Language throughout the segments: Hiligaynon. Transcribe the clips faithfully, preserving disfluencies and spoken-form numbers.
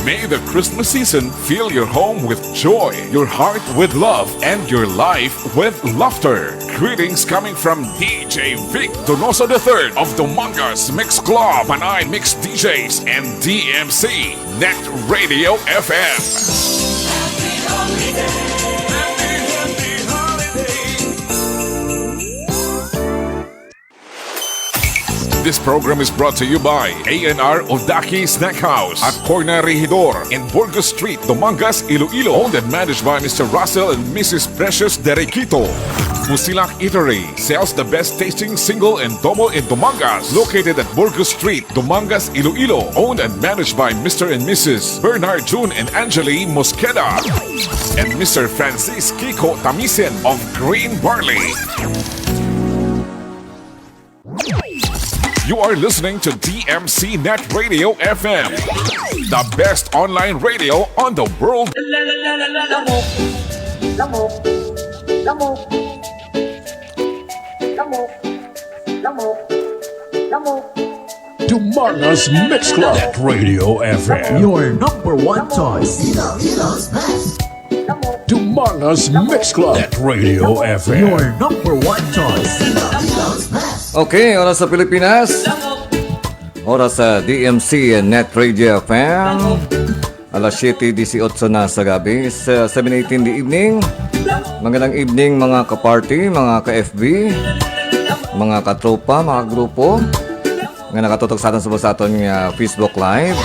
May the Christmas season fill your home with joy, your heart with love, and your life with laughter. Greetings coming from D J Vic Donoso the third of Dumangas Mix Club, Panay Mix D Js, and D M C Net Radio F M. This program is brought to you by A N R Odaki Snack House at Corner Regidor in Burgos Street, Dumangas, Iloilo. Owned and managed by Mister Russell and Missus Precious Derequito. Musilak Eatery sells the best tasting single and domo in Dumangas. Located at Burgos Street, Dumangas, Iloilo. Owned and managed by Mister and Missus Bernard June and Angeli Mosqueda and Mister Francis Kiko Tamisen of Green Barley. You are listening to D M C Net Radio F M, the best online radio on the world. Dumangas Mix Club at Radio F M. Your number one choice. Iloilo's best. Dumangas Mix Club at Radio F M. Your number one choice. Iloilo's best. Okay, oras sa Pilipinas. Oras sa D M C Net Radio F M. Alas siyete dieciocho na sa gabi, sa seven eighteen the evening. Magandang evening, mga ka-party, mga ka-F B, mga katropa, mga grupo nga nakatutok sa aton subong sa aton nga Facebook Live.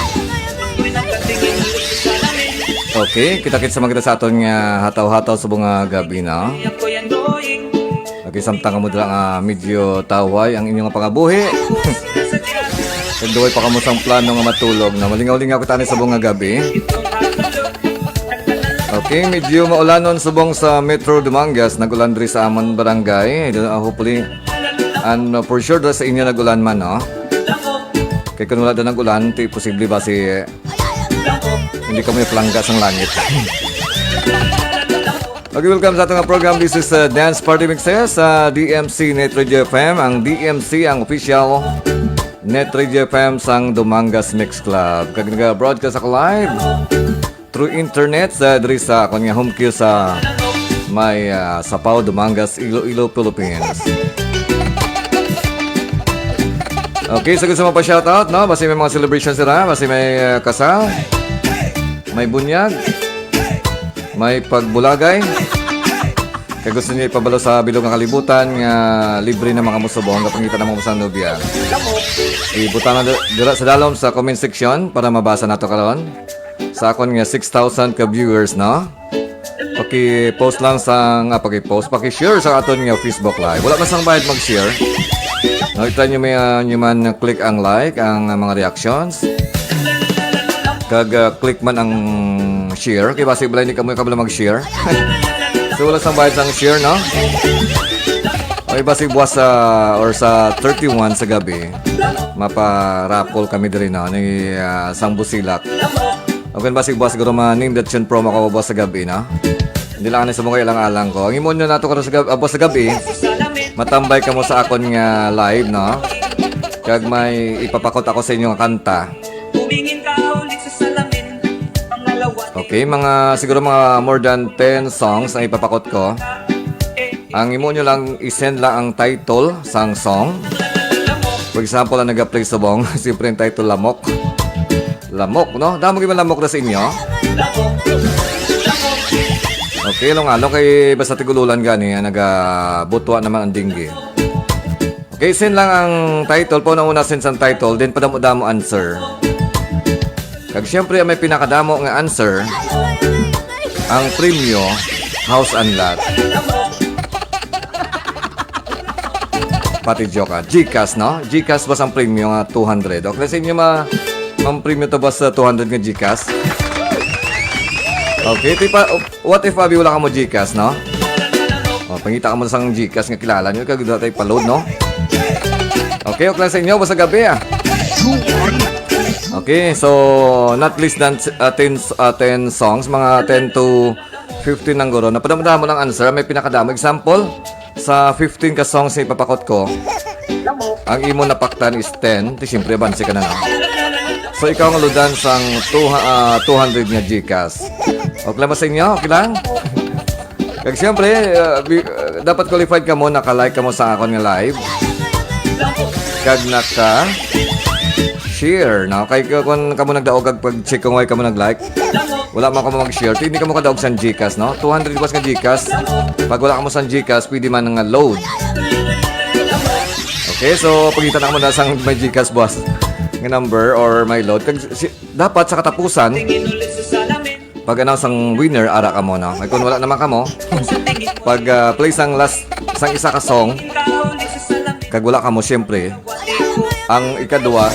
Okay, kita-kits sa mga kita sa aton nga hataw-hataw subong nga gabi na. Okay, samtang kamo dira nga medyo tawhay ang inyong pangabuhi. Kag duway pa kamo sang plano nga matulog na malingaw-lingaw kita ni subong nga gabi. Okay, medyo maulanon subong sa Metro Dumangas, nag-ulan diri sa amon barangay. Uh, hopefully, and uh, for sure, diri sa inyo nag-ulan man, no? Kay kung wala daw nag-ulan, ti posible ba si hindi kamo palangga sang langit? Okay, welcome sa ating program. This is uh, Dance Party Mixes sa D M C Net Radio F M. Ang D M C ang official Net Radio F M sang Dumangas Mix Club. Kag nag-broadcast ako live through internet sa diri sa akon nga home queue sa may ah, Sapaw, Dumangas, Iloilo, Philippines. Okay, so gusto mo pa shoutout, no? Basi may mga celebration sila, basi may ah, kasal, may bunyag, may pagbulagay. Kay gusto niyo ipabalo sa bilog nga kalibutan nga libre na makamusubong kapangita na mga sa nobya. Ibutang na dira sa dalom sa comment section para mabasa nato karon. Sa akon nga six thousand ka viewers, no? Paki-post lang sa nga paki-post, paki-share sa aton nga Facebook Live. Wala man sang bayad mag-share. No, i-try nyo may uh, nyo man click ang like, ang uh, mga reactions. Kag uh, click man ang share. Kay basi balay ni kamoy kabla mag-share. So wala sang bayad sang share, no? Ay basi buwas sa or sa thirty-one sa gabi, mapa-raffle kami diri na ni uh, sang Busilak. Okay ba si Boss Guro maning datsun promo ka Boss sa gabi na? Hindi lang sa mga ilang alang ko. Ang imo nyo nato karon sa gab- ah, Boss sa gabi. Matambay ka mo sa akon nga live, no? Kag may ipapakot ako sa inyo nga kanta. Okay, mga siguro mga more than ten songs ang ipapakot ko. Ang imo nyo lang i-send lang ang title sang song. For example, ang nag-play subong, siyempre ang title Lamok. Lamok, no? Damo gyud lamok na sa inyo. Okay, long alo kay basta tigululan gani, ah, nagabutwa naman ang dinggi. Okay, send lang ang title po na una, send sang title, then padamo-damo answer. Kag siyempre, ang may pinakadamo nga answer, ang premyo, house and lot. Pati joke, ah. Gcash, no? Gcash ba sang premyo nga two hundred? Okay, sa inyo, ma ang premyo to ba sa two hundred nga Gcash? Okay, tipa, what if, abi, wala ka mo Gcash, no? O, pangita ka mo sang Gcash nga kilala nyo, kag dili tayo pa-load, no? Okay, okay lang sa inyo, basta gabi, ah. Okay, so, not less than uh, ten, uh, ten songs, mga ten to fifteen lang guro. Napadamo-damo lang answer, may pinakadamo. Example, sa fifteen ka songs nga ipapakot ko, ang imo napaktan is ten. Di siyempre, abanse ka na, no? So, ikaw ang ludan sang two, ah, two hundred nga Gcash. Okay lang ba sa inyo? Okay lang? Kag siyempre, ah, bi-, ah, dapat qualified ka mo, naka-like ka mo sa akon nga live. Kag naka-share, no? Kay ku-, kung kamo nagdaog kag pag-check kung why kamo nag-like, wala man kamo mag-share, hindi kamo kadaog sang Gcash, no? Two hundred plus nga Gcash. Pag wala kamo sang Gcash, pwede man nga load. Okay, so pangita na mo na sang may Gcash, boss, nga number or may load. Kag si, dapat sa katapusan, pag-announce sang winner, ara kamo, no? Ay, kung wala naman kamo, pag, ah, play sang last, sang isa ka song, kag wala kamo, siyempre, ang ikadwa,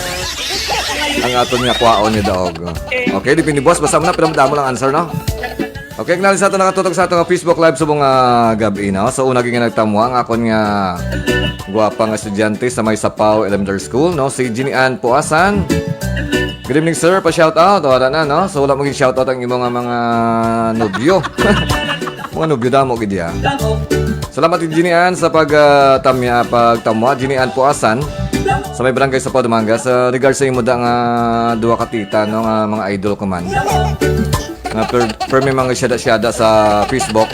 ang aton nga kwaon ni Daog. Okay, depende, boss. Basta mo na, pero madamo lang answer, no? Okay, acknowledge sa ato nakatutok sa ato nga Facebook Live subong nga gab-i, no? So, una gyud nga nagtamwa ang akon nga gwapa nga estudyante sa may Sapaw Elementary School, no? Si Jeannie Ann Puasan. Good evening, sir. Pa-shout out. O, wala na, no? So, wala mo gin-shout out ang imo nga mga nobyo. Mga nobyo, damo gid ya. Salamat kay Jeannie Ann sa pag, ah, tamya, pagtamwa. Jeannie Ann Puasan sa may barangay Sapaw, Dumangas. Sa regard sa imo da nga duha ka tita, no, nga mga idol ko man. Nga per-, permi mga siyada-siyada sa Facebook.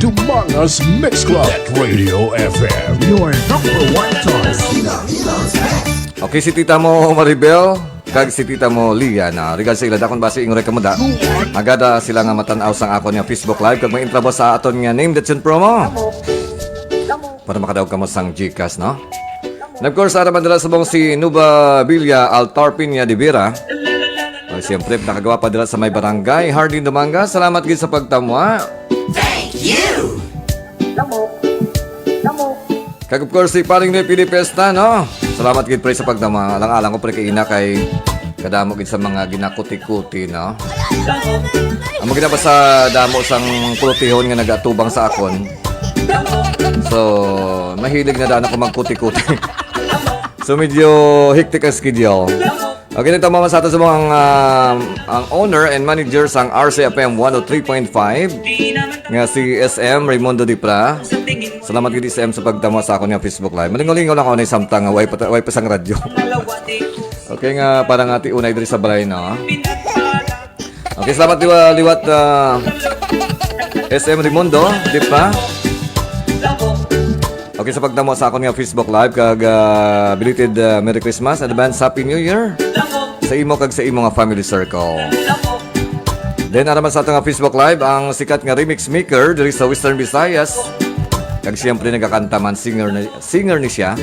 Dumangas Mix Club at Radio F M. Your number one choice. Okay, si tita mo, Maribel, kag si tita mo, Lia, na regard sa ila, dakon ba si Ingray Kamuda? Agada sila nga matan-aw sang akon nga Facebook Live, kag may intrabos sa aton nga Name the Tune promo. Para makadaog kamo sang Gcash, no? And of course, ara man dira subong si Nuba Villa Altar Piña de Vera. O, siyempre, nakagwapa dira sa may barangay, Hardin Dumangas. Salamat gid sa pagtamwa. Thank you! Kag of course, si Paring Noy Pili Pesta, no? Salamat gid, pre, sa pagtamwa. Alang-alang ko, pre, kay ina kay kadamo gid sa mga ginakuti-kuti, no? Ang mga ginabasa damo sang kulutihon nga nagatubang sa akon. So, mahilig na daan ako magkuti-kuti. So, medyo hectic ang schedule. Okay, nagtama man sa ato sa mga, ah, ang owner and manager sang R C F M one oh three point five, nga si S M Raimundo Dipra. Salamat gid, S M, sa pagtama sa akon nga Facebook Live. Malingaw-lingaw lang ako na samtang nga way pa, way pa sang radyo. Okay nga, parang ati unay diri sa balay, no? Okay, salamat liwa-, liwat, ah, S M Raimundo, di ba? Okay, sa pagtamo sa akon nga Facebook Live, kag, ah, belated, ah, Merry Christmas, advance Happy New Year sa imo kag sa imo nga family circle. Then, ara man sa ato nga Facebook Live, ang sikat nga remix maker diri sa Western Visayas. Kag siyempre, nagakanta man, singer na, singer ni siya.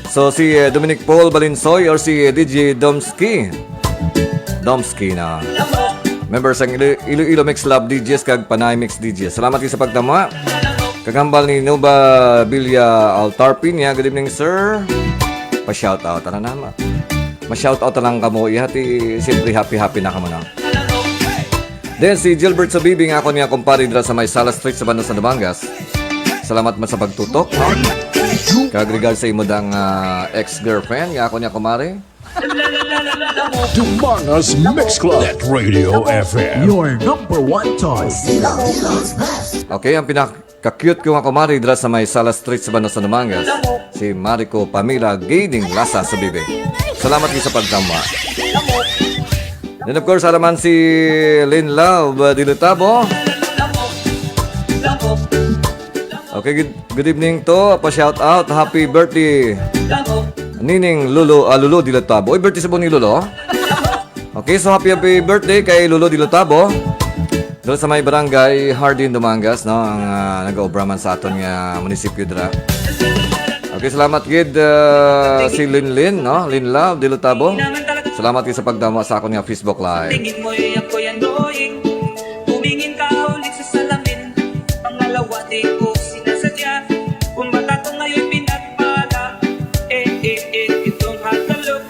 So, si, eh, Dominic Paul Balinsoy or si, eh, D J Domski. Domski na. Member sang Ilo-, Iloilo Mix Lab D Js kag Panay Mix D Js. Salamat kayo sa pagtama. Kag hambal ni Nova Villa Altarpin niya. Good evening, sir. Pa-shoutout. Ano na, ma-, ma-shoutout na lang kamo. Ihati, siyempre, happy-happy na kamo na. Then, si Gilbert Sabibi nga ako niya kumpare dira sa may Sala Street sa Banda sa Nabangas. Salamat man sa pagtutok, no? Kag regard sa imo dang, ah, ex-girlfriend, nga ako niya kumare. Dumangas Mix Club at Radio F M. Your number one choice. Okay, ang pinaka-cute ko nga kumare dira sa may Sala Street sa Banda sa Nabangas, si Marico Pamela Gaining Lasa Sabibi. Salamat kayo sa pagtama. Then, of course, ara man si Lynn Love, uh, Dilutabo. Okay, good, good evening to. Pa-shout out. Happy birthday, Nining Lolo, ah, Lolo Dilutabo. Uy, birthday sa buwan ni Lolo. Okay, so happy, happy birthday kay Lolo Dilutabo. Doon sa may barangay Hardin, Dumangas, no? Ang, ah, nag-aobra man sa aton nga munisipyo dira. Okay, salamat gid, ah, si Linlin, no? Linlove Dilutabo. Salamat gid sa pagdama sa akon nga Facebook Live. Tingin mo'y ako'y annoying. Tumingin ka ulit sa salamin. Pangalawa, di ko sinasadya. Kung bata ko ngayon, pinagpala. Eh, eh, eh, itong hot na look.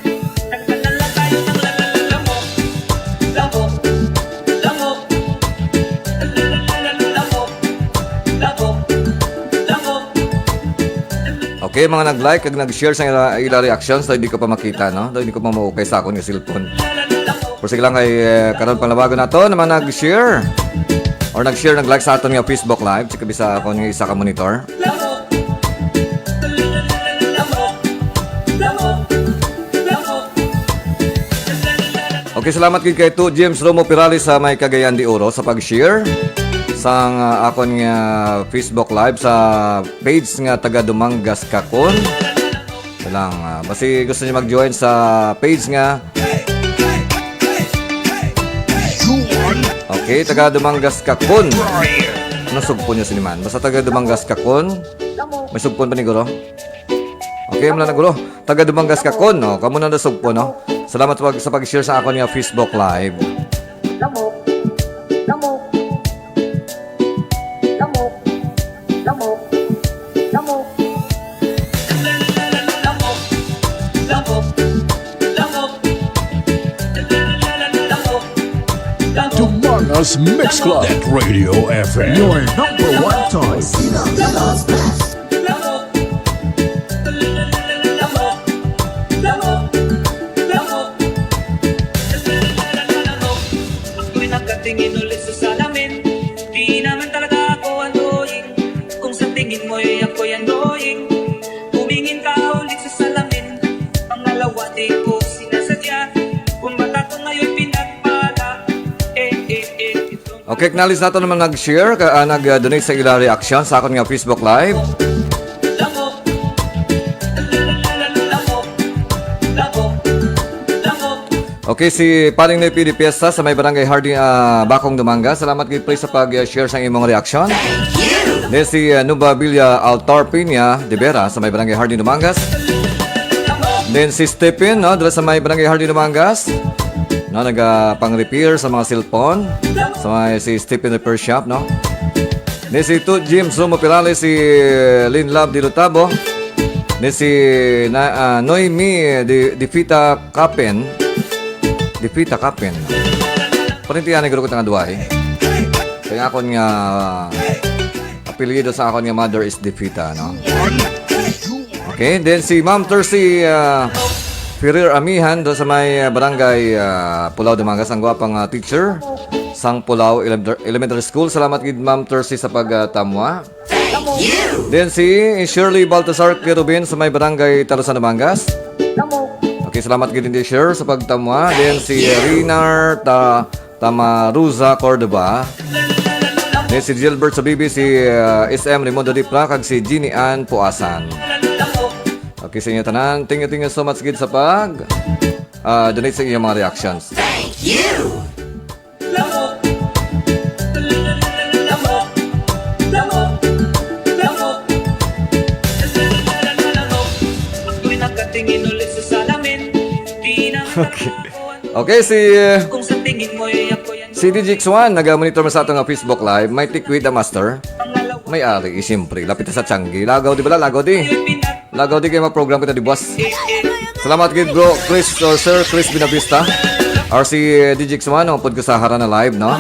Nagpadala tayo ng lalala, lamok. Lamok. Lamok. Lamok. Lamok. Lamok. Okay, mga nag-like kag nag-share sa ila, ila reactions, daw hindi ko pa makita, no? Daw hindi ko pa maukay sa akon nga cellphone. Pero sige lang kay, eh, karon palawagon nato naman nag-share or nag-share, nag-like sa aton nga Facebook Live. Check bisa akon nga isa ka monitor. Okay, salamat gid kay Tu James Romo Pirales sa may Cagayan de Oro sa pag-share sang, ah, akon nga Facebook Live sa page nga taga Dumangas Kakon. Lang, ah, basi gusto niyo mag-join sa page nga. Okay, taga Dumangas Kakon. Nasugpon niyo sini man. Basta taga Dumangas Kakon. May sugpon pa ni guro? Okay, wala na guro. Taga Dumangas Kakon, no? Kamo na nasugpon, no? Salamat sa pag-, sa pag-share sa akon nga Facebook Live. Dumangas Mix Club at Radio F M. Your number one choice. Ako'y nakatingin ulit sa salamin. Di naman talaga ako annoying. Kung sa tingin mo'y ako'y annoying, tumingin ka ulit sa salamin. Pangalawa, di ko sinasadya. Kung bata ko ngayon pinagpala. Eh, eh, eh. Okay, acknowledge nato naman nag-share, ka, ah, nag-donate sa ila reaction sa akon nga Facebook Live. Okay, si Paring Nepi de Fiesta sa may Barangay Hardin, ah, Bacong, Dumangas. Salamat gid, pre, sa pag-share sa imong reaction. Then si, ah, Nuba Villa Altar Peña de Vera sa may Barangay Hardin, Dumangas. Then si Stephen, no, dala sa may Barangay Hardin, Dumangas. No, naga pang-repair sa mga cellphone. Sa may si Stephen Repair Shop, no? Then si Tu Jim Sumo Pirales, si Lin Love Dilutabo. Then si na, ah, Noemi Di, Difita Kapen. Difita Kapen. Parintihan ni guro ko tanga duwa, eh. Kaya akon nga apelyido sa akon nga mother is Difita, no? Okay, then si Ma'am Tercy, ah, Ferrer Amihan do sa may, ah, barangay, ah, Pulao, Dumangas, ang gwapang, ah, teacher sang Pulao Elementar-, Elementary School. Salamat gid, Ma'am Tercy, sa pagtamwa. Then si Shirley Baltasar Querubin sa may barangay Talusan, Dumangas. Okay, salamat gid din, Shir, sa pagtamwa. Then si Rinar Ta-, Tamaruza Cordova. Then si Gilbert Sabibi, si, uh, S M Raimundo Dipra, kag si Jeannie Ann Puasan. Okay, sa inyo tanan, thank you, thank you so much gid sa pag, uh, donate sa inyong mga reactions. Thank you! Okay. Okay, si, uh, si D J X one, naga-monitor man sa ato nga Facebook Live. May tikwid na master. May ari, eh, siyempre. Lapit sa Tiangge. Lagaw, di ba? Lagaw, di. Lagaw, di kay ma-program kita, di, boss? Salamat gid, bro Chris or Sir Chris Binavista. Or si, uh, D J X one, ang pod ko sa harana live, no?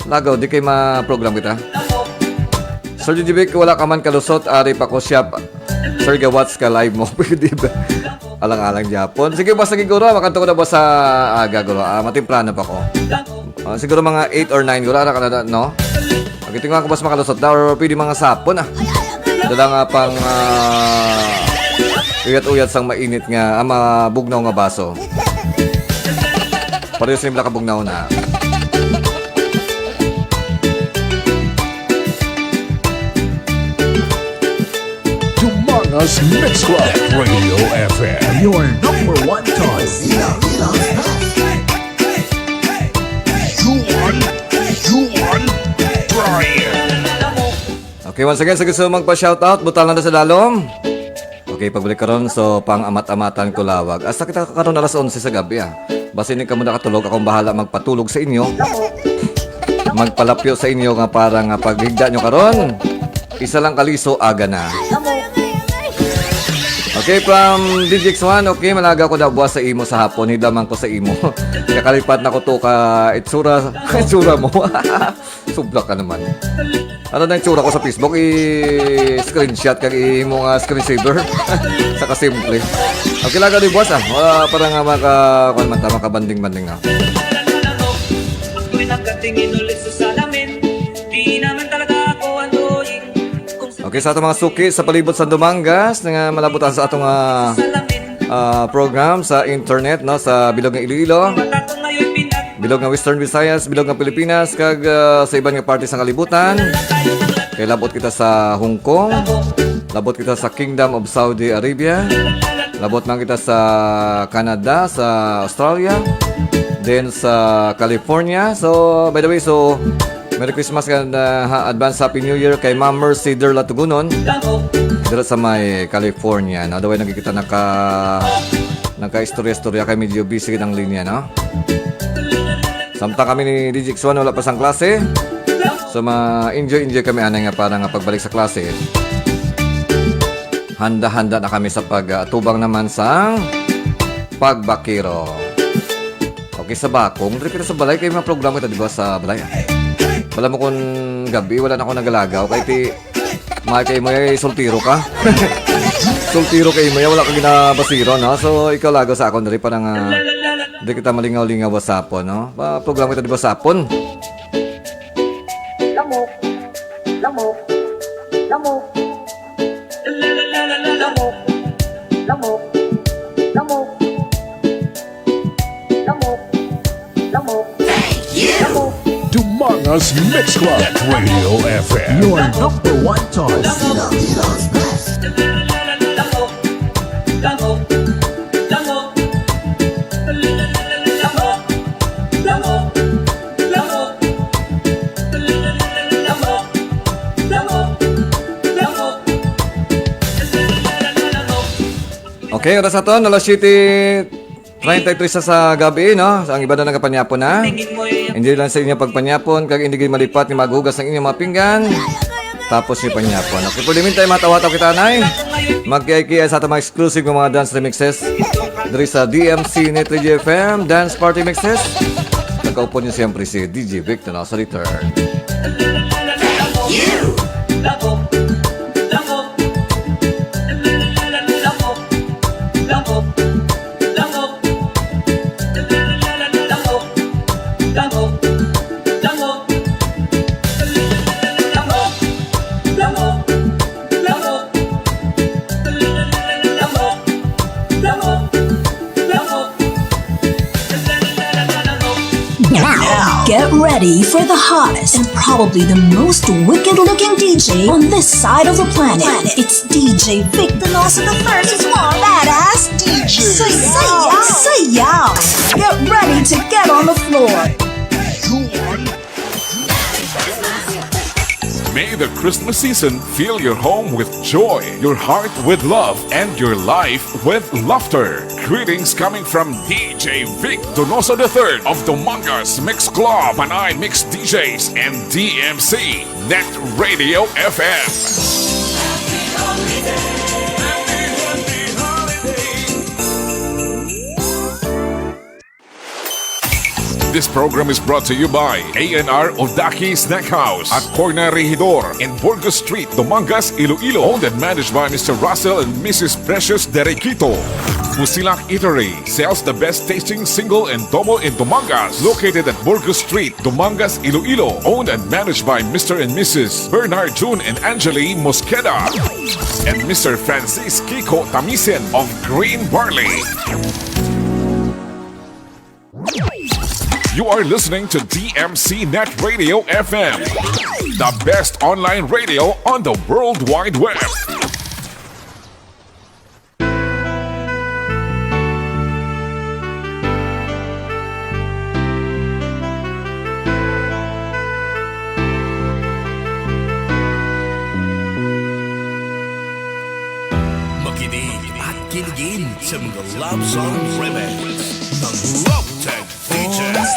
Lagaw, di kay ma-program kita. Sir D J Vic, wala ka man kalusot, ari pa ko siya. Sir, gawats ka live mo. Pwede ba? Alang-alang gyapon. Sige, basta gid, guro, makanto ko na ba sa aga, guro? Ah, matemprano pa ko. Ah, siguro mga eight or nine, guro, ara ka na, no? Pagkiting ko, basta makalusot na, or pwede mga sapon, ah. Dala nga pang, ah, uyat-uyat sang mainit nga, ah, mabugnaw nga baso. Pareho sa nila kabugnaw na. Dumangas Mix Club at Radio F M. Your number one choice. Juan, Juan, Brian. Okay, once again, sa gusto magpa-shoutout, butang lang na sa dalom. Okay, pagbalik karon, so, pang-amat-amatan ko lawag. Hasta kita karon alas onse sa gabi, ah. Basi ni kamo nakatulog, akong bahala magpatulog sa inyo. Magpalapyo sa inyo nga para nga paghigda nyo karon, isa lang kaliso, aga na. Okay, from D J X one, okay, malaga ko daw buwas sa imo sa hapon, hidlaman ko sa imo. Kakalipat na ko to ka itsura, itsura mo. Subla ka naman. Ano na itsura ko sa Facebook? I-screenshot kag i-, mo nga screensaver. Sa kasimple. Okay lang ka, di, boss, ah. Wala, para nga maka-, kuwan man ta, makabanding-banding na. Ako'y nakatingin ulit sa salamin. Di naman talaga ako annoying. Kung sa Okay, sa atong mga suki sa palibot sa Dumangas nga malabutan sa atong, ah, ah, program sa internet, no, sa bilog nga Iloilo, bilog nga Western Visayas, bilog nga Pilipinas, kag, ah, sa iban nga parte sa kalibutan. Kay labot kita sa Hong Kong, labot kita sa Kingdom of Saudi Arabia, labot man kita sa Canada, sa Australia, then sa California. So, by the way, so, Merry Christmas and, uh, ha-, advance Happy New Year kay Ma'am Mercy Derla Tugunon, dira sa may California, no? Daway nagkikita naka, nagka-istorya-istorya kay medyo busy ang linya, no? Samtang kami ni D J X one wala pa sang klase. So, ma-enjoy-enjoy kami anay nga para nga pagbalik sa klase. Handa-handa na kami sa pag-, uh, tubang naman sang pagbakero. Okay, sa bakong, diri kita sa balay, kay mga programa kita, di ba, sa balay, ah. Wala mo kung gabi, wala na ako nagalagaw, kay ti, may kay mo, eh, soltiro ka. Soltiro kay mo, wala ka ginabasiro, no? So, ikaw lagaw sa akon, diri, para nga, diri kita malingaw-lingaw, WhatsApp, no? Pa, programa kita, di ba, sapon? Lamok, lamok, lamok. Lamok, lamok, lamok. Lamok, lamok, lamok. Dumangas Mix Club. Radio F M. Your number one choice. Lamok, lamok, lamok. Lamok, lamok, lamok. Lamok, lamok, lamok. Okay, oras naton, alas siyete treinta y tres sa gabi, no? Ang iba na nagapanyapon na. Enjoy lang sa inyong pagpanyapon, kag hindi gid malipat ni maghugas ang inyong mga pinggan. Tapos yung panyapon. Okay, for the meantime, matawa-tawa kita, nay. Magkiay-kiay sa atong mga exclusive nga mga dance remixes diri sa D M C Net Radio F M Dance Party Mixes. Nagkaupod niyo siyempre si D J Victor na sa return. Now, get ready for the hottest and probably the most wicked-looking D J on this side of the planet. It's D J Vic Donoso the third is one badass D J. Say yeah, say yeah. Get ready to get on the floor. May the Christmas season fill your home with joy, your heart with love, and your life with laughter. Greetings coming from D J Vic Donoso the third of Dumangas Mix Club, Panay Mix D Js, and D M C Net Radio F M. This program is brought to you by A and R Odaki Snack House at Corner Regidor in Burgos Street, Dumangas, Iloilo. Owned and managed by Mister Russell and Missus Precious Derequito. Fusilak Eatery sells the best tasting single and double in Dumangas. Located at Burgos Street, Dumangas, Iloilo. Owned and managed by Mister and Missus Bernard June and Angeli Mosqueda and Mister Francis Kiko Tamisen of Green Barley. You are listening to D M C Net Radio F M, the best online radio on the World Wide Web. Makinig at kiligin sa mga love song remix ng Love Tag Features.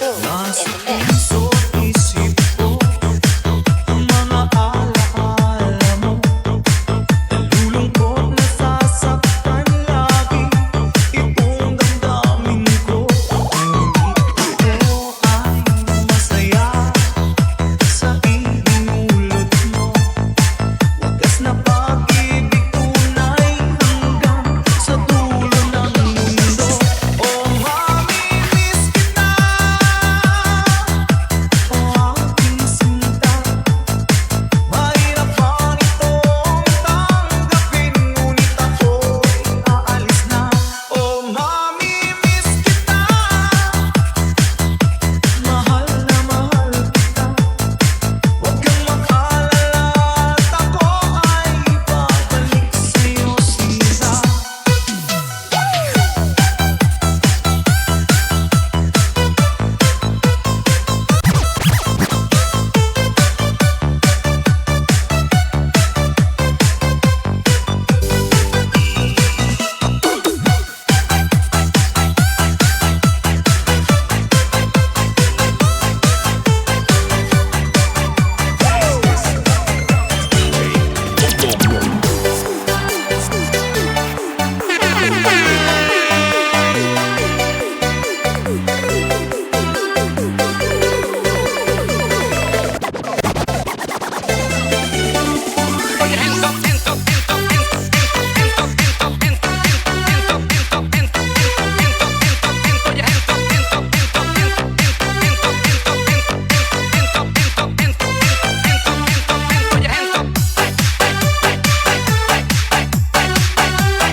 Nasa puso't isip ko ang mga alaala mo. Nalulungkot, nasasaktan lagi itong damdamin ko. Ngunit ito ay masaya sa idinulot mo. Wagas na pag-ibig, tunay hanggang sa dulo ng mundo. Oh, mamimiss kita, oh, aking sinta. Mahirap man itong tanggapin, ngunit ako'y aalis na. Oh, mamimiss kita. Mahal na mahal kita. Huwag kang mag-alala, at ako ay ibabalik sa'yo, sisa.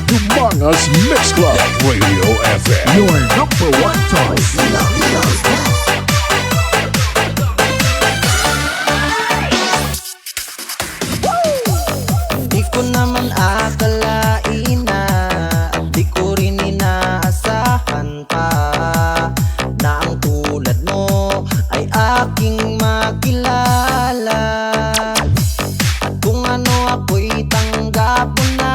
Dumangas Mix Club, Radio F M. Your number one choice. Di ko naman akalain na, at di ko rin inaasahan pa, na ang tulad mo ay aking makilala. At kung ano ako'y tanggap mo na,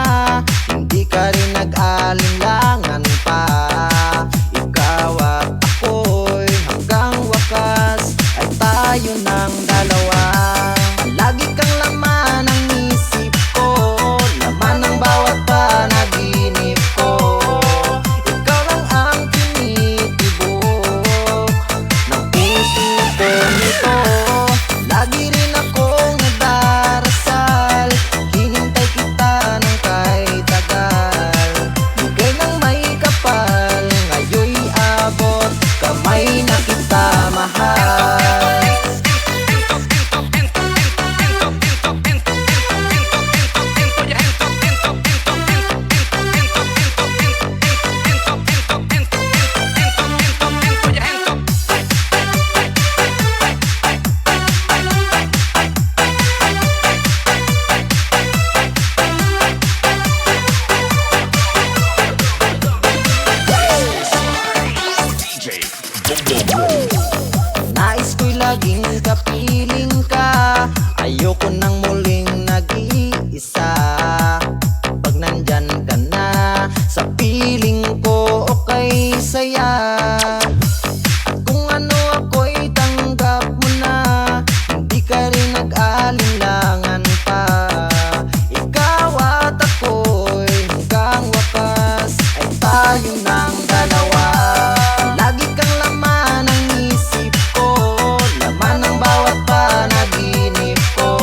hindi ka rin nag-alinlangan pa. Ikaw at ako'y hanggang wakas ay tayo ng dalawa. Lagi kang laman ng isip ko, laman ng bawat panaginip ko. Ikaw lang ang tinitibok ng puso ko nito. Lagi rin akong nagdarasal, hinintay kita ng kay tagal. Bigay ng may kapal, ngayoy abot, kamay na kita, mahal. Nais ko'y laging kapiling ka. Ayoko nang muling nag-iisa. Pag nandyan ka na, sa piling ko okay saya. At kung ano ako'y tanggap mo na, hindi ka rin nag-alinlangan pa. Ikaw at ako'y hanggang wakas ay tayo ng dalawa. Lagi kang laman ng isip ko, laman ng bawat panaginip ko.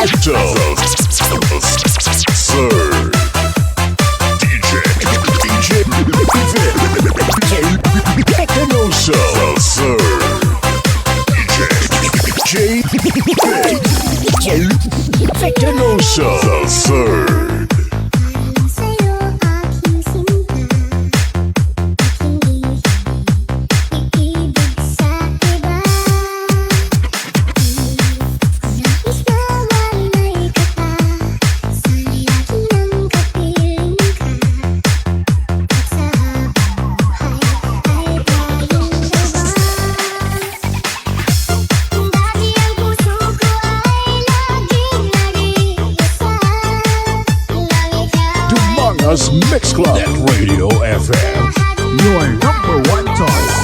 Show. Sir. D J. D J. Victor Noso. Sir. D J. D J. Victor Noso. Sir. Dumangas Mix Club at Radio F M. Your number one choice.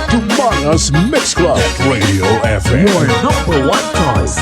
Dumangas Mix Club at Radio F M. Your number one choice.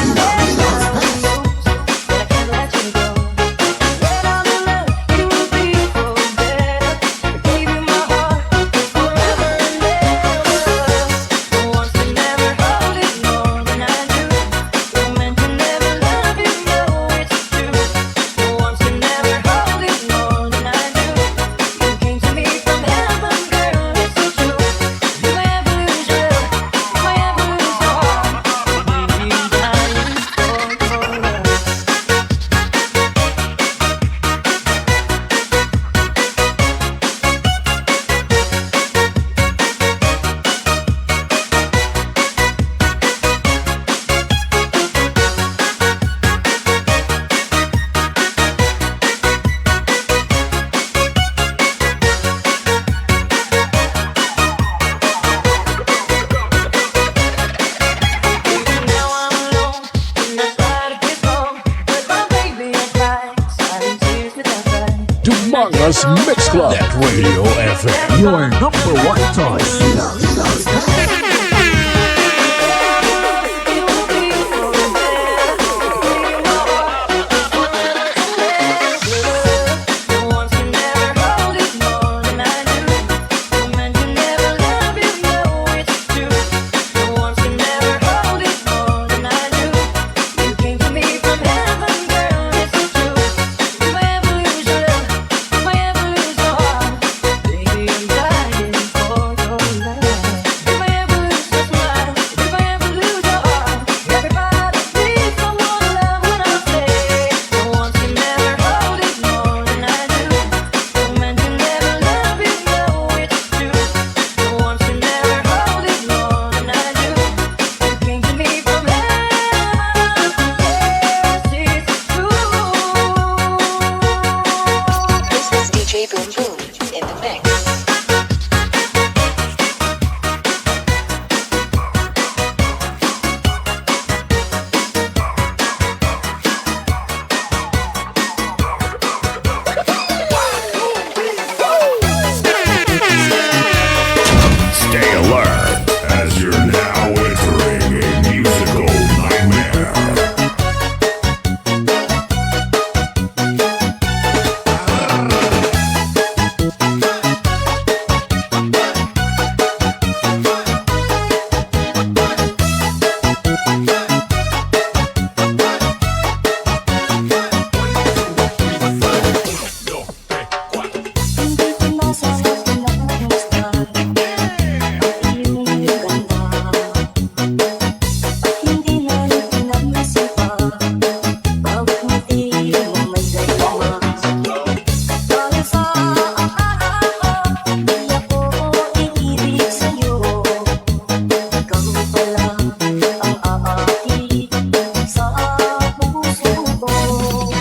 Angas Mix Club. That Radio F M. Your number one choice. This is D J Boom Boom in the mix. Stay alert, as you're now entering a musical nightmare.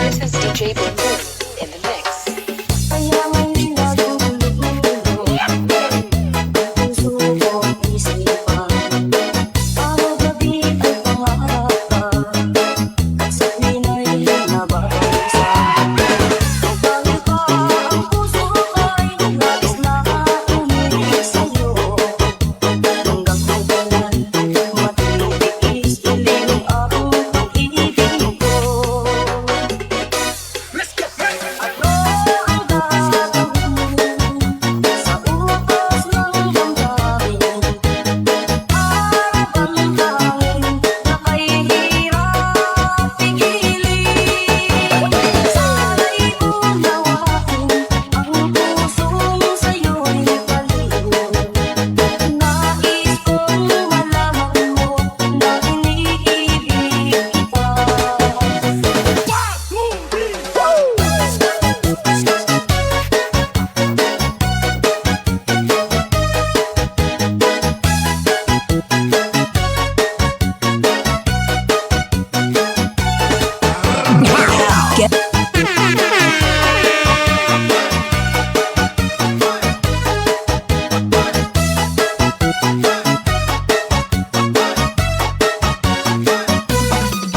This is D J Boom Boom in the mix.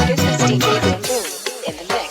This is D J Boom Boom in the mix.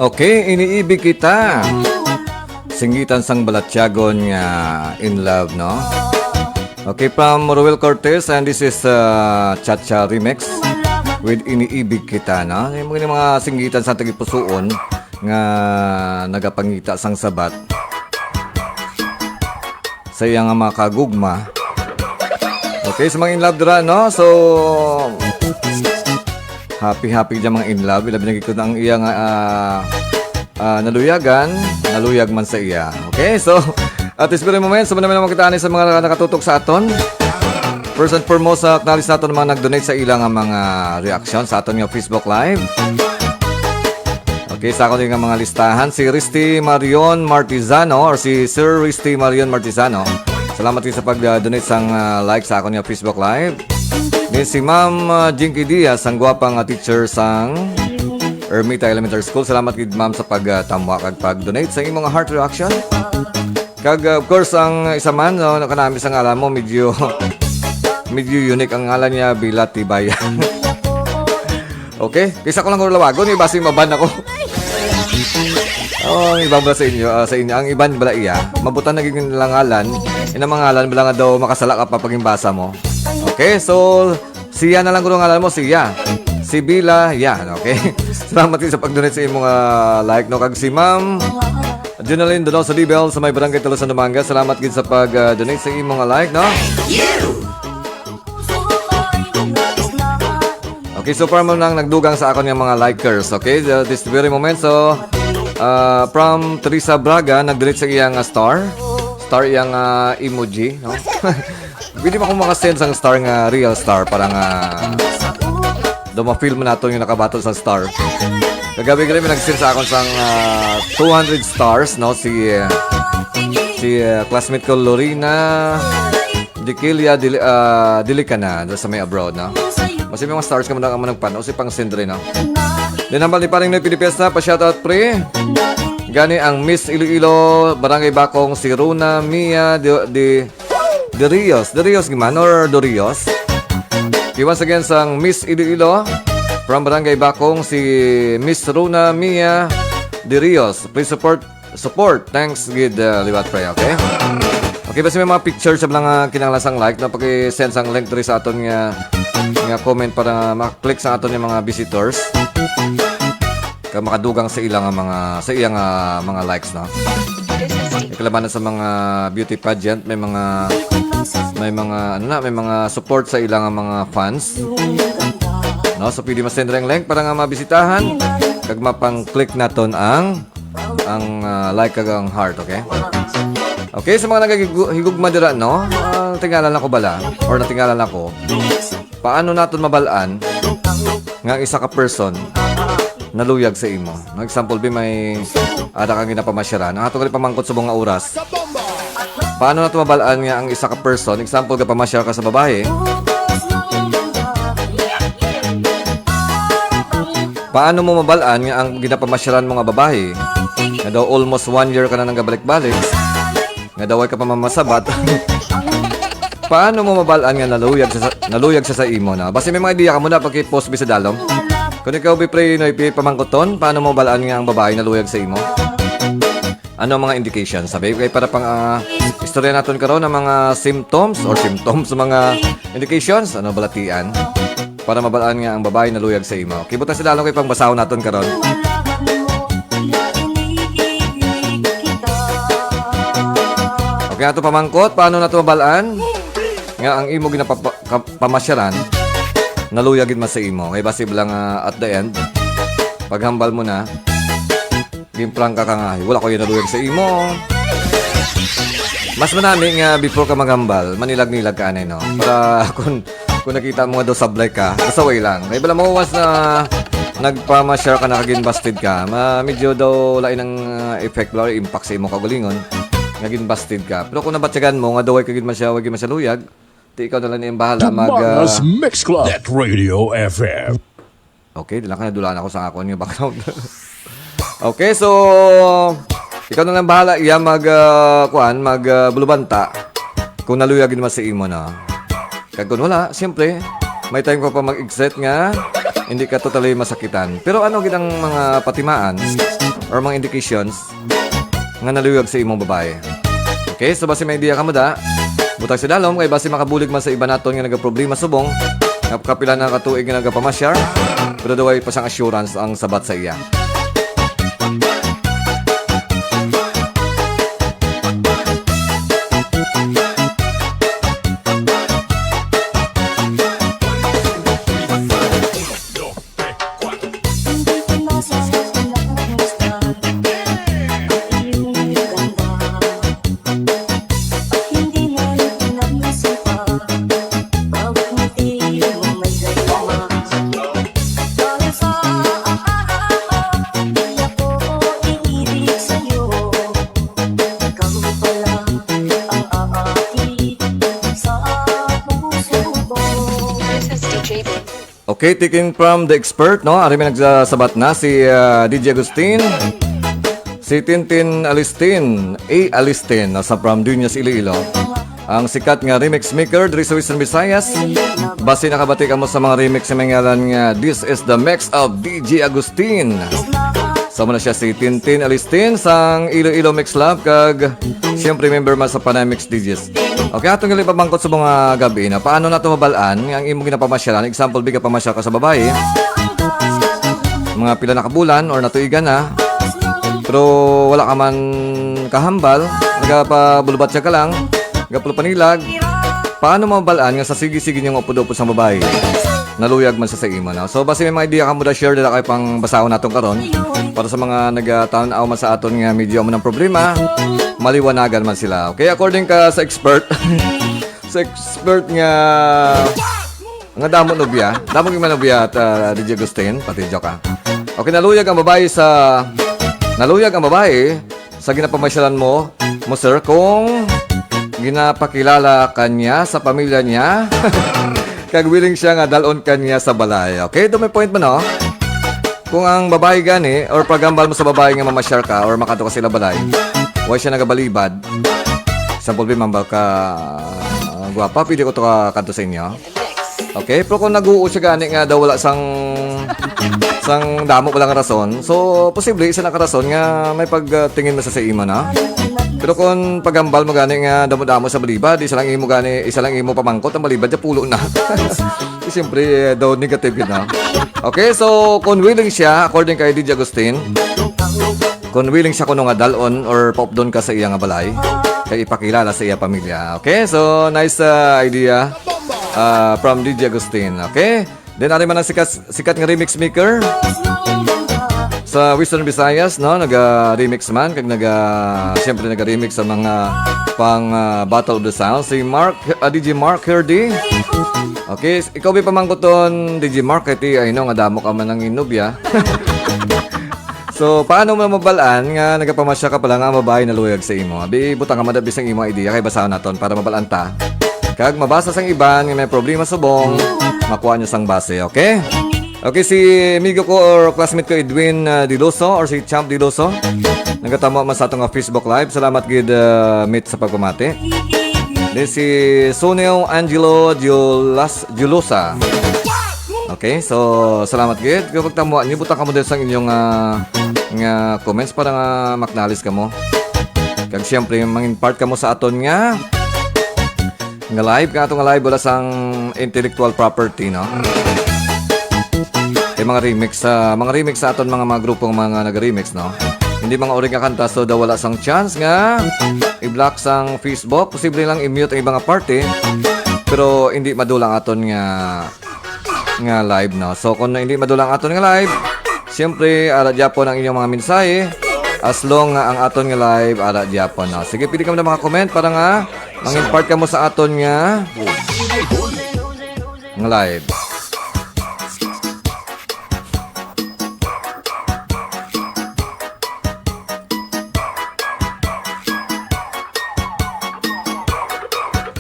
Okay, iniibig kita. Singgitan sang balatyagon nga in love, no? Okay, from Roel Cortez, and this is, uh, Cha-Cha Remix with Iniibig Kita, no? Yung mga, mga singgitan sa tagipusuon nga nagapangita sang sabat. sa iya nga mga kagugma. Okay, sa mga in love dira, no? So, happy, happy dyan mga in love. Ilabi na gid ko na ang iya nga, ah, ah, naluyagan, naluyag man sa iya. Okay, so, at this very moment, sa mga naman kita ani sa mga nakatutok sa aton. First and foremost, sa acknowledge naton ang mga nag-donate sa ila nga mga reaction sa aton nga Facebook Live. Okay, sa akon nga mga listahan, si Risty Marion Martizano or si Sir Risty Marion Martizano. Salamat gid sa pag-donate sang, ah, like sa akon nga Facebook Live. Ni si Ma'am, ah, Jinky Diaz, ang gwapa nga teacher sang Ermita Elementary School. Salamat gid, ma'am, sa pag, ah, tamwa kag pag-donate sa imong heart reaction. Kag, uh, of course, ang isa man, no, kanami sa ngalan mo, medyo, medyo unique ang ngalan niya, Bila Tibay. Okay? Kisa ko lang kung lawagon, iba si maban ako. Oh, ang iba bala sa inyo, ah, sa inyo, ang iban bala iya, mabutan na gid nila ngalan, ina mga ngalan bala nga daw makasala ka pa pag imbasa mo. Okay, so, siya na lang kuno ngalan mo, siya. Si Bila, yan, okay? Salamat din sa pag-donate sa imong, ah, like, no? Kag si Ma'am Junalyn Donoso Dibel sa may barangay Tolosan, Dumangas. Salamat gid sa pag, ah, donate sa imong, ah, like, no? Okay, so far mo nang nagdugang sa akon nga mga likers, okay? Uh, this very moment, so, uh, from Teresa Braga, nag-delete sa iyang, uh, star. Star iyang, uh, emoji, no? Pwede ba akong makasend sang star nga real star para nga daw ma-feel mo nato yung nakabato sa star? Kagabi gali may nag-send sa akon sang, uh, two hundred stars, no? Si, uh, si, uh, classmate ko, Lorena Dikilia, Dili-, ah, Dilikana, doon sa may abroad, no? Kasi may mga stars ka man ang nagpano, si pang sendre, no? Din hambal ni Paring Noy Pidipesta, pa-shoutout, pre. Gani ang Miss Iloilo, Barangay Bakong, si Runa Mia de, de, de Rios. De Rios, giman, or De Rios? Okay, once again, sang Miss Iloilo, from Barangay Bakong, si Miss Runa Mia de Rios. Please support Support. Thanks gid, uh, liwat, pre, okay? Okay, basta may mga picture sa mga kinahanglan sang like, no? Paki-send sang link diri sa aton nga, nga comment para ma-click sa aton nga mga visitors. Kag makadugang sa ila nga mga, sa iya nga mga likes, no? Ikalabanan sa mga beauty pageant, may mga, may mga, ano na, may mga support sa ila nga mga fans. No? So, pwede ma-send ang link para nga mabisitahan. Kag mapang-click naton ang ang, ah, like kag ang heart, okay? Okay, sa mga nagahigugma dira, no? Ah, natingala na ko bala, or natingala na ko, paano naton mabal-an nga ang isa ka person naluyag sa imo? No, example, bi may ada kang ginapamasyaran. Ang ato gali pamangkot subong nga oras. Paano nato mabal-an nga ang isa ka person, example, gapamasyar ka sa babayi, paano mo mabal-an nga ang ginapamasyaran mo nga babayi, nga daw almost one year ka na nagabalik-balik, nga daw way ka pa mamasabat? Paano mo mabal-an nga naluyag sa, naluyag sa, sa imo na? Basi may mga ideya ka mo na pagki-post bi sa dalom. Kung ikaw, bi, pre, no, ipi pamangkuton, paano mo mabal-an nga ang babayi naluyag sa imo? Ano ang mga indication? Sabi, kay para pang, ah, istorya naton karon ang mga symptoms or symptoms, mga indications, ano, balatian, para mabal-an nga ang babayi naluyag sa imo. Kibutang sa dalom kay pangbasahon naton karon. Okay, ato pamangkot, paano nato mabal-an nga ang imo ginapapa-, ka-, pamasyaran naluyag gid man sa imo? Kay basi bala nga at the end, paghambal mo na, ginprangka ka nga, "Ay, wala ko yan naluyag sa imo." Mas manami nga before ka maghambal, manilag-nilag ka anay, no? Para kung, kung nakita mo nga daw sablay ka, kasaway lang. Kay bala mo, once na nagpamasyar ka na, kag ginbasted ka, ma-, medyo daw lain ang, ah, effect, wala impact sa imong kaugalingon, nga ginbasted ka. Pero kung nabatyagan mo nga daw way ka gid masya-, way gid masyaluyag, di ikaw na lang ang bahala mag, ah, Mix Club. That Radio F M. Okay, dila ka, nadulaan ako sa akon nga background. Okay, so, ikaw na lang bahala, iya mag, ah, kuan, mag, ah, bulubanta kung naluyag gid man sa imo na. Kag kung wala, siyempre, may time ka pa mag-exit nga hindi ka totally masakitan. Pero ano gid ang mga patimaan or mga indications nga naluyag sa imong babae? Okay, so basi may idea ka mo da. Butang sa dalom kay basi makabulig man sa iba naton nga nagaproblema subong nga kapila na ka tuig nga nagapamasyar, pero daw way pa sang assurance ang sabat sa iya. Okay, taking from the expert, no? Ari may nagsasabat na si, ah, D J Agustin. Si Tintin Alistin, A Alistin, no? Sa from Duñas, Iloilo. Ang sikat nga remix maker diri sa Western Visayas. Basi nakabati kamo sa mga remix sa may ngalan nga This is the Mix of D J Agustin. Sa muna siya si Tintin Alistin sang Iloilo Mix Lab kag siyempre member man sa Panay Mix D Js. Okay, atong gali pamangkot sa mga gabi na. Paano nato mabal-an nga ang imong ginapamasyalan? Example, biga pamasyal ka sa babae. Mga pila na ka bulan or natuigan na. Pero wala ka man kahambal, nagapabulubat siya ka lang, nagapulupanilag. Paano mabal-an nga sa sige-sige niyo nga upod-upod sa babae? Naluyag man sa sa imo na. So, basi may mga idea ka mo da share dala kay pang basahon naton karon para sa mga nagatan-aw man sa aton nga medyo amo ng problema, maliwanagan man sila. Okay, according ka sa expert, sa expert nga nga damo nobya, damo gyud man nobya at, ah, D J Agustin, pati joke, ah. Okay, naluyag ang babae sa naluyag ang babae sa ginapamasyalan mo, mo sir, kung ginapakilala ka niya sa pamilya niya, kag willing siya nga dalon ka niya sa balay. Okay, do may point mo, no? Kung ang babae gani, or pagambal mo sa babae nga mamasyar ka, or makadto ka sila balay, why siya nagabalibad? Example, bi, mambal ka, ah, gwapa, pwede ko to ka kadto sa inyo? Okay, pero kung nag-uo siya gani nga daw wala sang, sang damo, walang rason, so, posible, isa na ka rason nga may pagtingin mo sa, sa imo na. Pero kung pagambal mo gani nga damo-damo sa balibad, isa lang imo gani, isa lang imo pamangkot, ang balibad, ya pulo na. Siyempre, eh, daw negative yun, ha? Okay, so, kung willing siya, according kay D J Agustin, kung willing siya kuno nga dalon or paupdon ka sa iya nga balay, kay ipakilala sa iya pamilya. Okay, so, nice, ah, idea, ah, from D J Agustin. Okay? Then, ari man ang sikat, sikat nga remix maker sa Western Visayas, no? Naga-remix man, kag naga, siyempre, naga-remix sa mga pang, ah, Battle of the Sound. Si Mark, ah, D J Mark Herdy. Okay, s-, ikaw, bi, pamangkuton, D J Mark, kay ti, ay, no, nga damo ka man ang inubya. So, paano mo mabal-an nga nagapamasya ka pala nga ang babae naluyag sa imo? Abi, butang ka madabis ang imo idea kay basahon naton para mabal-an ta. Kag mabasa sang iban nga may problema subong, makuha niyo sang base, okay? Okay, si amigo ko or classmate ko, Edwin, ah, Diloso or si Champ Diloso. Nagatamo man sa atong, ah, Facebook Live. Salamat gid, ah, Mit, sa pagpamati. Then si Sunil Angelo Diolas-, Diolosa. Okay, so salamat gid. Kung pagtamuan niyo, butang kamo din sang inyong, ah, nga comments para nga maknalis kamo. Kag siyempre, mangin part kamo sa aton nga, nga live. Kang ato nga live, wala sang intellectual property, no? Kay mga remix sa, mga remix sa aton mga, mga grupong mga nag-remix, no? Hindi mga uri nga kanta, so daw wala sang chance nga i-block sang Facebook. Posible lang i-mute ang ibang party, pero hindi madula ang aton nga, nga live, no? So, kung hindi madula ang aton nga live, siyempre, ara gyapon ang inyong mga mensahe. As long nga ang aton nga live, ara gyapon, no? Sige, pwede kamo na mga comment para nga mangin part kamo sa aton nga, nga live.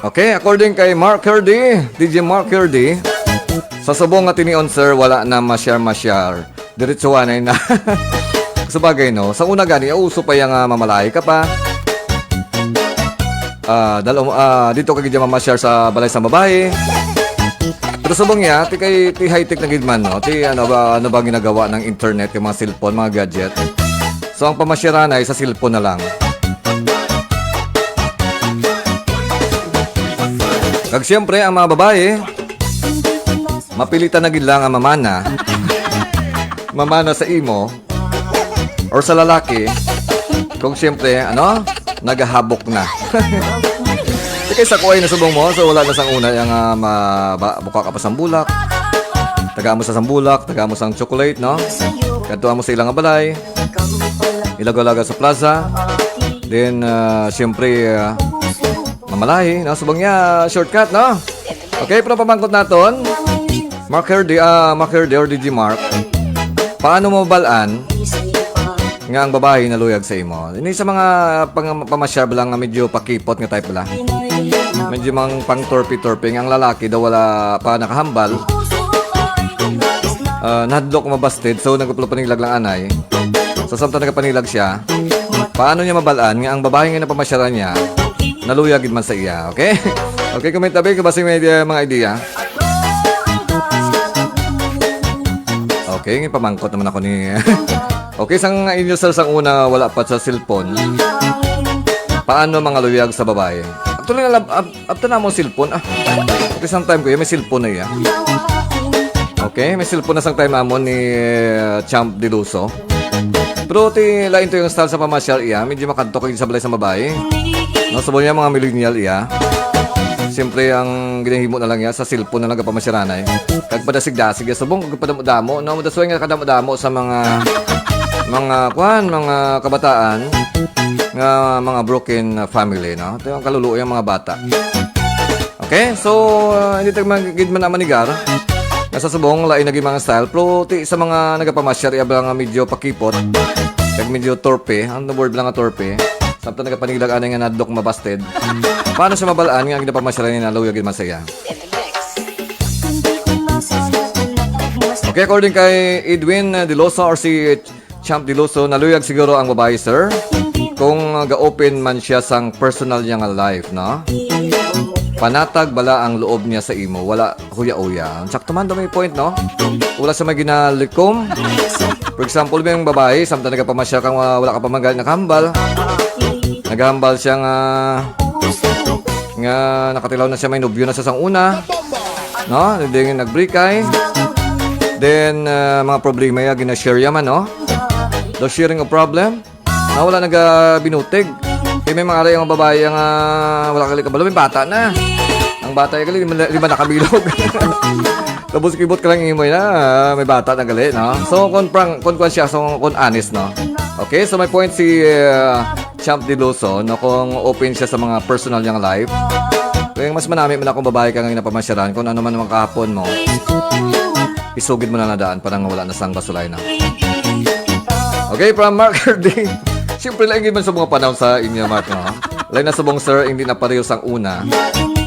Okay, according kay Mark Herdy, D J Mark Herdy, sa subong nga tinion, sir, wala na masyar-masyar. Diretsuhanay na. Sabagay, no? Sa una gani, uso pa yang, ah, mamalahi ka pa. Ah, dalo, ah, dito ka gid mamasyar sa balay sa babae. Pero subong niya, ti kay, ti high-tech na gid man, no? Ti ano ba, ano ba ginagawa ng internet, yung mga cellphone, mga gadget? So, ang pamasyaranay sa cellphone na lang. Kag siyempre, ang mga babae, mapilitan na gid lang ang mamana. Mamana sa imo or sa lalaki. Kung siyempre, ano, nagahabok na. Kay sa kuway na subong mo, so wala na sang una yang, ah, ma-, ba-, buka ka pa sang bulak. Taga mo sa sang bulak, taga mo sang chocolate, no? Kadto mo sa ilang balay. Ilaga-laga sa plaza. Then, ah, siyempre, ah, mamalahi, no? Subong niya, shortcut, no? Okay, pero pamangkot naton. Mark Herdy, ah, Mark Herdy or D J Mark. Paano mo balaan nga ang babae naluyag sa imo? Ini sa mga pang-, pamasyar lang nga medyo pakipot nga type bala. Medyo mang pang torpe-torpe nga ang lalaki daw wala pa nakahambal. ah, nahadlok, mabasted. So, nagpapanilag lang anay. So, samtang nagapanilag siya, paano niya mabal-an nga ang babae nga napamasyaran niya, naluya gid man sa iya? Okay? Okay, comment tabi kung basi may idea, mga idea. Okay, pamangkot naman ako ni Okay, sang inyo, sir, sang una, wala pa sa cellphone. Paano mga luyag sa babae? Actually, alam, ab- abtan na mo ang cellphone. Ah, okay, sang time ko, yan, may cellphone na iya. Okay, may cellphone na sang time amo ni, uh, Champ Deluso. Pero ti lain to yung style sa pamasyal iya, medyo makadto kay sa balay sa babae. No, sa niya mga millennial iya. Siyempre, ang ginahimo na lang iya, sa cellphone na lang kapamasyaranay. Kag padasig-dasig iya subong, kag padamo-damo, no? That's why nga kadamo-damo sa mga, mga, kwan, mga kabataan nga mga broken, uh, family, no? Ito yung kaluluoy ang mga bata. Okay? So, uh, hindi tag mag-, gid man na manigar. Nga sa subong, lain lagi mga style. Pero ti sa mga nagapamasyar, iya ba nga medyo pakipot? Kag medyo torpe. Ang word lang nga torpe. Samtang nagapanilag anay nga nadlok, mabasted. Paano siya mabal-an nga ang ginapamasyaran niya naluya gid man sa iya? Okay, according kay Edwin, uh, Deloso or si Champ Deloso, naluyag siguro ang babae, sir, kung, uh, ga-open man siya sang personal niya nga life, no? Panatag bala ang loob niya sa imo, wala huya-uya. Sakto man daw may point, no? Wala sa may ginalikom. For example, may babae, samtang nagapamasyal kang, uh, wala ka pa man gali nakahambal. Naghambal siya nga, nga nakatilaw na siya, may nobyo na sa sang una. No? Hindi nga nag-break ay. Then, uh, mga problema ya, gina-share ya man, no? The sharing of problem. Na wala nagabinutig. Kaya may mga aray ang babae nga wala kali kabalo, may bata na. Ang bata ya gali, lima, lima na kabilog. Tapos kibot ka lang imo na, ah, may bata na gali, no? So, kung prank, kung kwan siya, so, kung honest, no? Okay, so may point si, uh, Champ Deloso, no, kung open siya sa mga personal niyang life. Kaya mas manami man akong babae ka nga ginapamasyaran, kung ano man ang kahapon mo, isugid mo na nadaan para nga wala na sang basulay na. Okay, from Mark Herdy. Siyempre, lain gid man sa mga panahon sa inyo, Mark, no? Lain na subong, sir, hindi na pareho sang una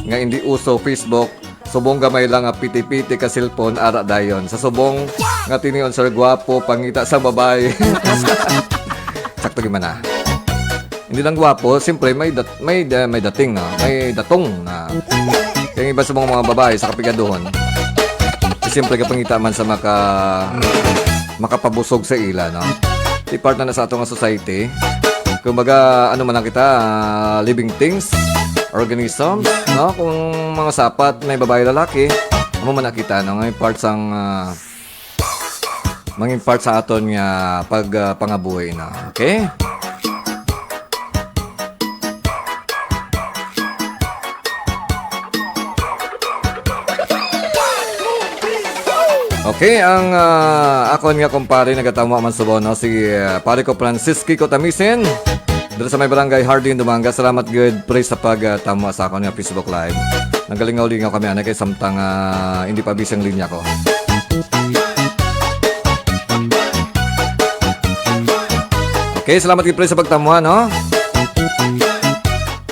nga hindi uso Facebook. Subong gamay lang nga piti-piti ka cellphone, ara dayon. Sa subong nga tinion, sir, gwapo, pangita sa babae. Sakto gid man na. Hindi lang gwapo, siyempre may dat-, may da-, may dating, no? May datong na. Kaya iba sa mga, mga babae sa kapigaduhon, siyempre kapangita man sa maka-, makapabusog sa ila, no? Di part na na sa ato nga society. Kumbaga, ano man lang kita, ah, living things, organisms, no? Kung mga sapat, may babae, lalaki, amo man na kita, no? May part sang, ah, mangin part sa aton nga pag, ah, pangabuhi na. Okay? Okay, ang, ah, akon nga kumpare nagatamo man subong, no, si, ah, pare ko Francis Kiko Tamisen. Dito sa may barangay Hardin, Dumangas. Salamat gid, pre, sa pag, ah, tamo sa akon nga Facebook Live. Nagalingaw-lingaw kami, anay, kay samtang, ah, hindi pa busy ang linya ko. Okay, salamat gid, pre, sa pagtamuhan, no?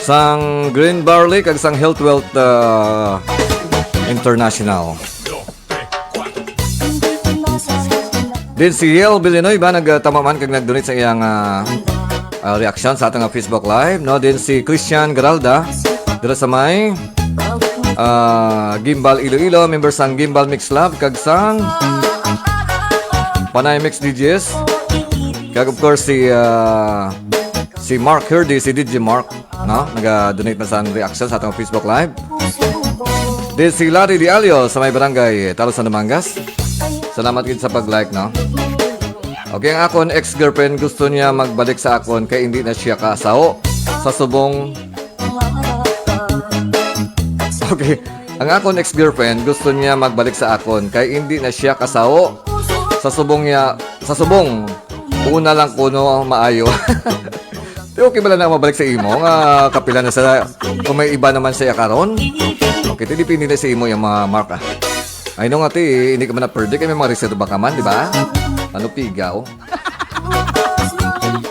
Sang Green Barley kag sang Health Wealth, ah, International. Din si Yel Villanueva nagtama man kag nag-donate sa iyang, ah, ah, reaction sa atong Facebook Live, no? Din si Christian Garalda, dira sa may, ah, Gimbal Iloilo, member sang Gimbal Mix Lab, kag sang Panay Mix D Js. Kag of course si, ah, si Mark Herdy, si D J Mark, no? Naga-donate na sa reaction sa atong Facebook Live. Din si Larry Di Alio sa may barangay Talusan, Dumangas. Salamat gid sa pag-like, no? Okay, ang akon ex-girlfriend gusto niya magbalik sa akon kay hindi na siya kaasawo. Sa subong Okay. Ang akon ex-girlfriend gusto niya magbalik sa akon kay hindi na siya kasawo. Sa subong niya, sa subong, una lang kuno maayo. Di okay bala na mabalik sa imo nga kapila na sa kung may iba naman siya karon? Okay, ti depende na sa imo yung mga mark, ah. I know nga, ti, hindi ka man na-predict, may mga reserba ka man, di ba? Ano, pigaw?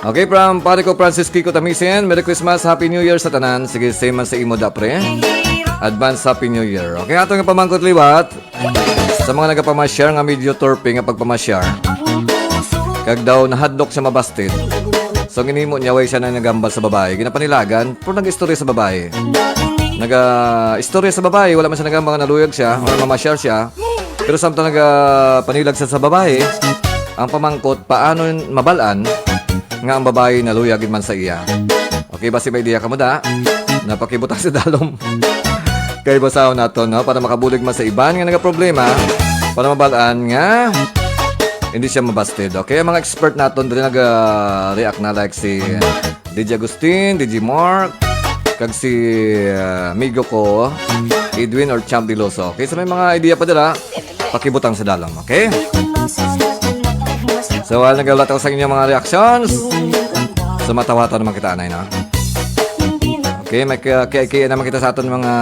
Okay, from pare ko Francis Kiko Tamisen, Merry Christmas, Happy New Year sa tanan. Sige, same man sa imo, da, pre. Advance Happy New Year. Okay, ato nga pamangkot liwat. Sa Sa mga nagapamasyar nga medyo torpe nga pagpamasyar, kag daw nahadlok siya mabasted. So, ginhimo niya, way siya na nagambal sa babae. Ginapanilagan, pero nag-istorya sa babae. Naga-istorya sa babae, wala man siya nagambal nga naluyag siya, wala mamasyar siya. Pero samtang nagapanilag sa, sa babae, ang pamangkot, paano mabal-an nga ang babae naluyag gid man sa iya? Okay, basi may idea kamo da? Napakibutang sa dalom. Kay basahon naton, no? Para makabulig man sa iban nga nagaproblema, para mabal-an nga hindi siya mabasted. Okay, ang mga expert naton diri naga-react na, like si D J Agustin, D J Mark, kag si, uh, amigo ko, Edwin or Champ Diloso. Okay, so may mga idea pa dira, pakibutang sa dalom, okay? So, while nagawlat ako sa inyong mga reactions, so matawa-tawa naman kita, anay, no? Okay, may ka-, kaya, kaya naman kita sa aton mga,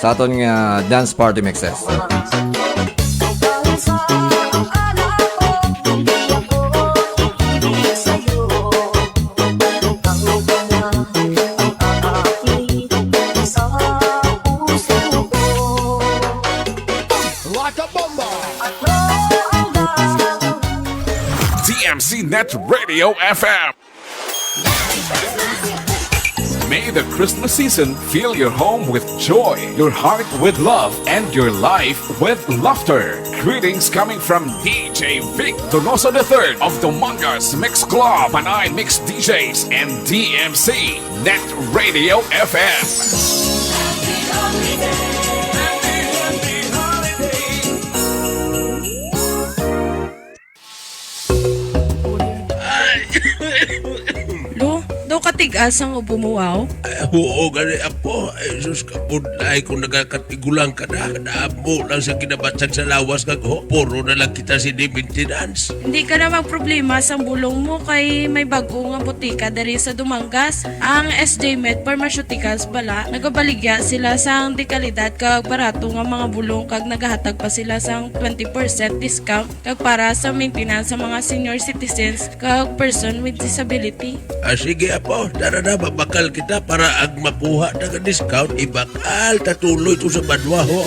sa aton nga dance party mixes. Like a bomba. D M C Net Radio F M. May the Christmas season fill your home with joy, your heart with love, and your life with laughter. Greetings coming from D J Vic Donoso the third of Dumangas Mix Club, Panay Mix D Js, and D M C Net Radio F M. Lo, daw katigas ang ubo mo, aw? Ay, oo, gani, apo. Ay, sus, kabudlay kung nagakatigulang ka na. Naamo lang sa kinabatsag sa lawas kag ho, puro na lang kita sini maintenance. Hindi ka na magproblema sang bulong mo kay may bag-o nga botika diri sa Dumangas. Ang S J Med Pharmaceuticals bala, nagabaligya sila sang dekalidad kag barato nga mga bulong kag nagahatag pa sila sang twenty percent discount kag para sa maintenance sa mga senior citizens kag person with disability. Ah, sige, apo. Tara na, mabakal kita para ang makuha na nga discount, ibakal ta tuloy to sa banwa, ho.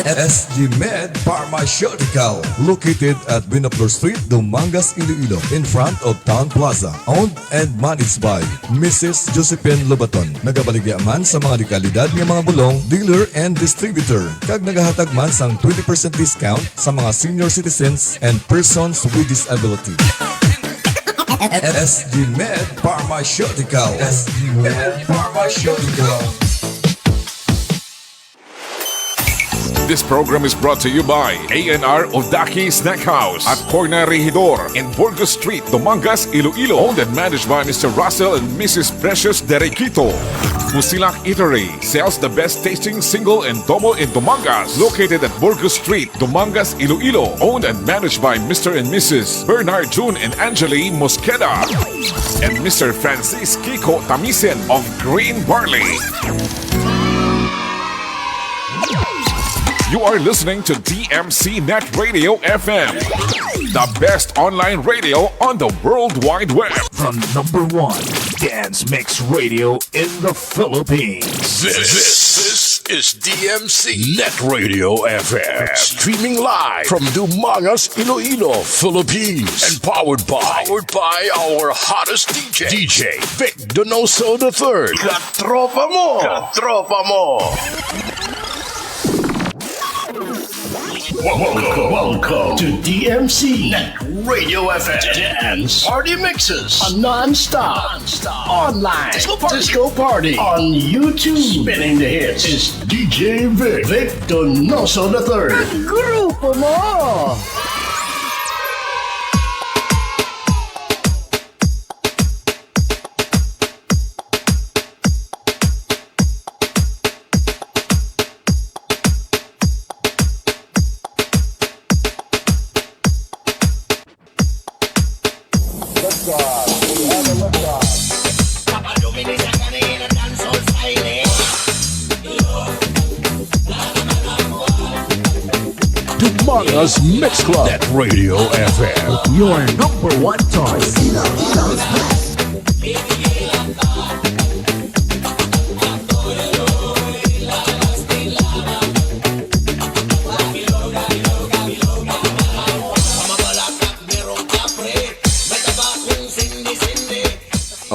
S G Med Pharmaceutical, located at Binaflor Street, Dumangas, Iloilo, in front of Town Plaza. Owned and managed by Missus Josephine Lobaton. Nagabaligya man sa mga dekalidad nga mga bulong, dealer and distributor, kag nagahatag man sang twenty percent discount sa mga senior citizens and persons with disability. S G Med Pharmaceutical. S G Med Pharmaceutical. This program is brought to you by A and R Odaki Snack House at Corner Regidor in Burgos Street, Dumangas, Iloilo. Owned and managed by Mister Russell and Missus Precious Derequito. Musilak Eatery sells the best tasting single and domo in Dumangas. Located at Burgos Street, Dumangas, Iloilo. Owned and managed by Mister and Missus Bernard June and Angeli Mosqueda and Mister Francis Kiko Tamisen of Green Barley. You are listening to D M C Net Radio F M, the best online radio on the World Wide Web. The number one dance mix radio in the Philippines. This, this is D M C Net Radio F M. Streaming live from Dumangas, Iloilo, Philippines. And powered by, powered by our hottest D J, D J Vic Donoso the third. Katropa mo! Katropa mo! Welcome, welcome to D M C Net Radio F M. Dance Party Mixes. A non-stop, non-stop online disco party. Disco party on YouTube. Spinning the hits is D J Vic, Vic Donoso the third. Grupo mo! Dumangas Mix Club. Net Radio F M. Your number one choice.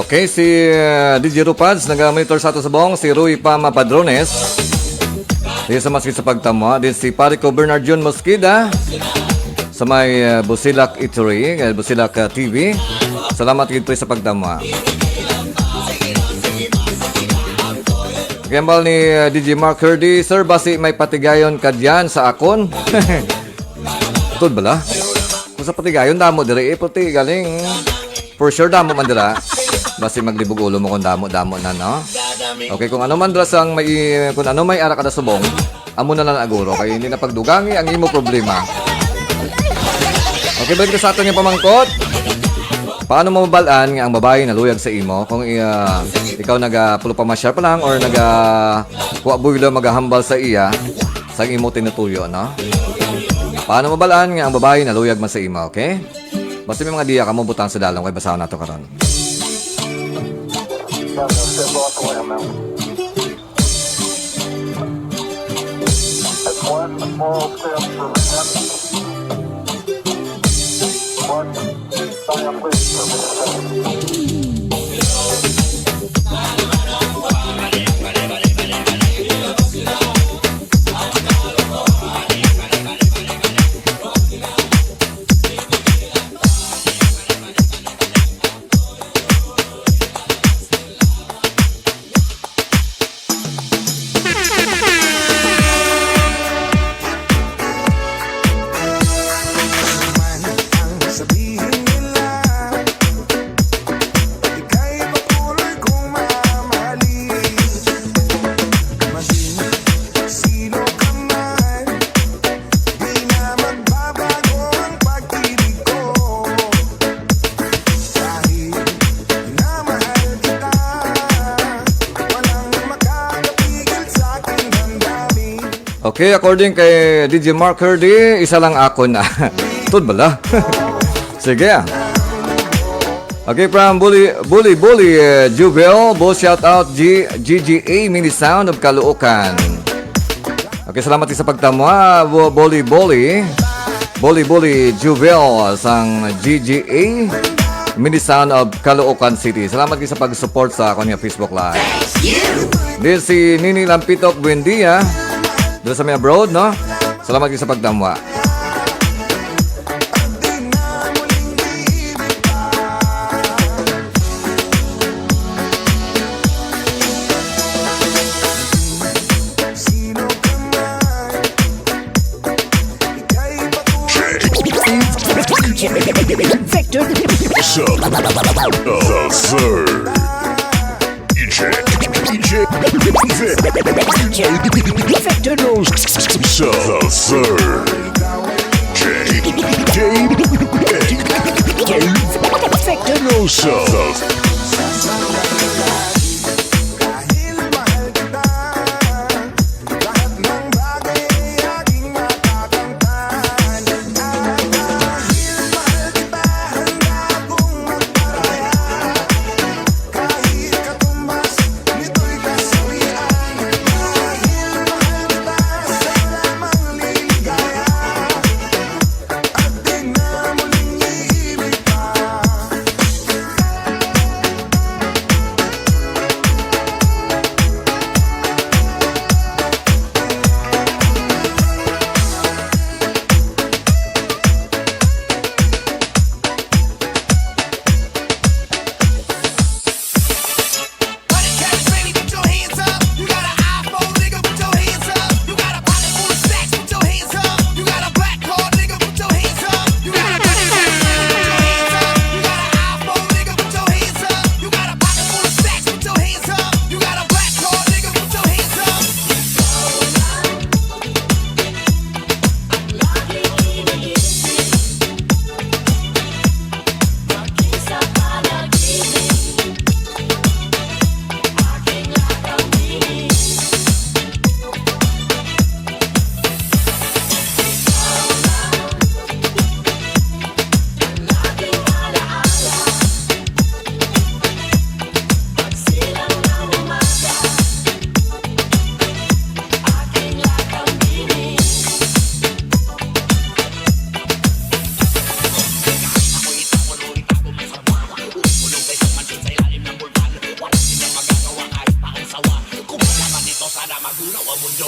Okay, si uh, D J Rupads, nag-monitor sa ato subong, si Rui Pama Padrones. Di sa maski sa pagtamo, din si pare ko Bernard Jun Mosqueda sa may uh, Busilak Eatery, uh, Busilak uh, T V. Salamat gid pre sa pagtamo. Gambal ni uh, D J Mark Herdy, "Sir, basi may patigayon ka diyan sa akon?" Tod bala? Kung sa patigayon, damo diri, eh, puti, galing. For sure, damo man dira. Basi maglibog ulo mo kung damo-damo na, no? Okay, kung ano man dira sang may, kung ano may ara ka na subong, amo na lang aguro, kay hindi na pagdugangi ang imo problema. Okay, balik na sa aton nga pamangkot. Paano mo mabalaan nga ang babae naluyag sa imo kung ah, ikaw naga pulo pa masyar pa lang or naga kuha buwilo magahambal sa iya sa imo tinutuyo, no? Paano mabalaan nga ang babae naluyag man sa imo, okay? Basta may mga diya ka mo, butang sa dalom kay basahon nato karon. That's one small step for man, one giant leap for mankind. Okay, according kay D J Mark Herdy, isa lang ako na. Tod bala? Sige ah. Okay, from Bully, Bully, Bully, uh, Juvel, Bull shout out, G, G G A Mini Sound of Caloocan. Okay, salamat sa pagtamo, ha, Bully, Bully. Bully, Bully, Juvel, sang G G A Mini Sound of Caloocan City. Salamat sa pag-support sa akon nga Facebook Live. Din si Nini Lampitok, buen dia. Dito sa may abroad, no? Salamat sa pagtamo. Victor. Sir. The Sir. D J, D J, Victor knows. So, the Sir. J J, Victor knows. So, the Agulaw ang mundo.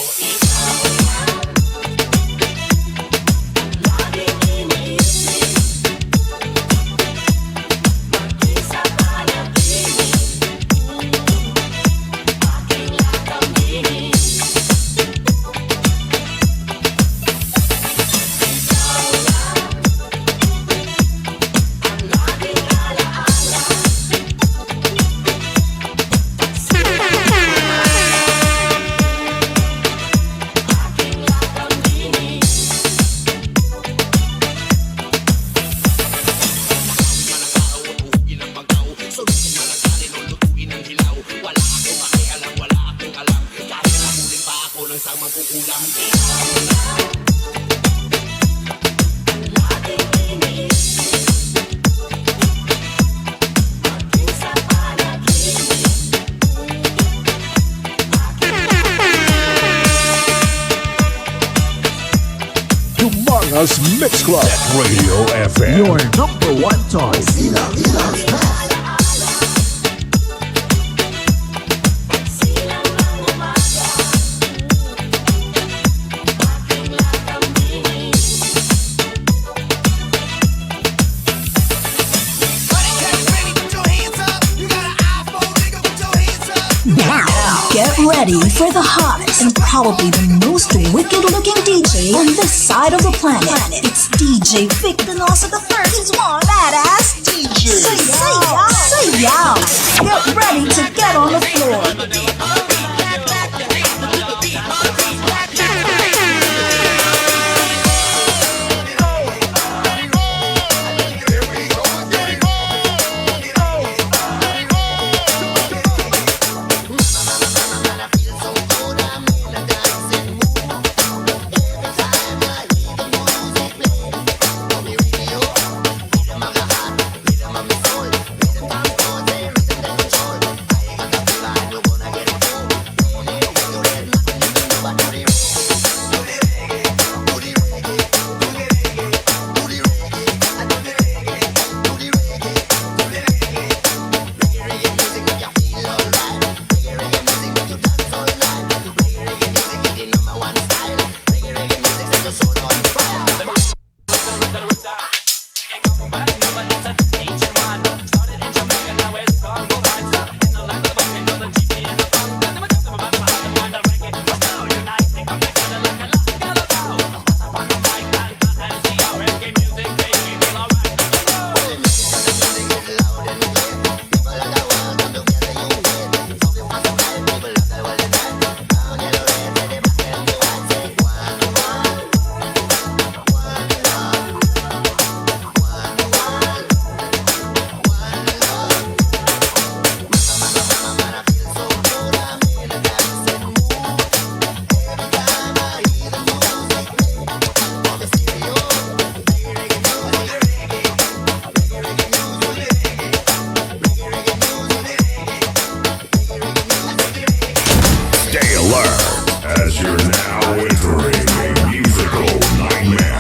Dumangas Mix Club. Radio F M. Your number one choice. Now, get ready for the hottest and probably the most wicked looking D J on this side of the planet. It's D J Vic Donoso the third. He's one badass D J. Say, say yeah, say yeah. Get ready to get on the floor. Stay alert, as you're now entering a musical nightmare.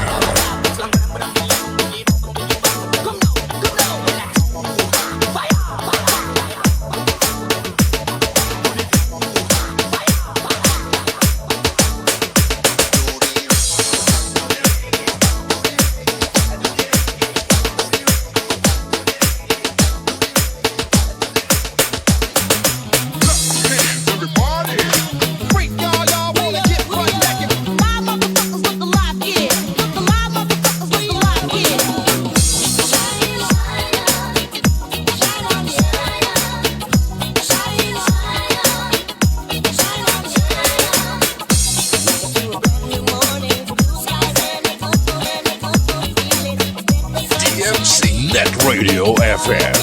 D M C Net Radio F M.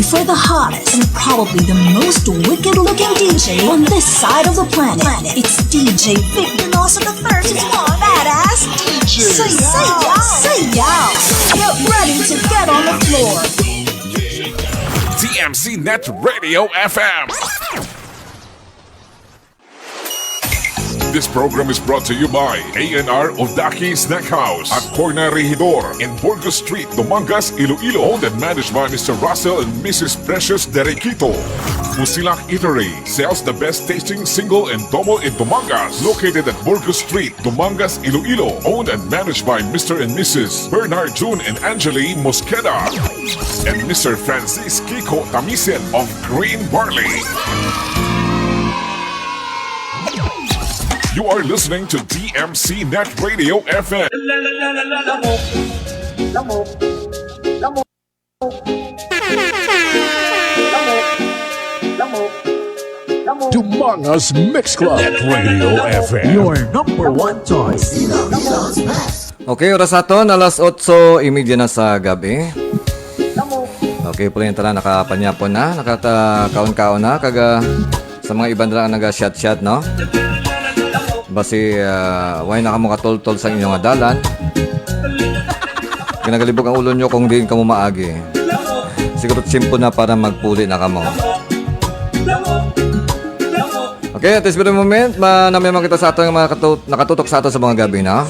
For the hottest and probably the most wicked looking D J on this side of the planet, it's D J Vic Donoso the third is one badass D J. Say yo, say yo. Get ready to get on the floor. T M C Net Radio F M. This program is brought to you by A and R Odaki Snack House at Corner Regidor in Burgos Street, Dumangas, Iloilo. Owned and managed by Mister Russell and Missus Precious Derequito. Musilak Eatery sells the best tasting single and double in Dumangas. Located at Burgos Street, Dumangas, Iloilo. Owned and managed by Mister and Missus Bernard June and Angeli Mosqueda and Mister Francis Kiko Tamisen of Green Barley. You are listening to D M C Net Radio F M. Dumangas Mix Club Radio F M. Your number one choice. Okay, oras aton alas otso y media na sa gabi. Okay, puli ang tanan nakapanyapon na, nakakaon-kaon na, kag ah, sa mga iban ra ang naga-shot-shot, no? Basi, ah, way na kamo katultol sa inyo nga dalan. Ginagalibog ang ulo nyo kung diin kamo maagi. Siguro tsimpo na para magpuli na kamo. Okay, at this very moment, ma nami makita sa aton nga mga katu- nakatutok sa aton sa mga gabi, no?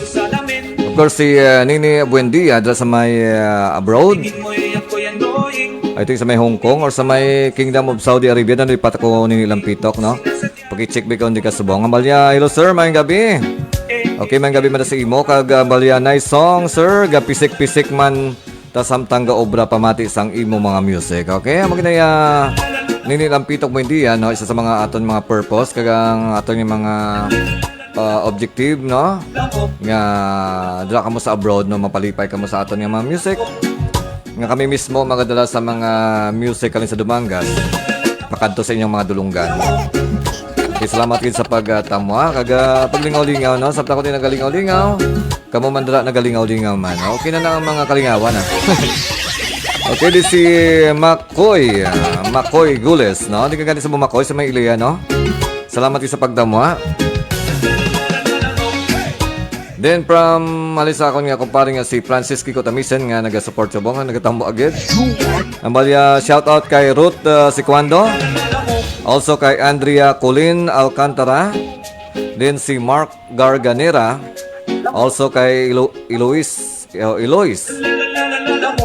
Of course, si uh, Nini Buendia dira sa may uh, abroad. I think sa may Hong Kong or sa may Kingdom of Saudi Arabia, na lipat ko Nini Lampitok, no? Pag-check ba kung di ka subong. Amalia, hello sir, mayong gabi. Okay, mayong gabi man sa imo. Kag uh, Amalia, nice song, sir. Gapisik-pisik man ta samtang gaobra pamati sang imo mga music. Okay, amo ginaya Nini Lampitok mo hindi no, isa sa mga aton mga purpose kag ang aton yung mga uh, objective, no, nga dira kamo sa abroad, no, mapalipay kamo sa aton nga mga music, nga kami mismo magadala sa mga music halin sa Dumangas pakadto sa inyong mga dulunggan. Okay, salamat gid sa pagtamo, ha, kag uh, paglingaw-lingaw, no, sa ko din nagalingaw-lingaw. Kamo man dira nagalingaw-lingaw man. Okay na na ang mga kalingawan, ah. Okay, di si Makoy, ah, Makoy Gules, no? Di ka gani sa Makoy sa may Iliya, no? Salamat sa pagdamo, ha? Then from, mali sa akon nga kumpare nga si Francis Kiko Tamisen nga nagasupport sa Bonga, nagatambo agad. Ang balya, shout out kay Ruth uh, Sicuando. Also kay Andrea Colin Alcantara. Then si Mark Garganera. Also kay Ilo Eloise. Uh, Eloise.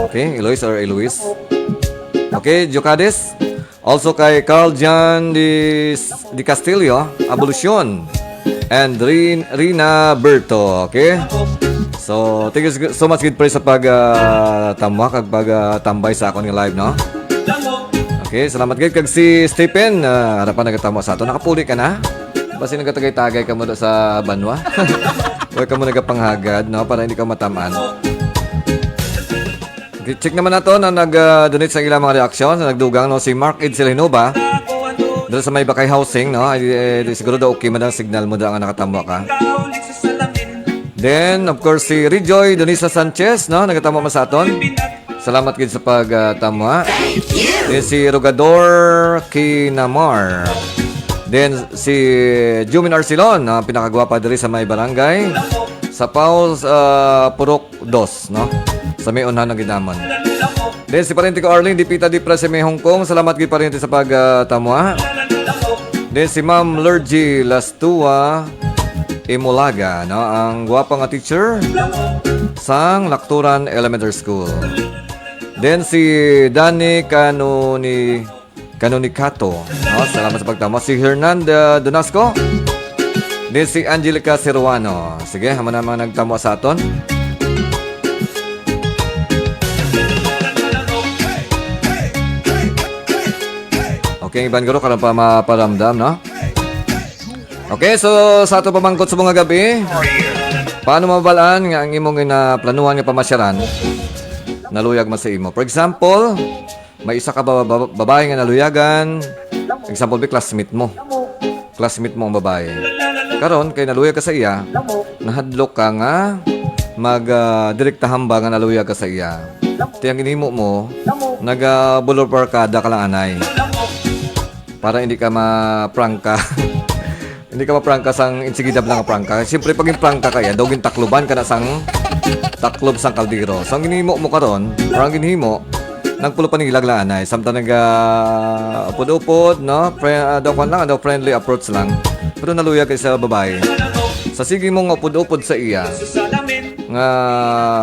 Okay, Eloise or Eloise. Okay, Jocades. Also kay Carl John de, de Castillo, Abolition. And Rin, Rina Berto, okay? So, thank you so much gid pre sa pag uh, tamwa kag pag uh, tambay sa akon nga live, no? Okay, salamat gid kag si Stephen, uh, ara pa nagatamo sa ato. Nakapuli ka na? Basi nagatagay-tagay ka mo sa banwa. Huwag ka mo nagapanghagad, no? Para hindi ka matamaan. Check naman nato na nag-donate sa ilang mga reaksyon na nagdugang, no, si Mark Edsel Hinoba. Dito sa may Bakay Housing, no? Ay, eh, di siguro daw okay man ang signal mo daw nga nakatamwa ka. Then, of course, si Rejoy Donisa Sanchez, no? Nagatamwa man sa aton. Salamat gid sa pagtamwa. Then si Rugador Kinamar. Then si Jumin Arcilon, no? Pinakagwapa diri sa may barangay. Sa Paus, uh, Purok dos, no? Sa may unhan ng Gidamon. Then si Parente ko Arlene, Dipita Dipra sa may Hong Kong. Salamat gid Parente sa pagtamwa. Then si Ma'am Lurgy Lastua Imulaga, no? Ang gwapa nga teacher sang Lakturan Elementary School. Then si Danny Kanuni Kanunikato. No? Salamat sa pagtama. Si Hernanda Donasco. Din si Angelica Siruano. Sige, hamo na mga nagtamo sa aton. Okay, iban guro, karon pa maparamdam, no? Okay, so sa ato pamangkot sa mga gabi, paano mabalaan nga ang imong ginaplanuhan nga pamasyaran naluyag man sa imo? For example, may isa ka ba- ba- babae nga naluyagan. Example, bi classmate mo. Classmate mo ang babae. Karon, kay naluyag ka sa iya, nahadlok ka nga mag ah, direkta hamba nga naluyag ka sa iya. Ti ang ginhimo mo, naga-bulor barkada ka lang anay. Para hindi ka maprangka. Hindi ka maprangka sang insigida lang nga prangka. Siyempre, pag yung prangka kaya, daw gintakloban ka na sang taklob sang kaldero. So, ang ginhimo mo karon, or ang ginhimo, nagpulo panilag lang anay. Samtang naga upod-upod, no? Pre, ah, daw kwan lang, daw friendly approach lang. Pero naluyag kay sa babae. Sa sige mong upod-upod sa iya, nga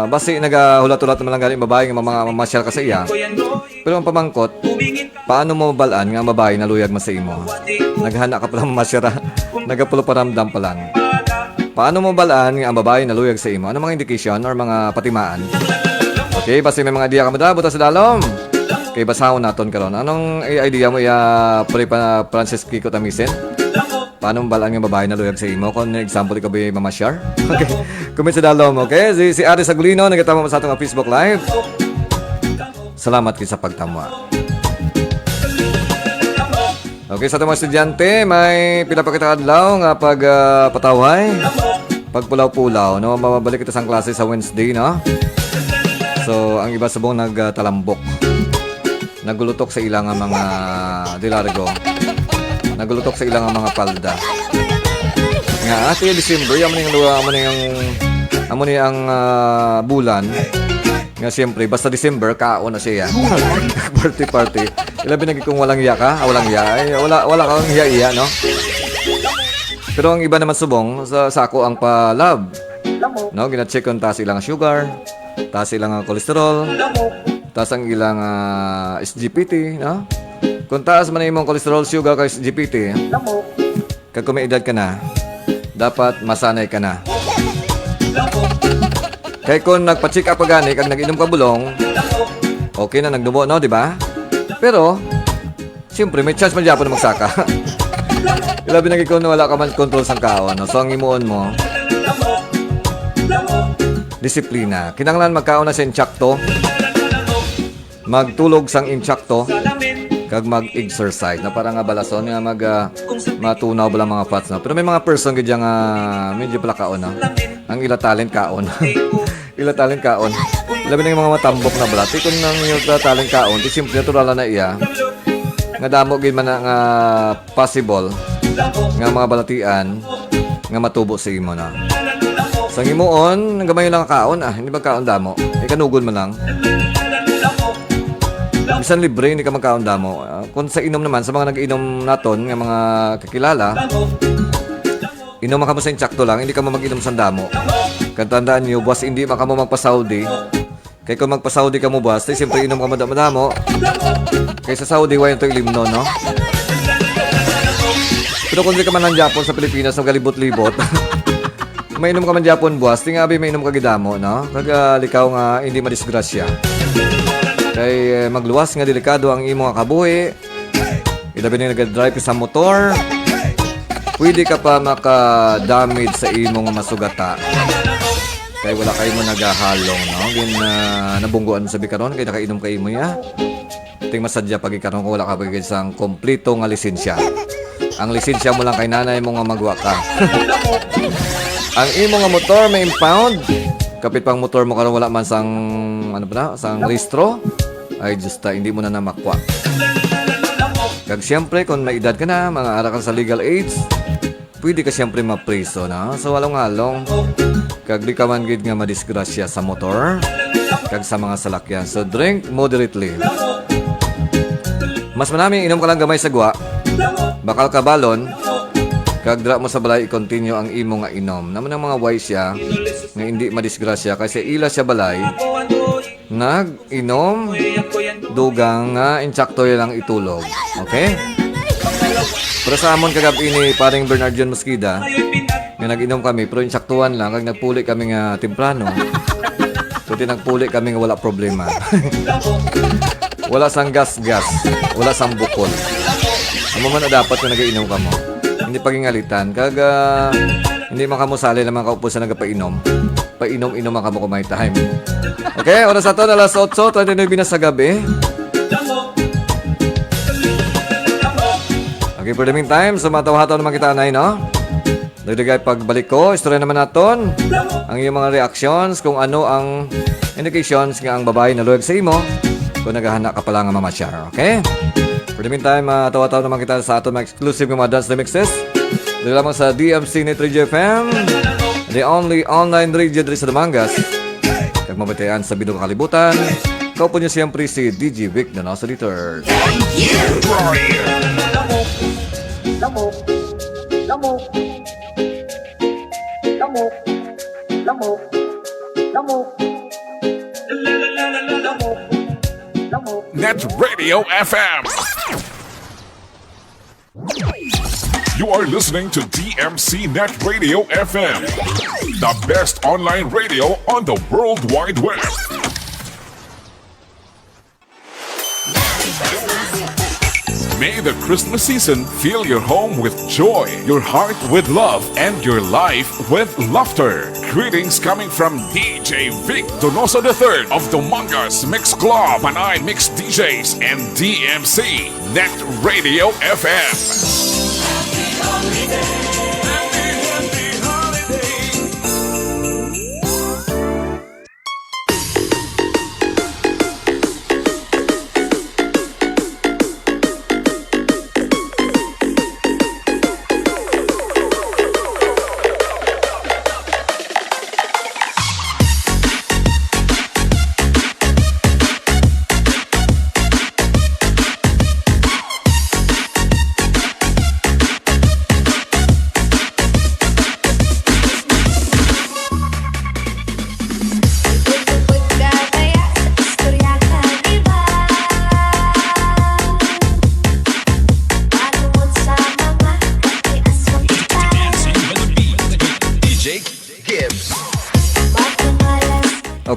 basi nagahulat-hulat naman lang gani ang babae nga mga mamasyal ka sa iya. Pero ang pamangkot, paano mo mabalaan nga ang babae naluyag man sa imo? Naghana ka pala mamasyal, ah. Nagapulo paramdam pa lang. Paano mo mabalaan nga ang babae naluyag sa imo? Ano mga indication or mga patimaan? Okay, basi may mga idea ka mo da, buta sa dalom. Kay basahon naton karon. Anong i- idea mo iya, Pre pa Francis Kiko Tamisen? Paano mabalaan nga babae naluyag sa imo? Kung example, ikaw ba'y mamasyar? Okay. Comment sa dalom, okay? Si, si Aris Agulino, nagatama sa atong Facebook Live. Salamat kay sa pagtamwa. Okay, sa atong mga estudyante, may pila pa kita adlaw nga pag, ah, patawhay, pagpulaw-pulaw, no? Mababalik kita sang klase sa Wednesday, no? So, ang iba subong nagtalambok. Nagulutok sa ila nga mga dilargo. Nagulutok sa ila nga mga palda. Nga, ate, December, amo ni ang, amo ni ang, amo ni ang, ah, bulan. Nga siyempre, basta December, kaon na siya. Party, party. Ilabi na kung walang iya ka, ah, walang iya. Ay, wala, wala kang iya-iya, no? Pero ang iba naman subong, sa, sa ako ang pa-love. No, gina-check kung taas ilang sugar, taas ilang cholesterol, taas ang ilang, ah, S G P T, no? Kung taas man imong cholesterol, sugar, kag S G P T, kag kung may edad ka na, dapat masanay ka na. Kay kung nagpa-check up ka gani kag nag-inom ka bulong, okay na nagdubo, no, di ba? Pero, siyempre, may chance man gyapon na magsaka. Ilabi na gid kung wala ka man control sang kaon, no? So, ang himuon mo, disiplina. Kinahanglan magkaon na sa insakto, magtulog sang insakto, kag mag-exercise. Na para nga balason nga mag, ah, matunaw bala mga fats, no? Pero may mga person gid nga medyo pala kaon, no? Ang ila talent kaon. Ila talent kaon. Labi na yung mga matambok na balati. Kung ang ila talent kaon, di simple natural na iya. Nga damo gid man na nga possible nga mga balatian nga matubo sa imo na. Sa himuon, gamay lang kaon, ah, hindi magkaon damo. Ikanugon man lang. Bisan libre, hindi ka magkaon damo. Ah, kung sa inom naman, sa mga nag-inom naton nga mga kakilala, inom man kamo sa insakto lang, hindi kamo mag-inom sang damo. Kag tandaan niyo, buwas hindi man kamo magpa-Saudi. Kay kung magpa-Saudi kamo buwas, di siyempre inom kamo madamo-damo. Kay sa Saudi, way to ilimnon, no? Pero kung di ka man lang Japon sa Pilipinas, nagalibot-libot. Mainom ka man Japon buwas, di nga abi mainom ka gidamo, no? Kag, ah, likaw nga hindi madisgrasya. Kay, eh, magluwas nga delikado ang imo nga kabuhi. Ilabi na nag-drive ka sa motor, pwede ka pa maka-damage sa imong masugata. Kay wala kayo mo nagahalong, no? Gin, ah, nabungguan mo sa bikaron, kay nakainom kayo mo ya. Ting masadya pag ikaron kung wala ka pag isang kompleto nga lisensya. Ang lisensya mo lang kay nanay mo nga magwa ka. Ang imo nga motor may impound. Kapit pang motor mo karon wala man sang, ano pa na, sang rehistro. Ay, Diyos ta, hindi mo na namakwa. Kag siyempre, kung may edad ka na, mga ara ka sa legal age, pwede ka siyempre mapriso na. So, halong-halong, kag di ka man gid nga madisgrasya sa motor, kag sa mga salakyan. So, drink moderately. Mas manami, inom ka lang gamay sa gwa, bakal ka balon, kag dira mo sa balay i-continue ang imo nga inom. Namo nang mga wise siya, nga hindi madisgrasya, kay sa ila siya balay, nag-inom, dugang nga insakto lang itulog. Okay? Pero sa amon kagab-i ni Paring Bernard John Mosqueda, nga nag-inom kami, pero insaktuhan lang, kag nagpuli kami nga temprano. Kundi nagpuli kami nga wala problema. Wala sang gas-gas, wala sang bukol. Amo man na dapat nga nag-inom ka mo. Hindi pagingalitan, kag, ah, hindi man kamo sali naman kaupo sa nagapainom. Painom-inom ang kamo kung may time. Okay, oras nato na alas otso twenty-nine na sa gabi. Okay, for the meantime, so matawhataw naman kita, Nay, no? Dagdagay pagbalik ko, istorya naman naton ang iyong mga reactions kung ano ang indications nga ang babae naluyag sa imo kung nagahana ka pala nga mamasyar, okay? For the meantime, ah, tawa-tawa naman kita sa aton mga exclusive nga mga dance remixes. Dito lamang sa D M C Net Radio F M, the only online radio diri sa Dumangas. Kag mabatian sa bilog nga kalibutan. Kaupo niyo siyempre si D J Vic Donoso the third. Net Radio F M. You are listening to D M C Net Radio F M, the best online radio on the World Wide Web. May the Christmas season fill your home with joy, your heart with love, and your life with laughter. Greetings coming from D J Vic Donoso the third of Dumangas Mix Club, Panay Mix D Js, and D M C Net Radio F M.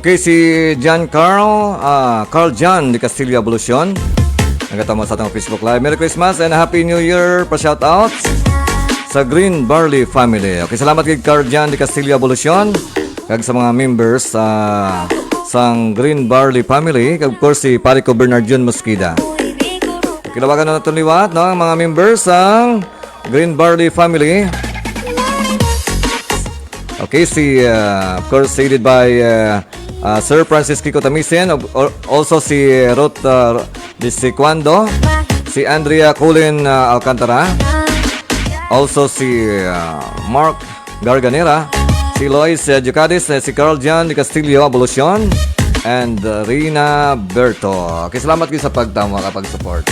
Okay, si John Carl, ah, Carl John de Castillo Abolucion. Nagatama sa atong Facebook Live. Merry Christmas and Happy New Year pa shoutouts sa Green Barley Family. Okay, salamat kay Carl John de Castillo Abolucion kag sa mga members, ah, sang Green Barley Family, kag of course si Pare ko Bernard Jun Mosqueda. Kilawagan na naton liwat, no, ang mga members sang Green Barley Family. Okay, si, uh, of course, headed by, uh, uh, Sir Francis Kiko Tamisen, of- al- also si Ruth, uh, Disicuando, si Andrea Cullen, uh, Alcantara, also si, uh, Mark Garganera, si Lois, uh, Ducadis, uh, si Carl John de Castillo Abolucion, and, uh, Rina Berto. Okay, salamat kayo sa pagtama at pag-support.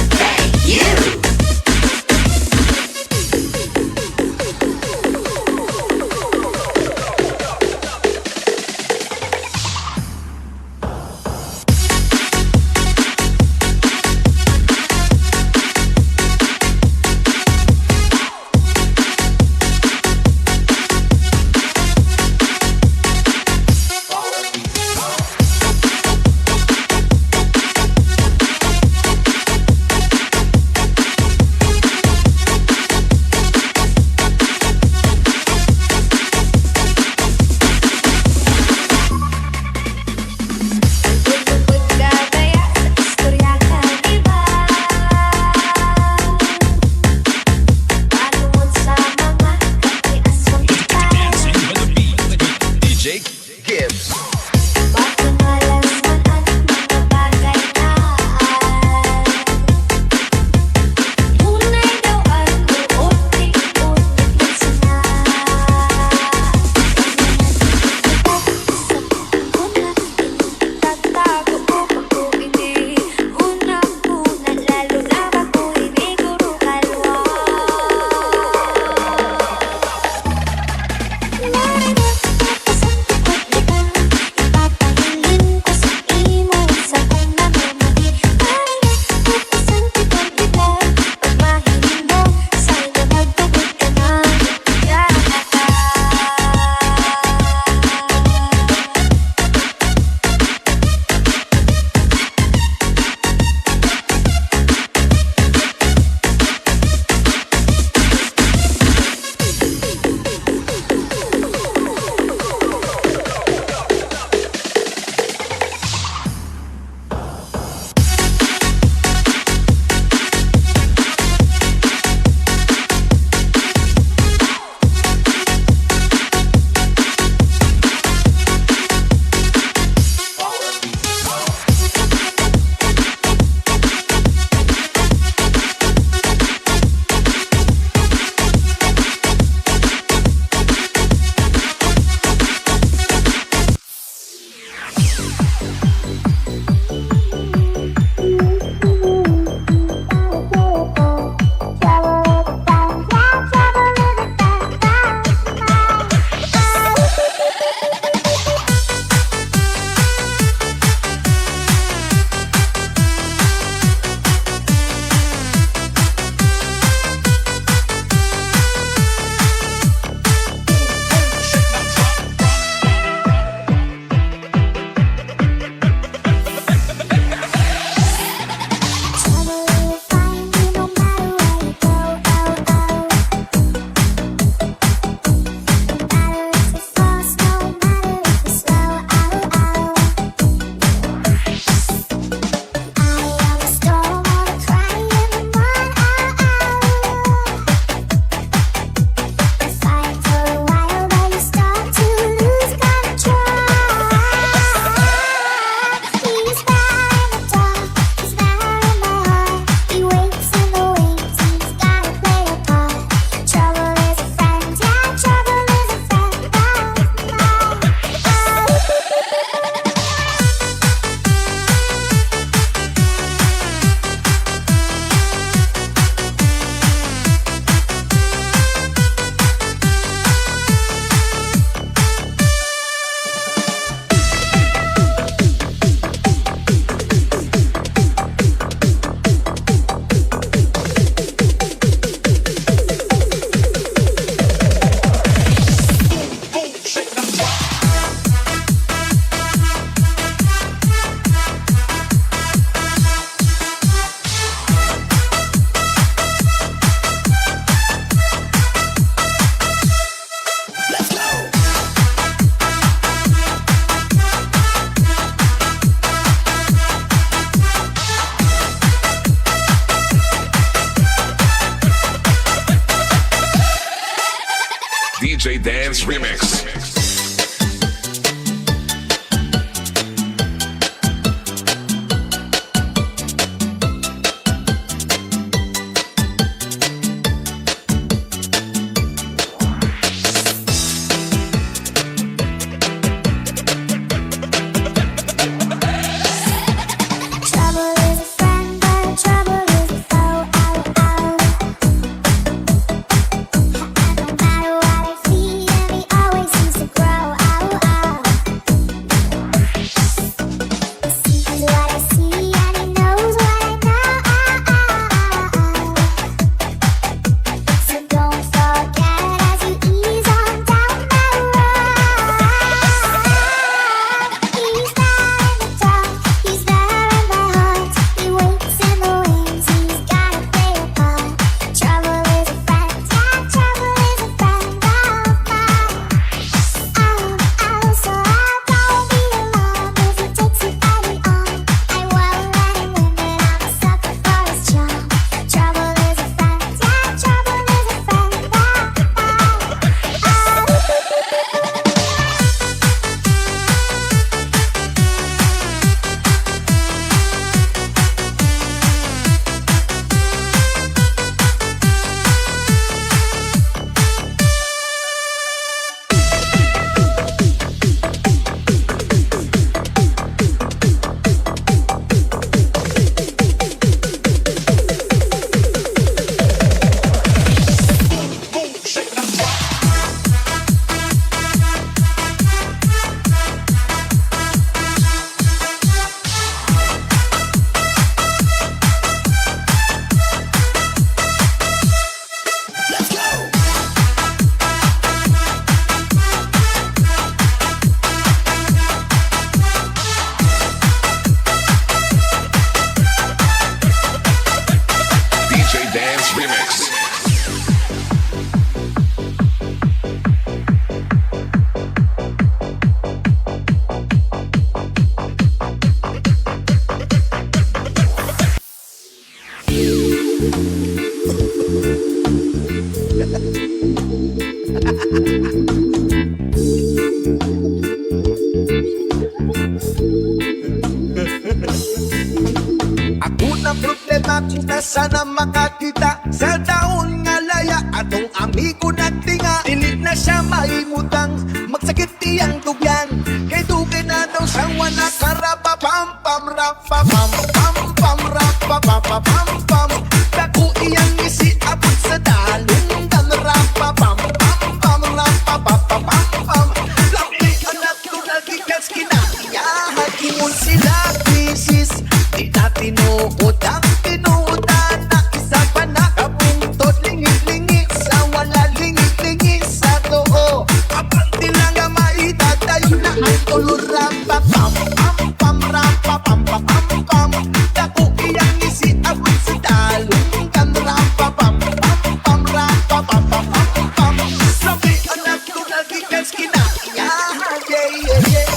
Sana makakita sa daon nga laya, atong amigo nagtinga. Dili na siya mahimutang, magsakit iyang dugyan. Kay dugay na daw siya wala ka. Rapa pam pam, rapa pam pam pam, rapa pam pam pam pam. Dako iyang ngisi, abot sa dalunggan. Rapa pam pam pam, rapa pam pam pam pam. Labi ang natural gikan sa kinaiyahan. Ingon sila, misis, di na tinuod ang tinuodan. Na isa pa nakabungtod, lingi-lingi sa wala, lingi-lingi sa tuo. Abante lang nga maitatayo na ang tulo. Rapa pam pam pam, rapa pam pam pam pam. Dako iyang ngisi, abot sa dalunggan. Rapa pam pam pam, rapa pam pam pam pam. Labi ang natural gikan sa kinaiyahan. Yeah, yeah, yeah.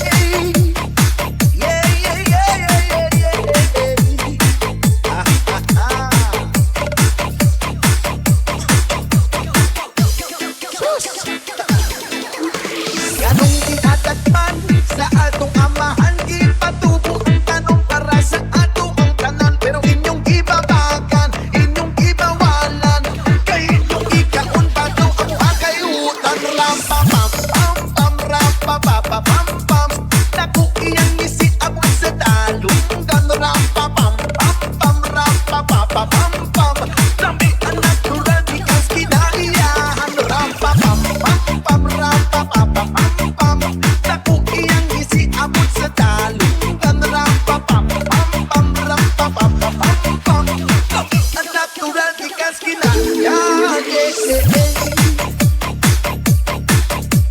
Yeah, yeah, yeah, yeah, yeah, yeah, yeah. Ah, ah, ah. Sus! Nganong gihatag man sa atong amahan, gipatubo ang tanom para sa ato ang tanan, pero inyong gibabagan, inyong gibawalan, kay inyong ikaon pa to ang makayutan. Rapa pam pam pam, rapa pa pa pam pam. Dako iyang ngisi, abot sa dalunggan. Rapa pam pam pam, rapa pa pa pam pam. Labi ang natural gikan sa kinaiyahan. Rapa pam pam pam, rapa pa pa pam pam. Dako iyang ngisi, abot sa dalunggan. Rapa pam pam pam, rapa pa pa pam pam. Labi ang natural gikan sa kinaiyahan. Yeah, yeah, yeah.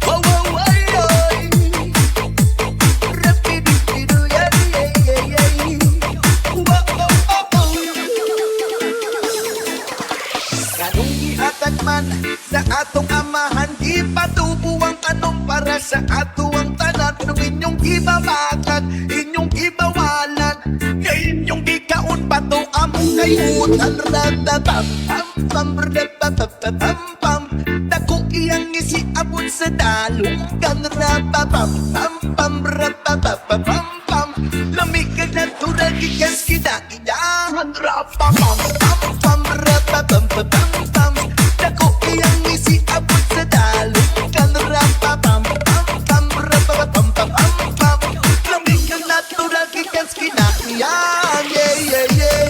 Wow, wow, wow, wow. Rapidipido, yeah, yeah, yeah, yeah. Wow, wow, wow, wow. Nganong gihatag man sa atong amahan, gipatubo ang tanom para sa ato ang tanan, pero inyong gibabagan, inyong gibawalan, kay inyong gikaon pa to among kayutan. Rapa pam pam pam, rapa pa pa pam pam. Dako iyang ngisi, abot sa dalunggan. Rapa pam pam pam, rapa pa pa pam pam. Lami kag natural gikan sa kinaiyahan. Rapa pam pam pam, rapa pam pa pam pam. Dako iyang ngisi, abot sa dalunggan. Rapa pam pam pam, rapa pa pam pa pam pam. Lami kag natural gikan sa kinaiyahan. Yeah, yeah, yeah.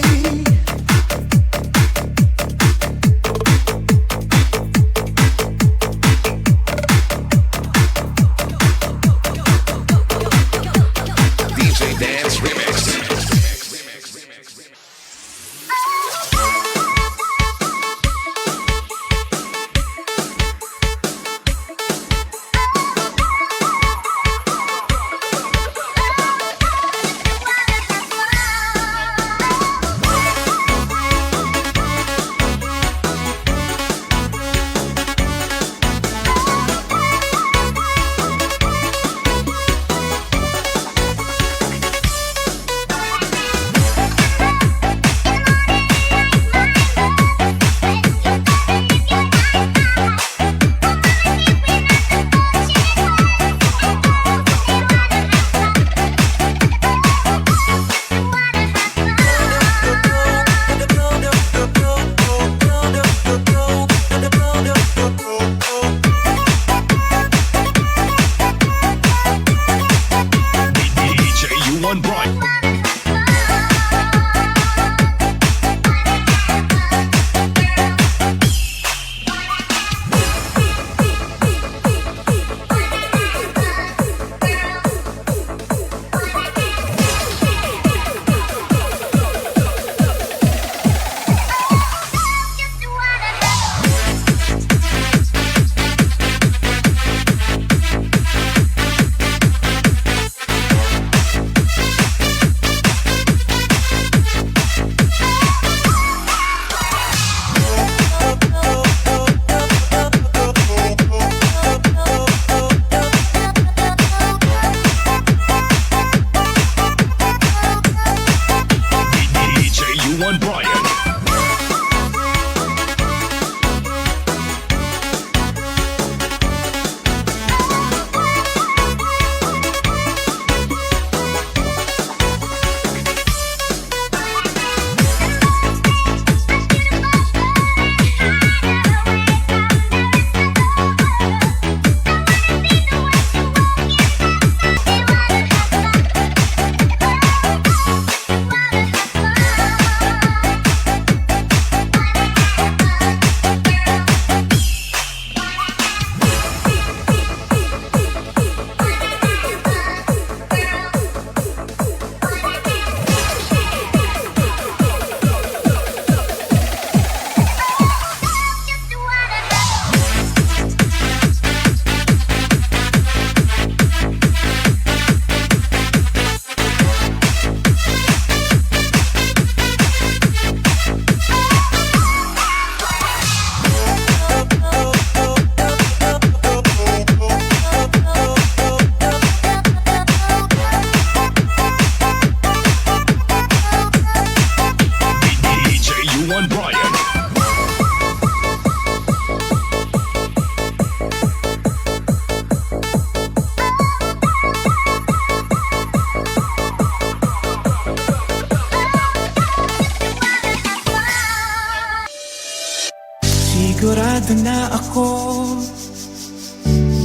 Na ako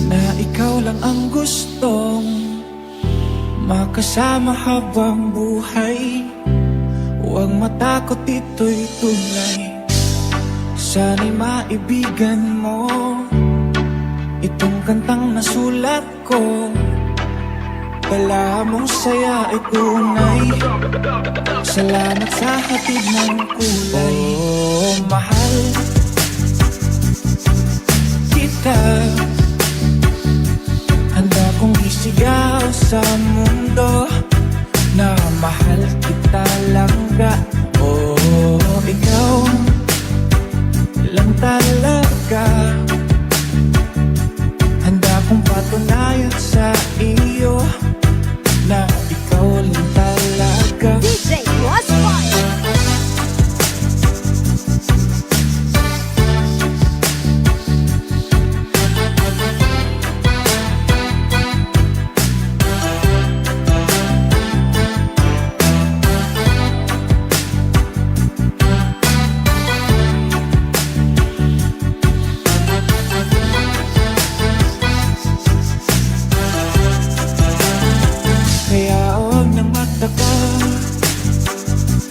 na ikaw lang ang gustong makasama habang buhay. Huwag matakot, ito'y tunay. Sana'y maibigan mo itong kantang nasulat ko. Wala mong saya ay tunay. Salamat sa hatid ng kulay. Oh, mahal kita. Handa kong isigaw sa mundo na mahal kita langga. Oh, ikaw lang talaga. Handa kong patunayan sa iyo na ikaw lang talaga. D J Crossfire. Kaya huwag nang magtaka.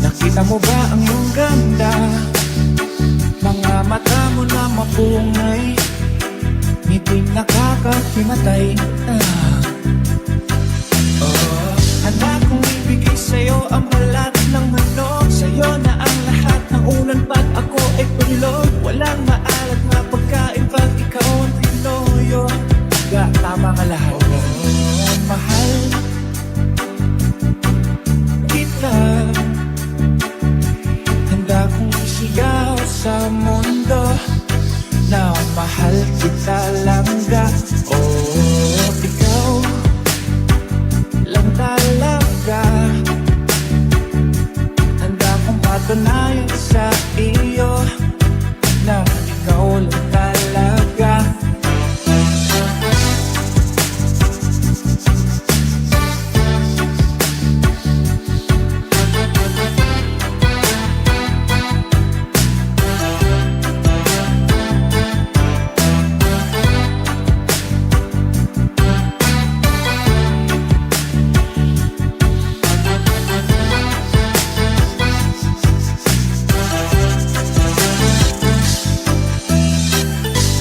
Nakita mo ba ang iyong ganda? Mga mata mo na mapungay, ngiting nakakahimatay. Ah. Oh, handa kong ibigay sa'yo ang balat ng manok. Sa'yo na ang lahat ng ulan pag ako ay tulog. Walang maalat na pagkain pag ikaw ang tinuyo. Ga, tama ka lahat. Oh, mahal kita. Handa kong isigaw sa mundo na mahal kita langga. Oh, ikaw lang talaga. Handa kong patunayan sa iyo na ikaw lang talaga.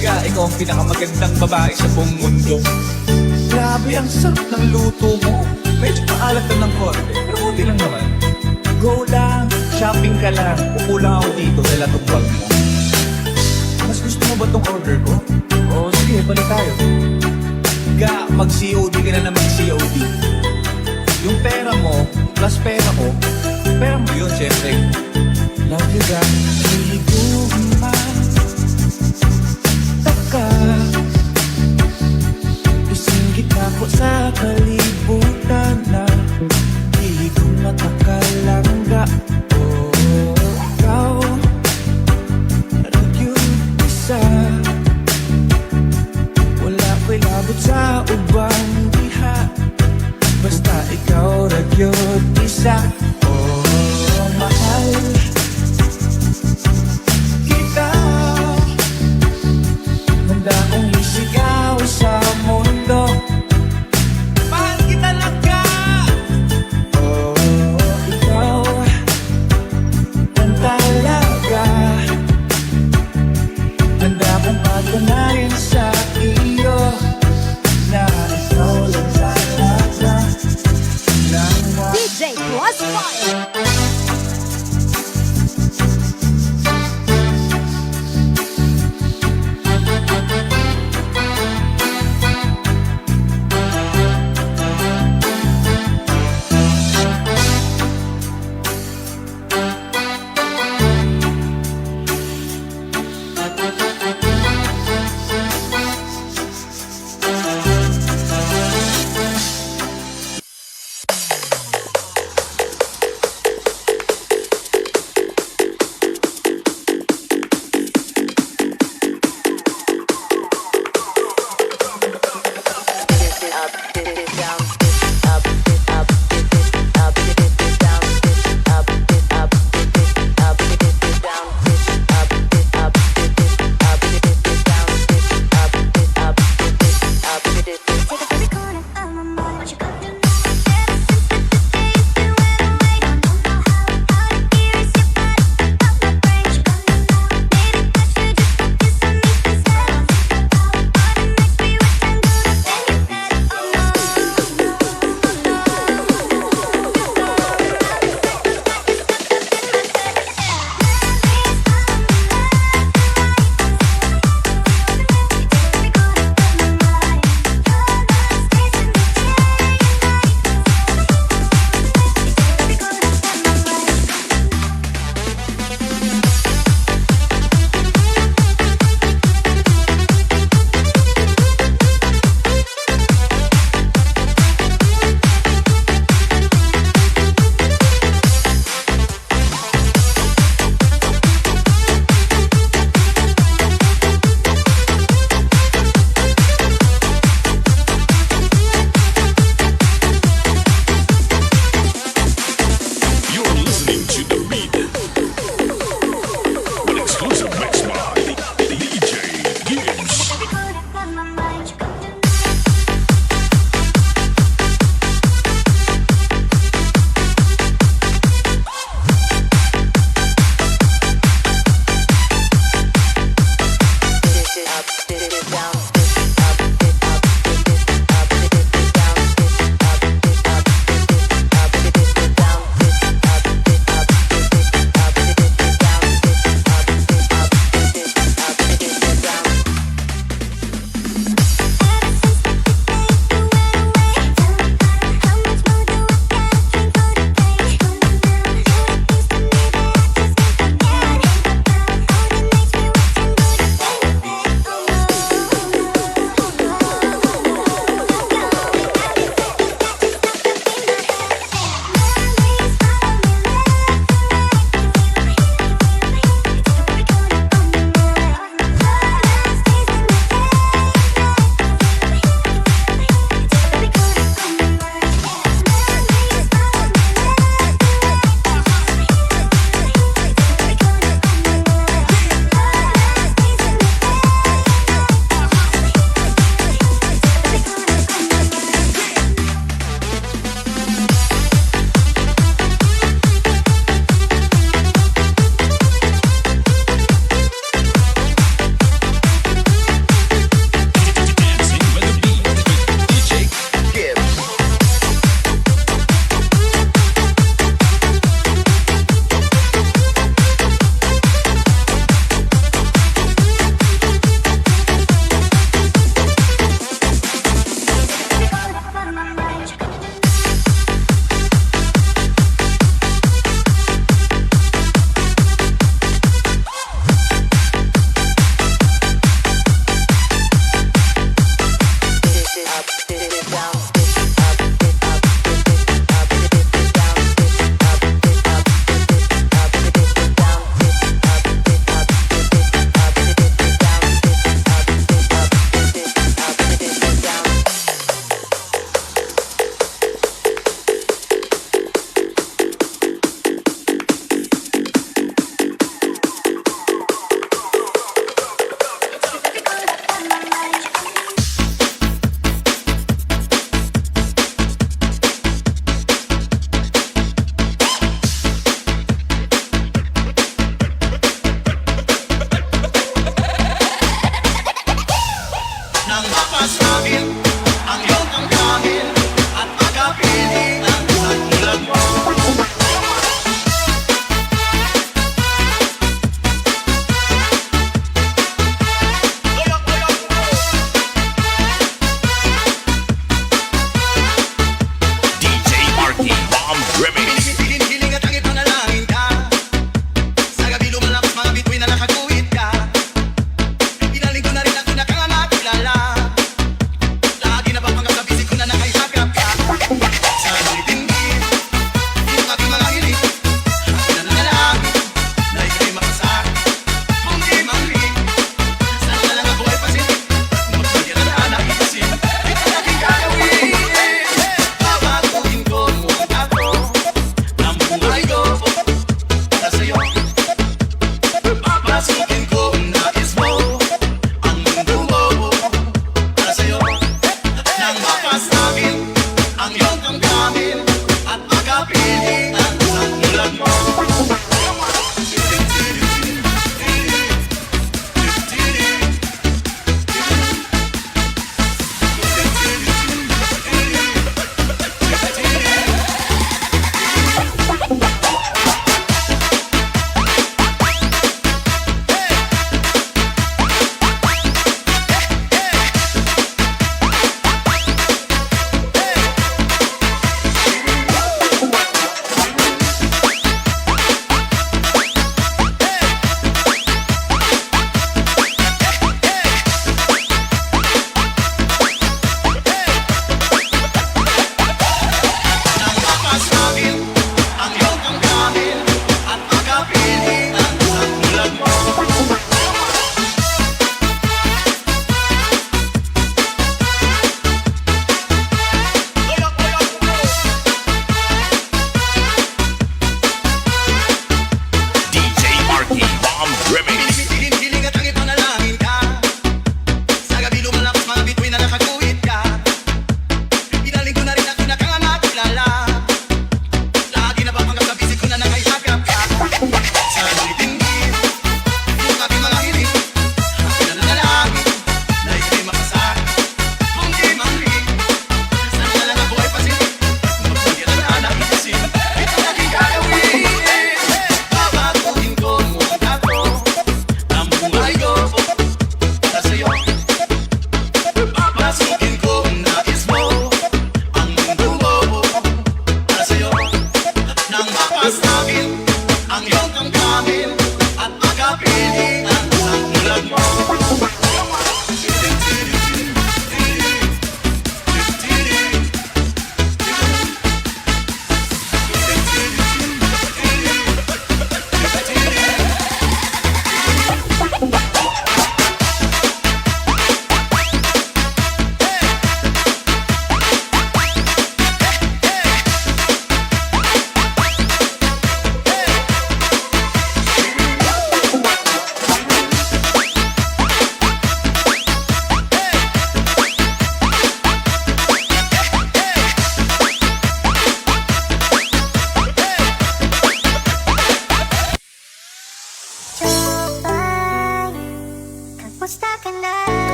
Ga, ikaw ang pinakamagandang babae sa buong mundo. Grabe, ang sarap ng luto mo. Medyo maalat lang ng konti, pero okay lang naman. Go lang, shopping ka lang. Upo lang ako dito dahil atong bag mo. Mas gusto mo ba tong order ko? O sige, balik tayo. Ga, mag-C O D ka na naman, C O D. Yung pera mo, plus pera ko, pera mo yun, syempre. Love you, Ga. Higugma taka. Isinggit ako sa kalibutan na higugma taka langga. Oh, ikaw, ragyo isa. Wala ko'y labot sa ubang diha. Basta ikaw ra gyud isa, oh, mahal.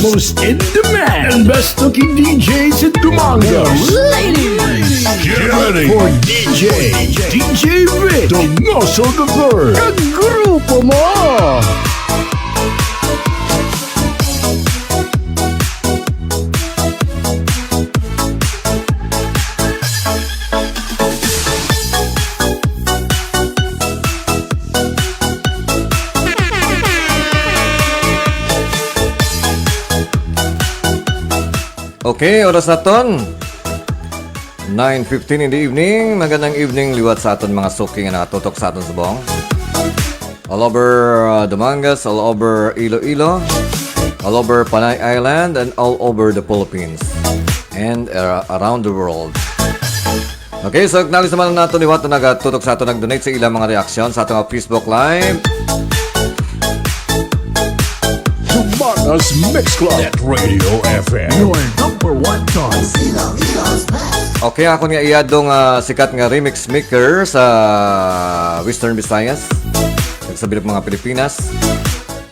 Most in demand and best looking D J sa Dumangas. Ladies, get ready for D J, D J Vic, Donoso the third. Kag grupo mo! Okay, oras naton nine fifteen in the evening. Magandang evening liwat sa aton mga suki nga nakatutok sa aton subong. All over, uh, Dumangas, all over Iloilo, all over Panay Island, and all over the Philippines, and, uh, around the world. Okay, so acknowledge naman nato liwat na nagatutok sa aton, nag-donate sa ilang mga reaksyon sa aton nga Facebook Live. Dumangas Mix Club at Radio F M. Your number one choice. Okay, ako nga iyado nga sikat nga remix maker sa Western Visayas, kag sa bilog mga Pilipinas.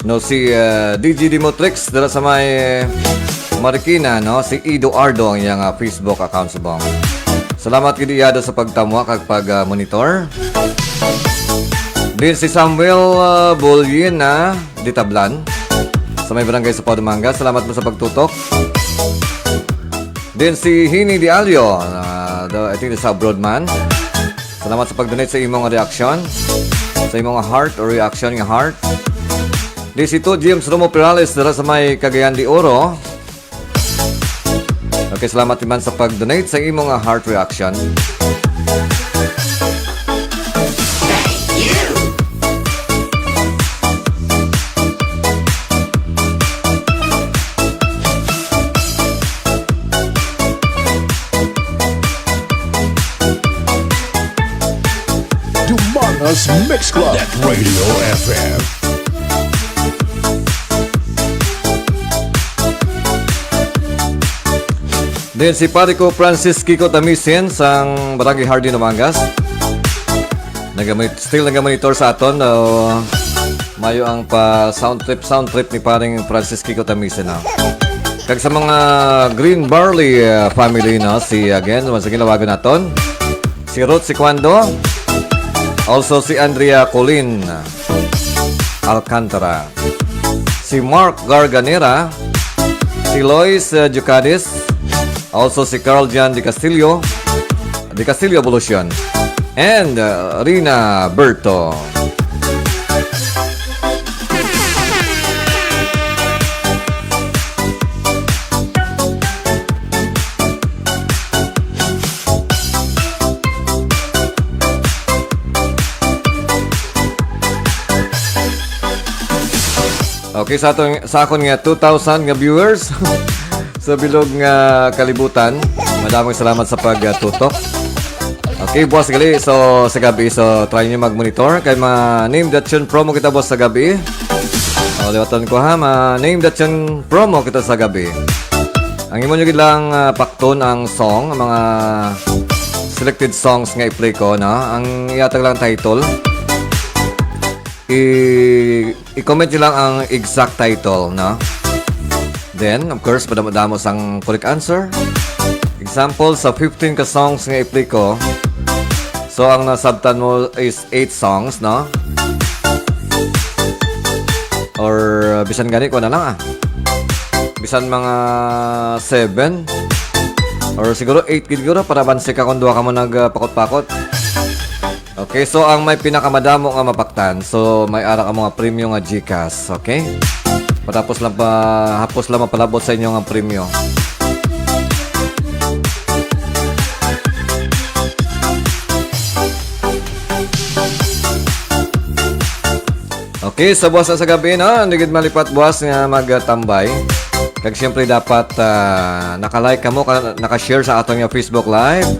No, si, uh, D J Demotrix dala sa may Marikina, no? Si Eduardo ang iyang, uh, Facebook account subong. Salamat gid iyado sa pagtamwa kag pag, uh, monitor. Din si Samuel, uh, Bolina di Tablan sa may barangay sa Paudumanga. Salamat mo sa pagtutok. Din si Hini Di Alio, uh, the, I think this abroad man. Salamat sa pag-donate sa imong reaction, sa imong heart or reaction nga heart. Di si Two James Romo Perales dira sa may Cagayan de Oro. Okay, salamat man sa pag-donate sa imong heart reaction. Dumangas Mix Club at Radio F M. Then si pare ko Francis Kiko Tamisin sang Barangay Hardin, Dumangas. Nagamit, still nagamonitor sa aton. Uh, mayo ang pa sound trip, sound trip ni paring Francis Kiko Tamisin, ah. Kag sa mga Green Barley, uh, family, no, si, again, once again, lawagan naton. Si Ruth Sicuando. Also si Andrea Colin Alcantara. Si Mark Garganera. Si Lois, uh, Jucades. Also si Carl Jan Di Castillo. Di Castillo Evolution. And, uh, Rina Berto. Okay, sa aton, sa akon nga two thousand nga viewers sa bilog nga kalibutan, madamong salamat sa pagtutok. Okay, buwas gali, so, sa gabi, so, try nyo mag-monitor. Kay ma-name that tune promo kita, buwas sa gabi. O, liwatan ko, ha, ma-name that tune promo kita sa gabi. Ang imo nyo gid lang, ah, pakton ang song, ang mga selected songs nga i-play ko, no? Ang ihatag lang title. I, i-comment nyo lang ang exact title, no? Then, of course, madamo-damo sang correct answer. Example, sa fifteen ka songs nga i-play ko, so ang nasabtan mo is eight songs, no? Or, uh, bisan gani, ko na lang, ah. Bisan mga seven. Or siguro eight gid siguro para bansik akong duha ka mo nag, uh, pakot-pakot. Okay, so ang may pinakamadamo nga mapaktan, so may ara ka mga premyo nga GCash, okay? Patapos lang pa, hapos lang mapalabot sa inyo nga premyo. Okay, sa buwas sa gabi, no? Hindi gid malipat buwas nga magtambay. Kag siyempre dapat, ah, naka-like kamo, ka-, naka-share sa aton nga Facebook Live.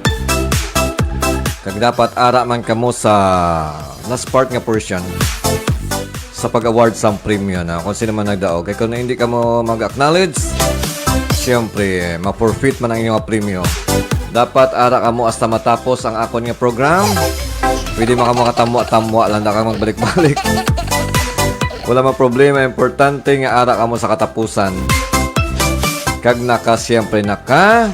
Kag dapat ara man kamo sa last part nga portion sa pag-award sang premyo, no? Kung sino man nagdaog. Kay kung hindi kamo mag-acknowledge, siyempre, ma-forfeit man ang inyong premyo. Dapat ara kamo hasta matapos ang akon nga program. Pwede man kamo katamwa-tamwa lang, da kang magbalik-balik. Wala mang problema, importante nga ara kamo sa katapusan. Kag naka, siyempre, naka,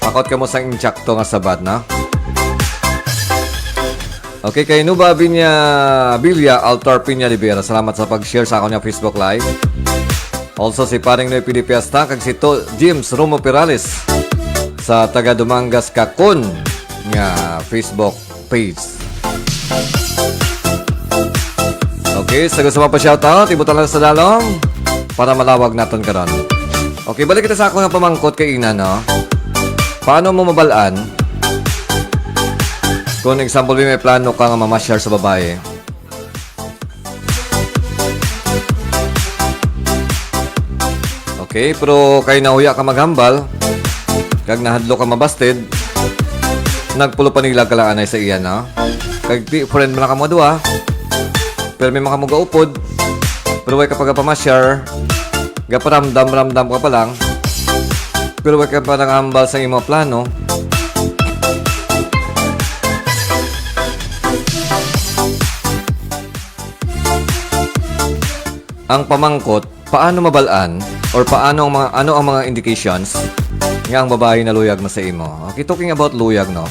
pakot kamo sang insakto nga sabat, no? Okay, kay Nuba Binya, Bilya, Altar Piña Rivera, salamat sa pag-share sa akon nga Facebook Live. Also, si Paring Noy Pidi Piesta, kag si To-, James Romo Perales sa taga Dumangas, Kakon nga Facebook page. Okay, sa gusto magpa-shoutout, ibutang lang sa dalom para malawag naton karon. Okay, balik kita sa ako nga pamangkot kay ina, no? Paano mo mabal-an kung, example, may plano ka nga mamasyar sa babae? Okay, pero kay nahuya ka maghambal, kag nahadlok ka mabasted, nagpulo panilag ka lang anay sa iya, no? Kag di, friend man lang kamo duha, pero may mga mo gaupod, pero way ka pagapamasyar, gaparamdam-ramdam ka pa lang, pero way ka pa nangambal sa imo plano. Ang pamangkot, paano mabal-an or paano ang mga, ano ang mga indications nga ang babae naluyag na sa imo? Okay, talking about luyag, no?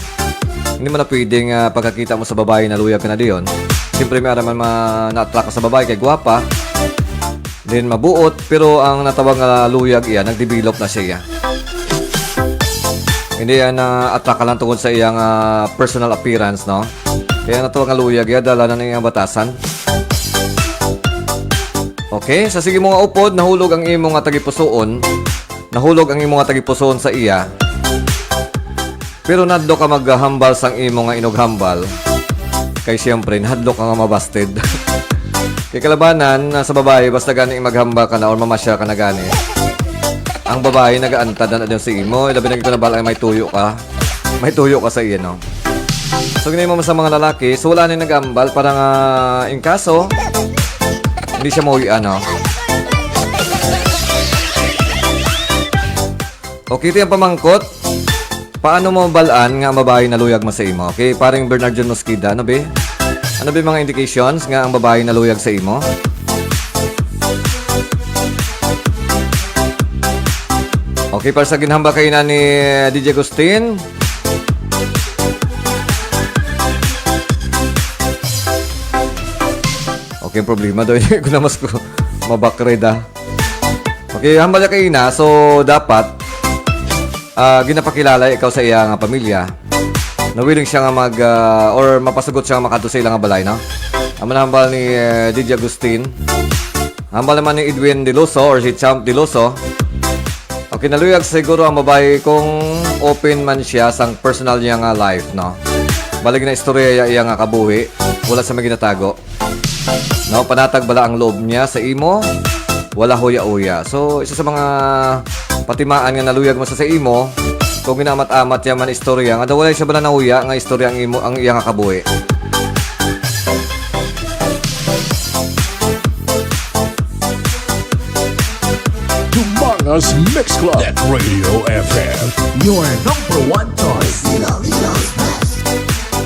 Hindi man na pwedeng, ah, pagkakita mo sa babae na luyag ka na diyon. Siyempre, may araman ma-, na-attract ka sa babae kay gwapa, then mabuot, pero ang natawag nga luyag iya, nag-develop na siya. Hindi yan na-attract ka lang tungod sa iyang, ah, personal appearance, no? Kaya natawag nga luyag iya, dala na iyang batasan. Okay, sa sige mo nga upod, nahulog ang imo nga tagipusoon. Nahulog ang imo nga tagipusoon sa iya. Pero nadlo ka maghambal sang imo nga inughambal. Kay siyempre, nadlo ka nga mabasted. Kay kalabanan na sa babae, basta gani maghambal ka na or mamasyal ka na gani, ang babae nagaantad na din sa imo. Labi na gito na bala may tuyo ka. May tuyo ka sa iya, no? So, gani mo sa mga lalaki, so wala na nag-ambal para nga in kaso, hindi siya mauwi, ano? Okay, ito yung pamangkot. Paano mo balaan nga ang babae naluyag mo sa imo? Okay, paring Bernard John Mosqueda, ano, be? Ano ba yung mga indications nga ang babae naluyag sa imo? Okay, para sa ginhambal kayo na ni D J Agustin. Okay, ang problema daw, hindi ko na mas ko mabakred, ah. Okay, hambal niya kaina. So, dapat, ah, ginapakilala ikaw sa iya nga pamilya na willing siya nga mag, ah, or mapasugot siya nga makadto sa ila nga balay, no? Amo na hambal ni, eh, D J Agustin. Hambal naman ni Edwin Deloso or si Champ Deloso. Okay, naluyag siguro ang babae kung open man siya sang personal niya nga life, no? Balig na istorya iya, iya nga kabuhi, wala sa may ginatago. No, panatag bala ang loob niya sa imo, wala huya-uya. So, isa sa mga patimaan nga naluyag mo sa, sa imo, kung ginaamat-amat niya man istorya, nga daw wala siya bala nahuya nga istorya ang imo, ang iya nga kabuhi. Dumangas Mix Club at Radio F M, your number one choice.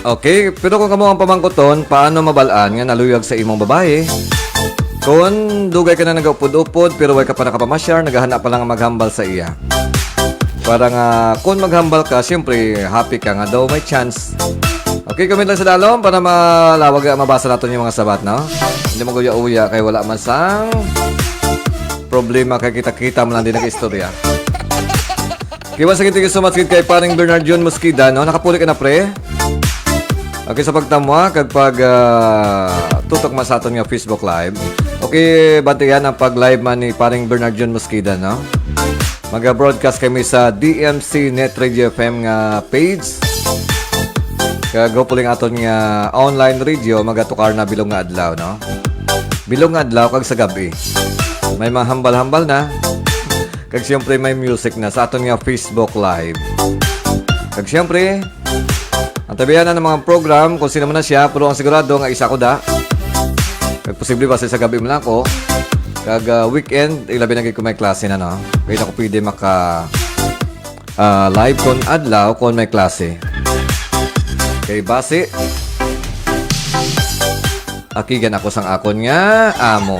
Okay, pero kung kamo ang pamangkuton, paano mabalaan nga naluyag sa imong babae? Kung dugay ka na nagaupod-upod, pero way ka pa nakapamasyar, nagahana pa lang nga maghambal sa iya. Para nga, kung maghambal ka, siyempre, happy ka nga daw may chance. Okay, comment lang sa dalom para malawag, mabasa natin yung mga sabat, no? Hindi mag-uya-uya kay wala man sang problema kay kita-kita man lang din nag-istorya. Okay, once again, thank you so much gid kay Paring Bernard Jun Mosqueda, no? Nakapuli ka na, pre? Okay, sa pagtamwa, kag pag, ah, tutok man sa aton nga Facebook Live. Okay, bantayan ang pag-live man ni Paring Bernard Jun Mosqueda, no? Maga-broadcast kami sa D M C Net Radio F M nga page. Kag hopefully ang aton nga online radio magatukar na bilog nga adlaw, no? Bilog nga adlaw kag sa gabi. May mga hambal-hambal na. Kag siyempre may music na sa aton nga Facebook Live. Kag siyempre, ang tabihan na ng mga program, kung sino man na siya, pero ang sigurado nga isa ko da. Kag posible ba sa gabi man ako. Kag, ah, weekend, ilabi na gid kung may klase na, no? Kaya ako pwede maka, ah, live kon adlaw kon may klase. Kay basi, akigan ako sang akon nga amo.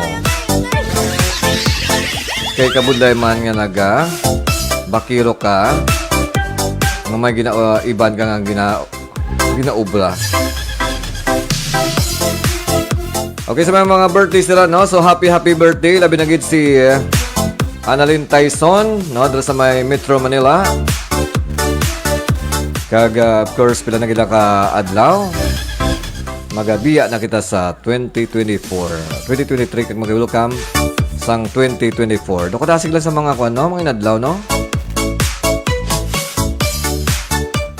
Kay kabudlay man nga naga bakiro ka, nga may gina-, uh, iban ka nga gina-, ginaobra. Okay, sa mga, mga birthdays nila, no? So, happy, happy birthday. Labi na gid si, uh, Annalyn Tyson, no? Dira sa may Metro Manila. Kag, uh, of course, pila na gid ka adlaw. Magabiya na kita sa twenty twenty-four. Twenty twenty-three, kag mag-welcome sang twenty twenty-four. Do kadasig lang sa mga kuan, no? Mga inadlaw, no?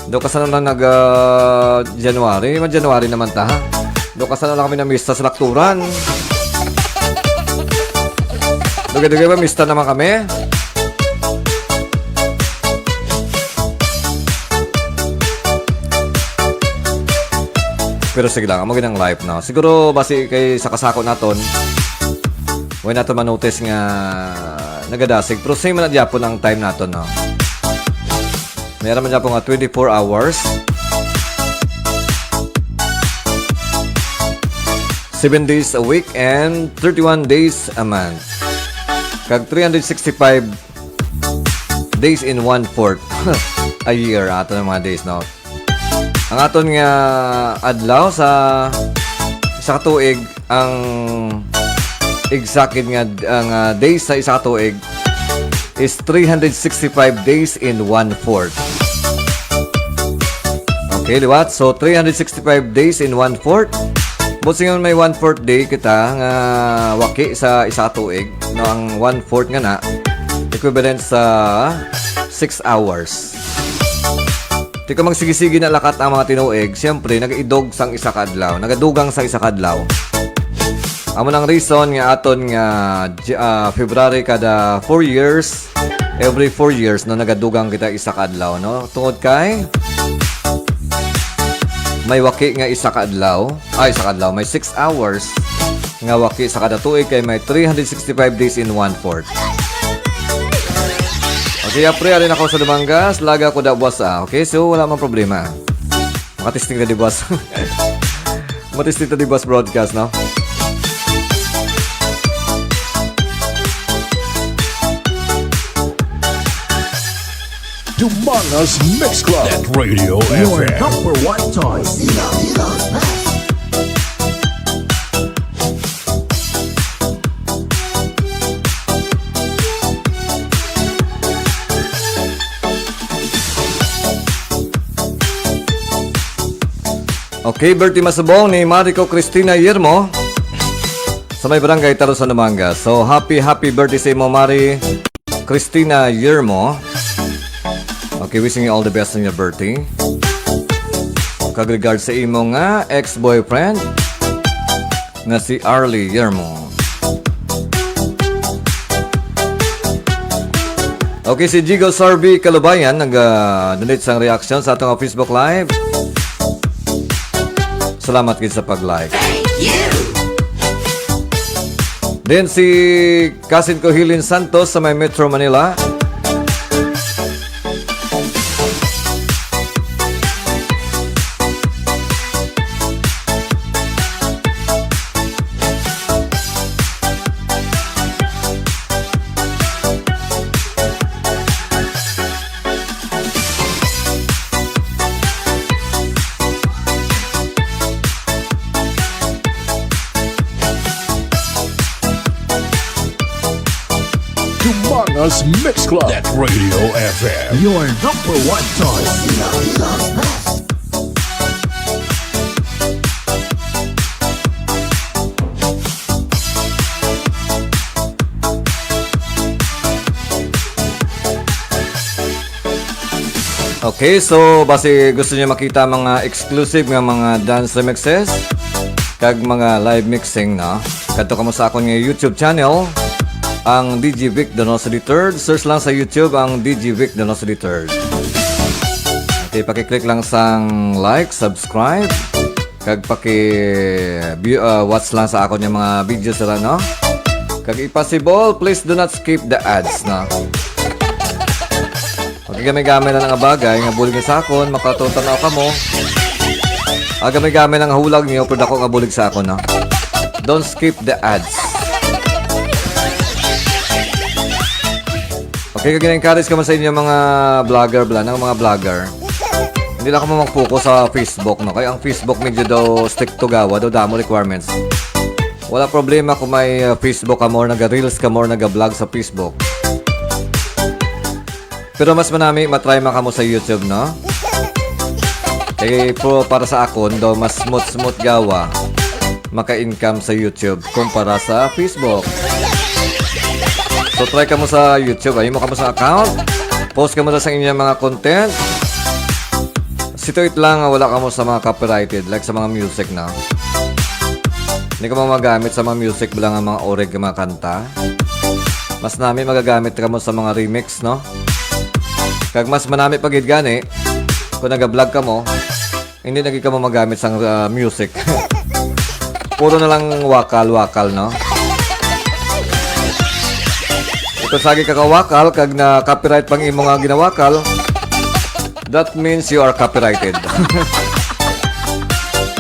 Do ka sana lang nag, ah, January. Mag-January naman ta, ha? Do ka sana lang kami na mista sa Lakturan. Dugay-dugay ba mista naman kami? Pero sige lang, amo gid ang life, no? Siguro, basi kay sa kasako naton, way naton ma-notice nga nagadasig. Pero same man na gyapon ang time naton, no? Meron man gyapon nga twenty-four hours. Seven days a week and thirty-one days a month. Kag three hundred sixty-five days in one-fourth a year ato ng mga days, no? Ang aton nga adlaw sa isa ka tuig, ang exact gid nga, nga days sa isa ka tuig is three hundred sixty-five days in one-fourth. Okay, liwat. So, three hundred sixty-five days in one-fourth. Buot silingon, may one-fourth day kita nga waki sa isa ka tuig, no, ang one-fourth nga na, equivalent sa six hours. Di ko magsigi-sigi na lakat ang mga tinuig, siyempre, nagaidog sang isa ka adlaw, nagadugang sang isa ka adlaw. Amo nang reason nga aton nga J-, ah, February kada four years, every four years, no, nagadugang kita isa ka adlaw, no? Tungod kay may waki nga isa ka adlaw, ay, isa ka adlaw, may six hours nga waki sa kada tuig kay may three hundred sixty-five days in one-fourth. Okay, apre, ari na ko sa Dumangas, laga ko da buwas, ah. Okay, so wala man problema. Makatesting na di buwas. Matesting ta di buwas broadcast, no? Dumangas Mix Club. That Radio Your F M. Number one choice. Okay, birthday masubong ni Mariko Cristina Yermo sa may barangay Tarusan, Dumangas. So, happy, happy birthday sa imo, Mari Cristina Yermo. Okay, wishing you all the best on your birthday. Kag regard sa imo nga ex-boyfriend nga si Arlie Yermo. Okay, si Jigo Sarvi Kalubayan nag, ah, donate sang reaction sa atong Facebook Live. Salamat gid sa pag-like. Thank you. Then si kasin ko, Hilin Santos, sa may Metro Manila. Dumangas Mix Club. That Radio F M. Your number one choice. Okay, so basi gusto niyo makita mga exclusive nga mga dance remixes kag mga live mixing, no? Kadto kamo sa akon nga YouTube channel, ang D J Vic Donoso the third. Search lang sa YouTube ang D J Vic Donoso the third. Okay, paki-click lang sang like, subscribe, kag paki view, ah, watch lang sa akon nga mga videos sila, no? Kag if possible, please do not skip the ads, no? Okay, gamay-gamay lang nga bagay nga bulig sa akon, makatutanaw kamo. Ah, gamay-gamay lang nga hulag niyo, pero dako nga bulig sa akon, no? Don't skip the ads. Kaya gina-encourage ko man sa inyo mga vlogger, bala, ng mga vlogger. Hindi lang kamo mag-focus sa Facebook, no? Kaya ang Facebook medyo daw strict to gawa, daw damo requirements. Wala problema kung may uh, Facebook ka mo, or naga-reels ka mo, or naga-vlog sa Facebook. Pero mas manami, matry man kamo sa YouTube, no? Eh, pro para sa akon, daw mas smooth-smooth gawa maka-income sa YouTube kumpara sa Facebook. So, try kamo sa YouTube. Ay mo kamo sa account. Post kamo sa inyong mga content. Situit lang nga wala kamo sa mga copyrighted, like sa mga music na. Hindi kamo magamit sa mga music, bala nga mga oreg nga mga kanta. Mas nami magagamit kamo sa mga remix, no? Kag mas manami pa gid gani kung naga-vlog kamo, hindi na gid kamo magamit sang ah, music. Puro na lang wakal-wakal, no? Ito sagi ka kawakal kag na copyright pang imo nga ginawakal, that means you are copyrighted.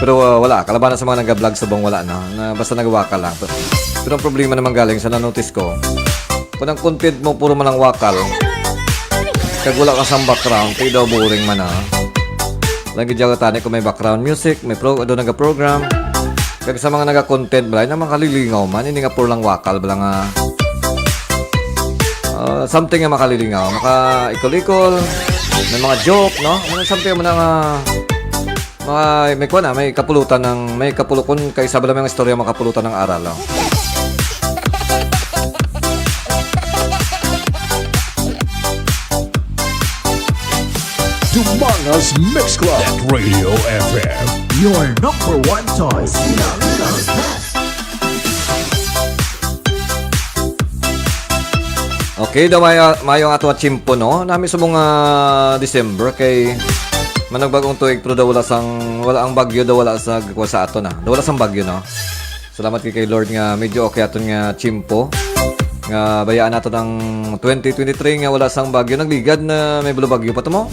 Pero uh, wala, kalabanan sa mga nag-vlog subong wala, no? Na basta nagwakal lang. Pero, pero ang problema naman galing sa na-notice ko, kung ang content mo puro man ang wakal, kag wala ka sang background, kay daw boring man, ha? Lagi dyan tani kung may background music, may pro, doon nag-program. Kag sa mga naga-content, balay na makalilingaw man, hindi nga puro lang wakal, bala nga ah, something nga makalilingaw, maka-ikol-ikol, may mga joke, no? Ano, something mo na nga, mga, may kuha na, may kapulutan ng, may kapulukon, kay isa bala may istorya makapulutan ng aral, no? Dumangas Mix Club at Radio F M. Your number one choice. Okay, daw mayo, mayo ang ato nga tiyempo, no? Nami sa mga December kay manugbag-ong tuig, pero daw wala sang, wala ang bagyo, daw wala sa, sa ato na. Daw wala sang bagyo, no? Salamat kay, kay Lord nga medyo okay aton nga tiyempo. Nga bayaan nato ang twenty twenty-three nga wala sang bagyo. Nagligad na may bulubagyo pa to mo.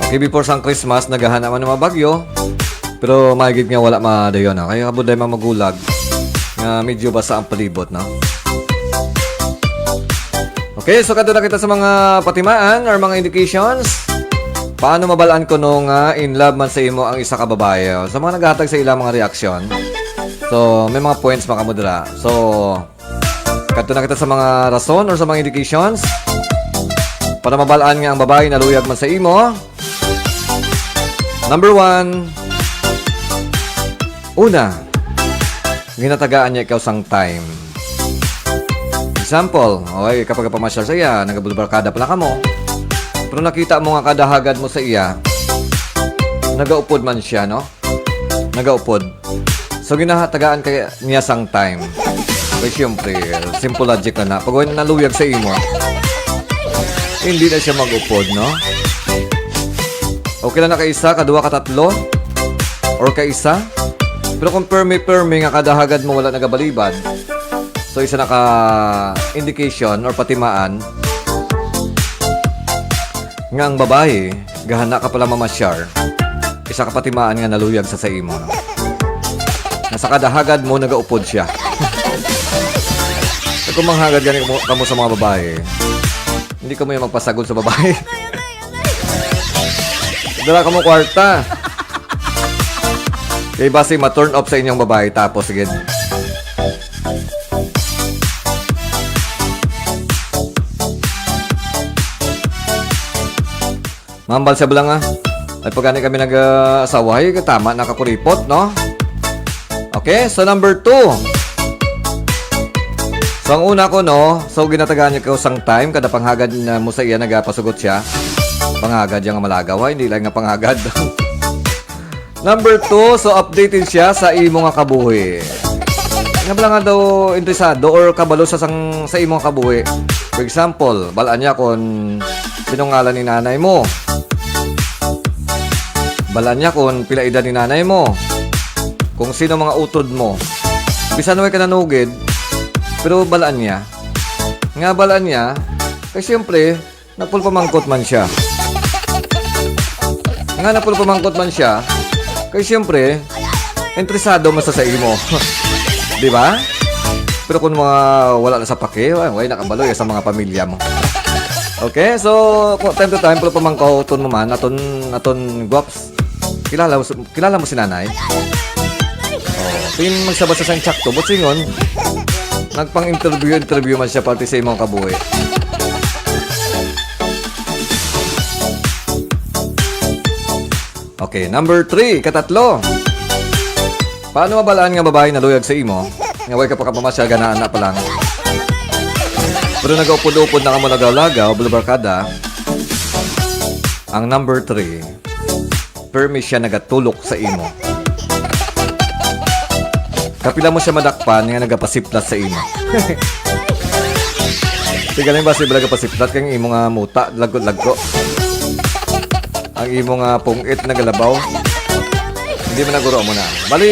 Okay, before sang Christmas, nagahana man ang mga bagyo. Pero may gid nga wala madayon, no? Kaya kabuday mga magulag nga medyo basa ang palibot, no? Okay, so kadto na kita sa mga patimaan or mga indications. Paano mabalaan ko no nga in love man sa imo ang isa ka babae? Sa mga naghatag sa ilang mga reaksyon. So, may mga points makamudra. So, kadto na kita sa mga rason or sa mga indications para mabalaan nga ang babae naluyag man sa imo. Number one, una, ginatagaan niya ikaw sang time. Example, okay, kapag pamasyal sa iya, nagabulbarkada pala kamo. Pero nakita mo nga kada hagad mo sa iya, nagaupod man siya, no? Nagaupod. So, ginahatagaan kaya niya sang time. Kay siyempre, simple logic na na. Pag wala naluyag sa imo, hindi na siya mag-upod, no? Okay lang na kaisa, kadua, katatlo, or kaisa. Pero kung permi-permi nga kada hagad mo wala nagabalibad, so isa na ka indication or patimaan nga ang babae, gahana ka pala mamasyar, isa ka patimaan nga naluyag sa sa imo, no? Nga sa kada hagad mo, nagaupod siya. Kung manghagad gani kamo, kamo sa mga babae, hindi kamo yung magpasagol sa babae. Dala kamo kwarta. Kay basi ma-turn off sa inyong babae, tapos sige. Mambal siya bala nga. Ay, pag gani kami nag-asawa, ay, tama, nakakuripot, no? Okay, so number two. So, ang una ko, no, so, ginatagaan niya ko sang time, kada panghagad na mo sa iya, nagapasugot siya. Panghagad niya nga malagaw, ha? Hindi lang nga panghagad. Number two, so, updated siya sa imo nga kabuhi. Nga bala nga daw interesado or kabalo sa sang, sa imo nga kabuhi. For example, balaan niya kung sinong ngalan ni nanay mo. Balaan niya kung pila edad ni nanay mo. Kung sino mga utod mo. Bisan way ka nanugid, pero balaan niya. Nga balaan niya, kay siyempre, nagpulpamangkot man siya. Nga nagpulpamangkot man siya, kay siyempre, interesado man sa sa imo. Di ba? Pero kung mga wala na sa pake, wa-, way nakabalo ya sa mga pamilya mo. Okay, so, kung time to time, pero pamangkauton mo man, aton, aton gwaps. Kilala mo, kilala mo si nanay? Oh, tin magsabasa sang tsakto, but singon, nagpang-interview, interview man siya parte sa imong kabuhi. Okay, number three, katatlo. Paano mabalaan nga babae naluyag sa imo? Nga way ka pa kapamasyal, gana-ana pa lang. Pero nagaupod-upod na kamo lagaw-lagaw, bulabarkada. Ang number three, permi siya nagatulok sa imo. Kapila mo siya madakpan nga nagapasiplat sa imo? Sige lang ba, sige lang gapasiplat kay ang imo nga muta, lagko-lagko. Ang imo nga pungit nagalabaw. Hindi man naguro mo na. Bali,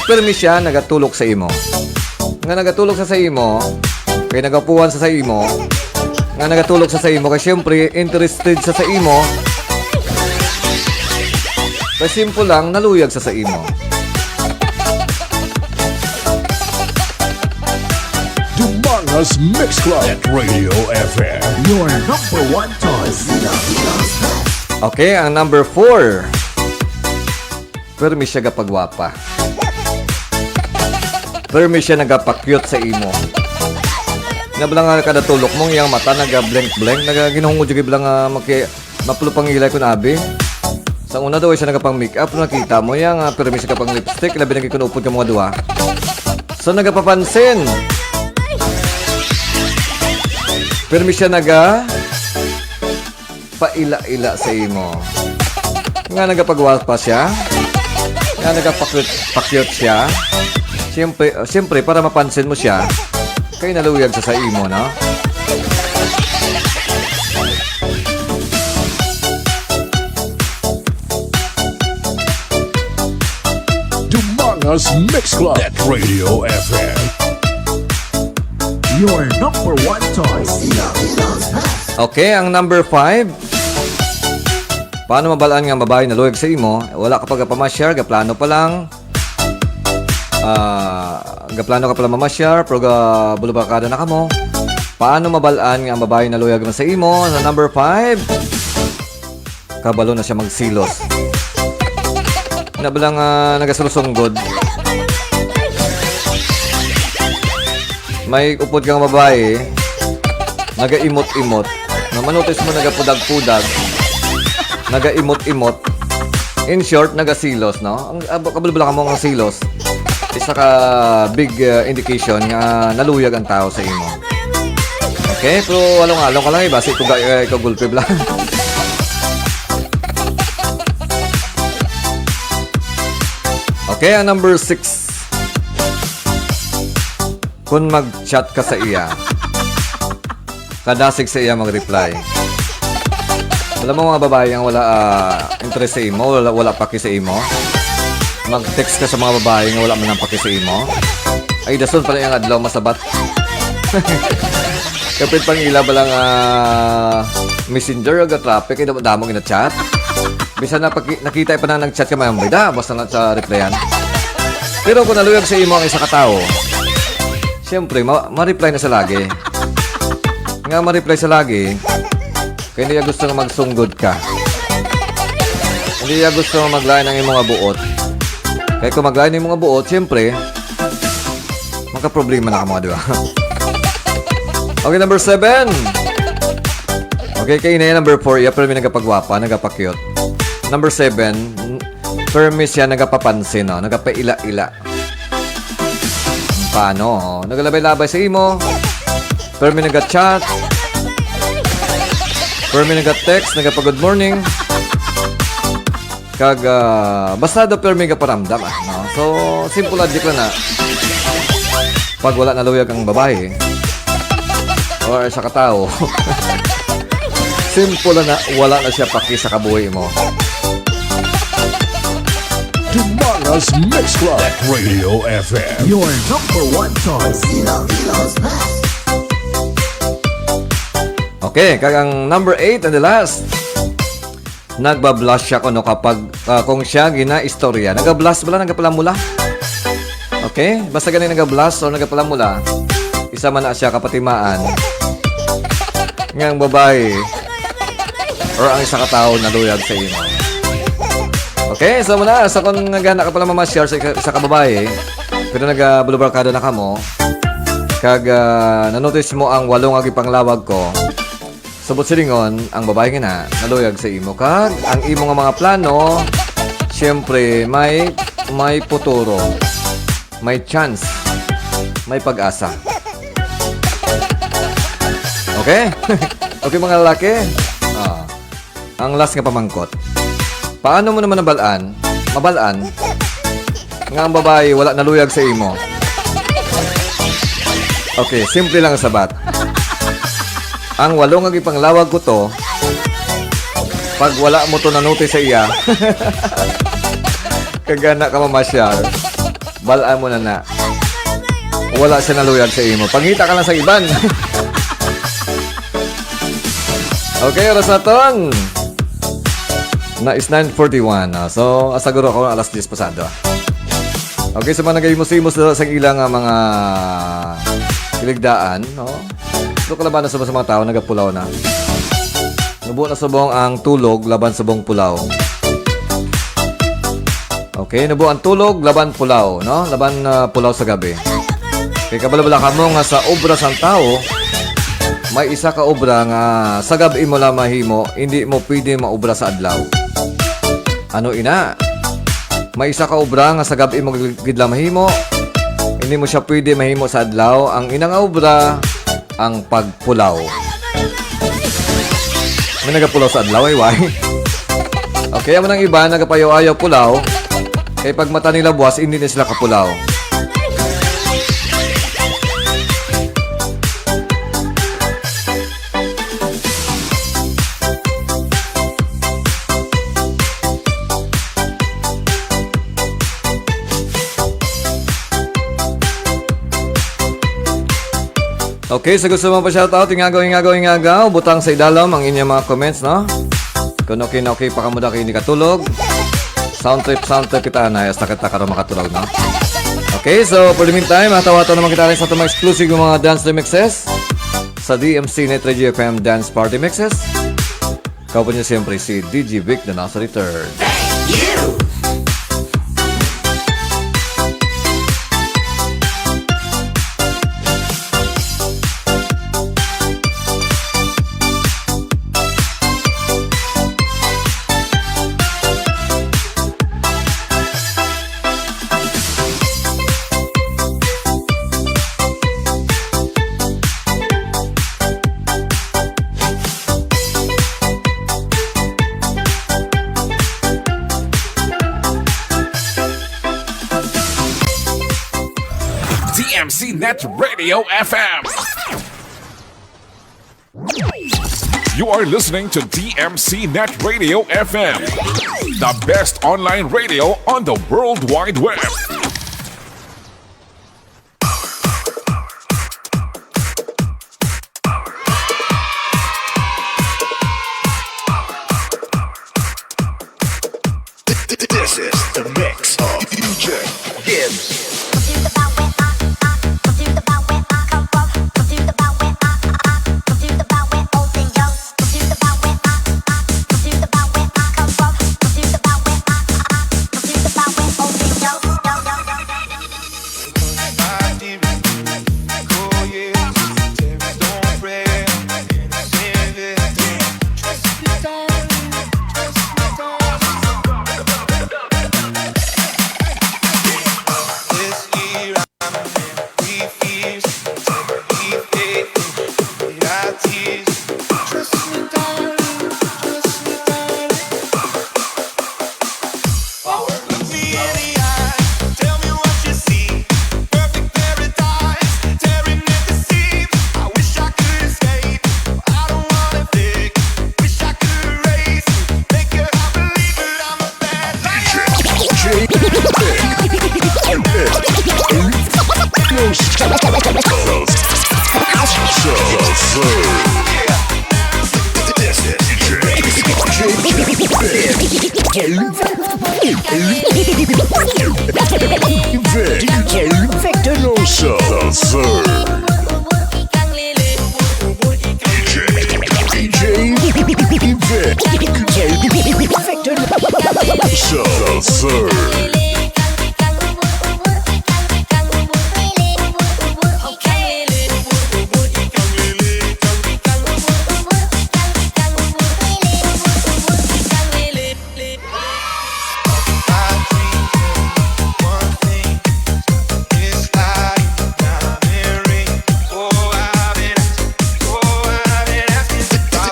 permi siya nagatulok sa imo. Nga nagatulok sa sa imo, kay nagapuan sa sa imo, nga nagatulok sa sa imo, kay siyempre, interested sa sa imo. Kay simple lang, naluyag sa sa imo. Dumangas Mix Club at Radio F M. Your number one choice. Okay, ang number four. Permi siya gapagwapa. Permi siya nagapakyut sa imo. Nga bala nga kada tulok mo, iyang mata naga-blank-blank, naga-, ginahungod yung bala nga maki-, mapulupangilay kun abi. Sa una daw, siya nagapang-makeup, nakita mo, iya nga, permi siya kapang-lipstick, labi na gid kun upod ka mga duha. So, nagapapansin. Permi siya naga paila-ila sa imo. Nga nagapagwapa siya? Nga nagapakyut-, pakyut siya? Siyempre, siyempre, para mapansin mo siya, kay naluyag sa sa imo, no? Dumangas Mix Club at Radio F M. Your number one choice. Okay, ang number five. Paano mabalaan nga ang babae naluyag sa imo? Wala ka pa gapamasyar, gaplano pa lang. Ah, gaplano ka pala mamasyar, pero ga-, bulubakada na kamo. Paano mabalaan nga ang babae naluyag man sa imo? Sa number five, kabalo na siya magsilos. Na bala nga nagasulsunggod. May upod kang babae, nagaimot-imot. No, manotis mo, nagapudag-pudag. Nagaimot-imot. In short, nagasilos, no? Ang, ah, kabalo-balo ka mo nga silos. Isa ka big, uh, indication nga naluyag ang tao sa imo. Okay, pero along-along ka lang, eh, basi ko ga-, eh, ikaw gulpi bala. Okay, ang number six. Kung mag-chat ka sa iya, kadasig sa iya mag-reply. Alam mo, mga babae ang wala, ah, interest sa imo, wala, wala paki sa imo. Mag-text ka sa mga babae nga wala man ang paki sa imo. Ay, dason pala yung adlaw, masabat. Kapit pang ila ba lang, ah, messenger, aga traffic, ay damo, damo gina-chat. Bisan na paki-, nakita pa na nag-chat ka, mayambay da, basta na sa replyan. Pero kung naluyag sa imo ang isa ka tawo, siyempre, ma-, ma-reply na sa lagi. Nga ma-reply sa lagi, kay niya gusto nga magsunggod ka. Hindi niya gusto nga maglain ang imong buot. Kay kung maglain ang imong buot, siyempre, magka-problema na ka mga, di ba? Okay, number seven. Okay, kay na number four, iya, pero may nagapagwapa, nagapakyut. Number seven, permi siya nagapapansin, no? Nagapaila-ila. Paano? Oh, nagalabay-labay sa imo. Permi naga-chat. Permi naga-text, nagapa-good morning. Kag, ah, basta daw permi gaparamdam, ah, no? So, simple logic lang na. Pag wala naluyag ang babae, or sa katao, simple lang na wala na siya paki sa kabuhi mo. Dumangas Mix Club at Radio F M. Your number one choice. Ilonggo's best. Okay, kag ang number eight and the last. Nagbablush siya kuno kapag, ah, kung siya ginaistorya. Nagablush bala, nagapalamula. Okay? Basta gani nagablush o nagapalamula. Sama na siya kapatimaan nga ang babayi or ang isa ka tawo naluyag sa imo. Okay, so muna, sa kon nga gana ka pala mamasyar sa isa, isa ka babayi, pero nagabulobarkada na kamo, kag, ah, nanotice mo ang walo nga gipanglawag ko, subot silingon, ang babayi nga na, naluyag sa imo. Kag ang imo nga mga plano, siyempre, may, may futuro, may chance, may pag-asa. Okay? Okay, mga lalaki? Ah, ang last nga pamangkot. Paano mo naman nabal-an, mabal-an, nga ang babayi wala naluyag sa imo? Okay, simple lang ang sabat. Ang walo nga gipanglawag ko to, pag wala mo to nanuti sa iya, kag gana ka mamasyar, bal-an mo na na. Wala siya naluyag sa imo. Pangita ka lang sa iban. Okay, oras naton na is nine forty-one, ah. So, asa guro ako alas diyes pasado, ah. Okay, sa mga nagahimos-himos na sa ilang, ah, mga kiligdaan, no? Ito kalaban na sa mga tao, nagapulaw na. Nubo na subong ang tulog laban subong pulaw. Okay, nubo ang tulog laban pulaw, no? Laban, ah, pulaw sa gabi. Kay kabalo-balo kamo nga sa obra sang tawo, may isa ka obra nga sa gab-i mo lang mahimo, hindi mo pwede maobra sa adlaw. Ano ina? May isa ka obra nga sa gab-i mo gid lang mahimo, hindi mo siya pwede mahimo sa adlaw. Ang ina nga obra, ang pagpulaw. May nagapulaw sa adlaw, ay, why? Okay, amo nang iba, nagapayaw-ayaw pulaw. Kay pag mata nila buwas, hindi na sila kapulaw. Okay, sa gusto mo pa shoutout, ingagaw, ingagaw, ingagaw, butang sa idalom ang inyong mga comments, no? Kung okay na okay pa kamo, daki hindi katulog. Sound trip, sound trip kita, anay, hasta kita karon makatulog, no? Okay, so for the meantime, hataw-hataw naman kita rin sa itong mga exclusive nga mga dance remixes sa D M C Net Radio F M Dance Party Mixes. Kauban niyo siyempre si D J Vic the Nazarene third. D M C Net Radio F M. You are listening to D M C Net Radio F M, the best online radio on the World Wide Web. This is the mix of D J Gibbs. D J Victor Loso. Show, sir.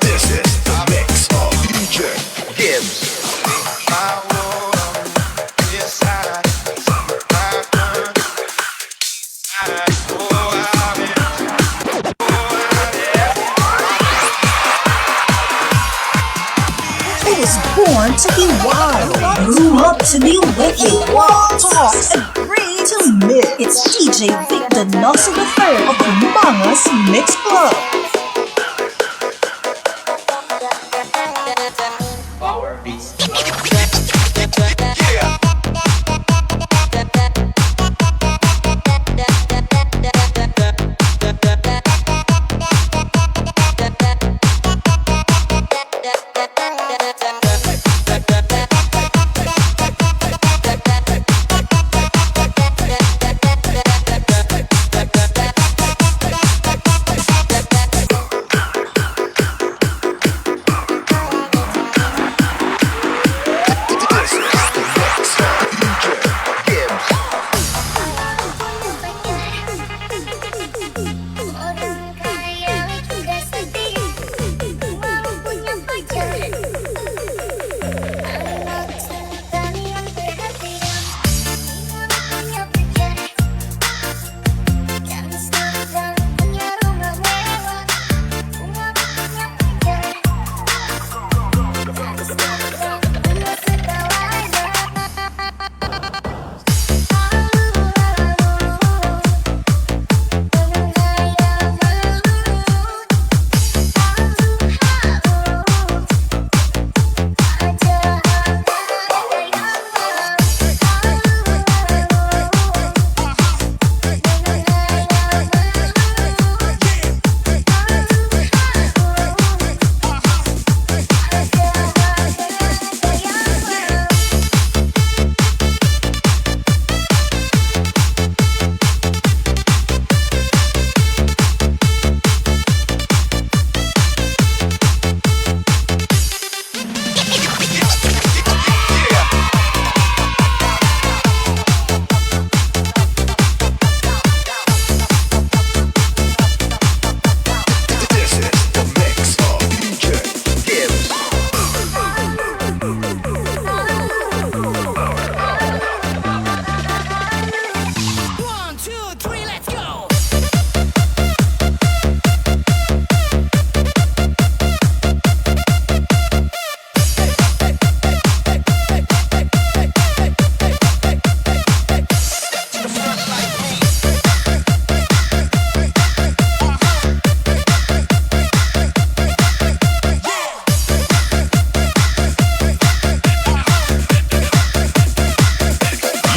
This is the mix of D J Gibbs. I was born to be wild, grew up to be wicked, taught and raised to live. It's D J Vic Donoso the third of the Mangas Mix Club.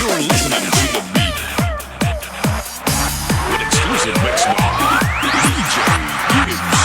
You're listening to the beat with exclusive mix by D J Gibbs.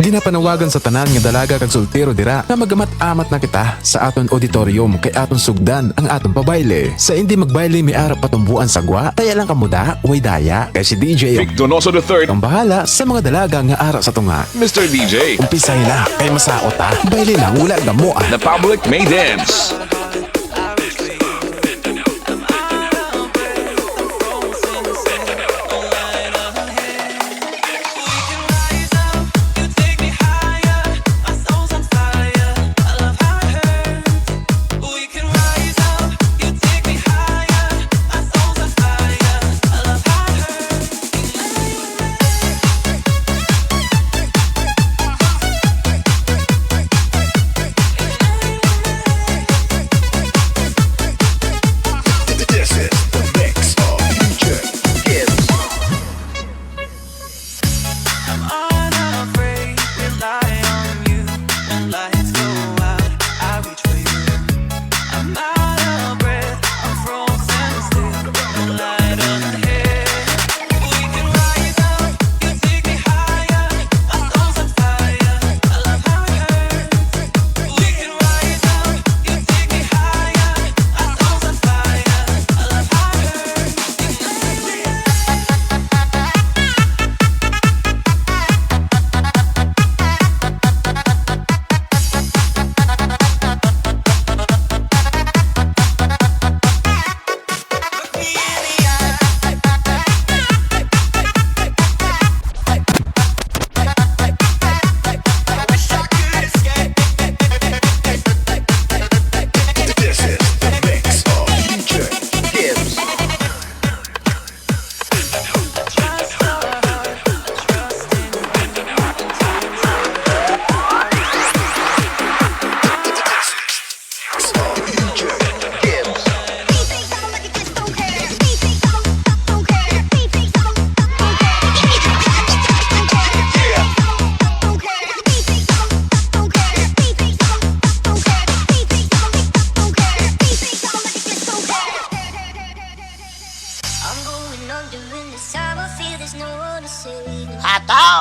Ginapanawagan sa tanan nga dalaga kag soltero dira nga magamat-amat na kita sa aton auditorium, kay aton sugdan ang aton pabayle. Sa indi magbayle may ara patumboan sa gwa, taya lang kamo da, way daya. Kay si D J Vic Donoso the third ang bahala sa mga dalaga nga ara sa tunga. Mister D J. Umpisay na, kay masaot ta. Bayle lang, wala gamo, ah. The public may dance.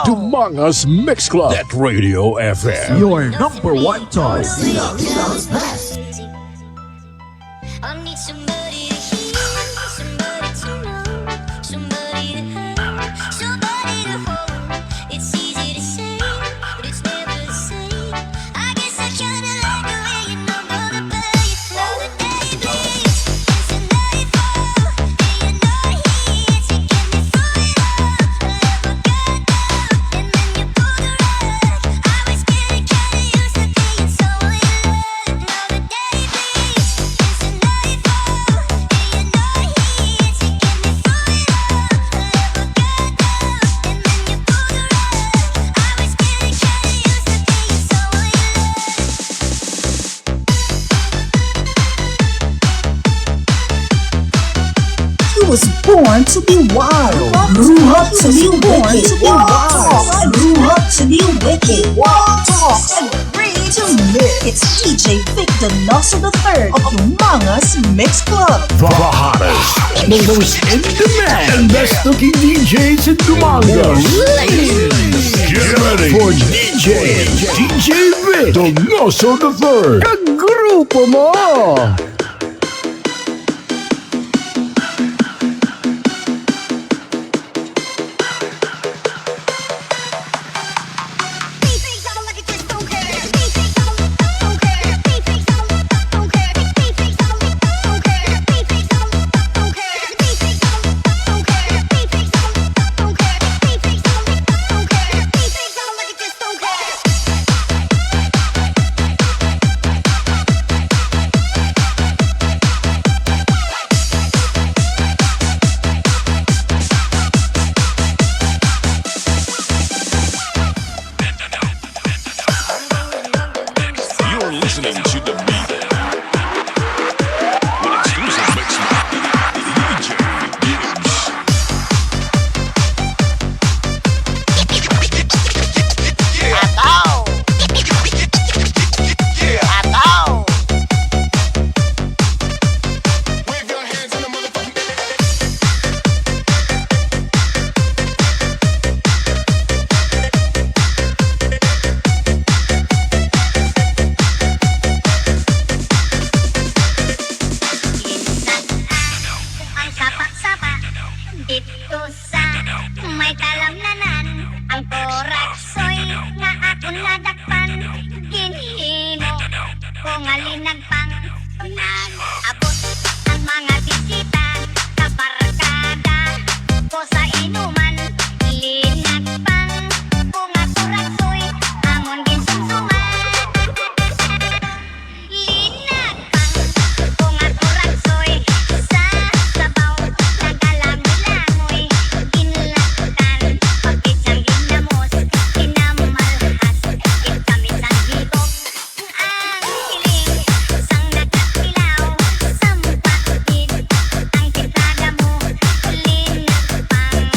Dumangas Mix Club. Net Radio F M. Your number one choice. I need somebody to hear, somebody to know, somebody to hurt, somebody to hold. It's easy to say, but it's never the same. I guess I kinda like the way you know, gonna play it slow. The day bleeds into nightfall, and you're not here to get me through it all. I let my guard down, and then you pull the rug. I was getting kinda used to being so in love. Now the day bleeds into nightfall, and you're not here to get me through it all. I let my guard down, and then you pull the rug. I was getting kinda used to being so in love. He was born to be wild. Grew up to be wicked. Grew up to be wicked. Talk and read to me. It's D J Vic Donoso the third of Dumangas Mix Club. The hottest, the most in demand, and best looking D Js in Dumangas. Ladies, get ready for D J, D J Vic Donoso the third. Kagrupo mo! You're listening to The Beat with exclusive mix by D J Gibbs. Ataw! Ataw! Wave your hands in the motherfucking Ang sapa-sapa dito sa may kalamnanan, ang toraksoy nga akon nadakpan, ginhimo ko nga linagpang. Nag-abot ang mga bisita, kabarkada ko sa inuman, linagpang ko nga toraksoy, amon ginsumsuman. Linagpang ko nga toraksoy sa sabaw, nagalangoy-langoy, ginlatan, pagkit sang ginamos, ginamalhas, gid kami sang higop. Ang hiling sang nagkatilaw, sampak gid ang timplada mo, linagpang.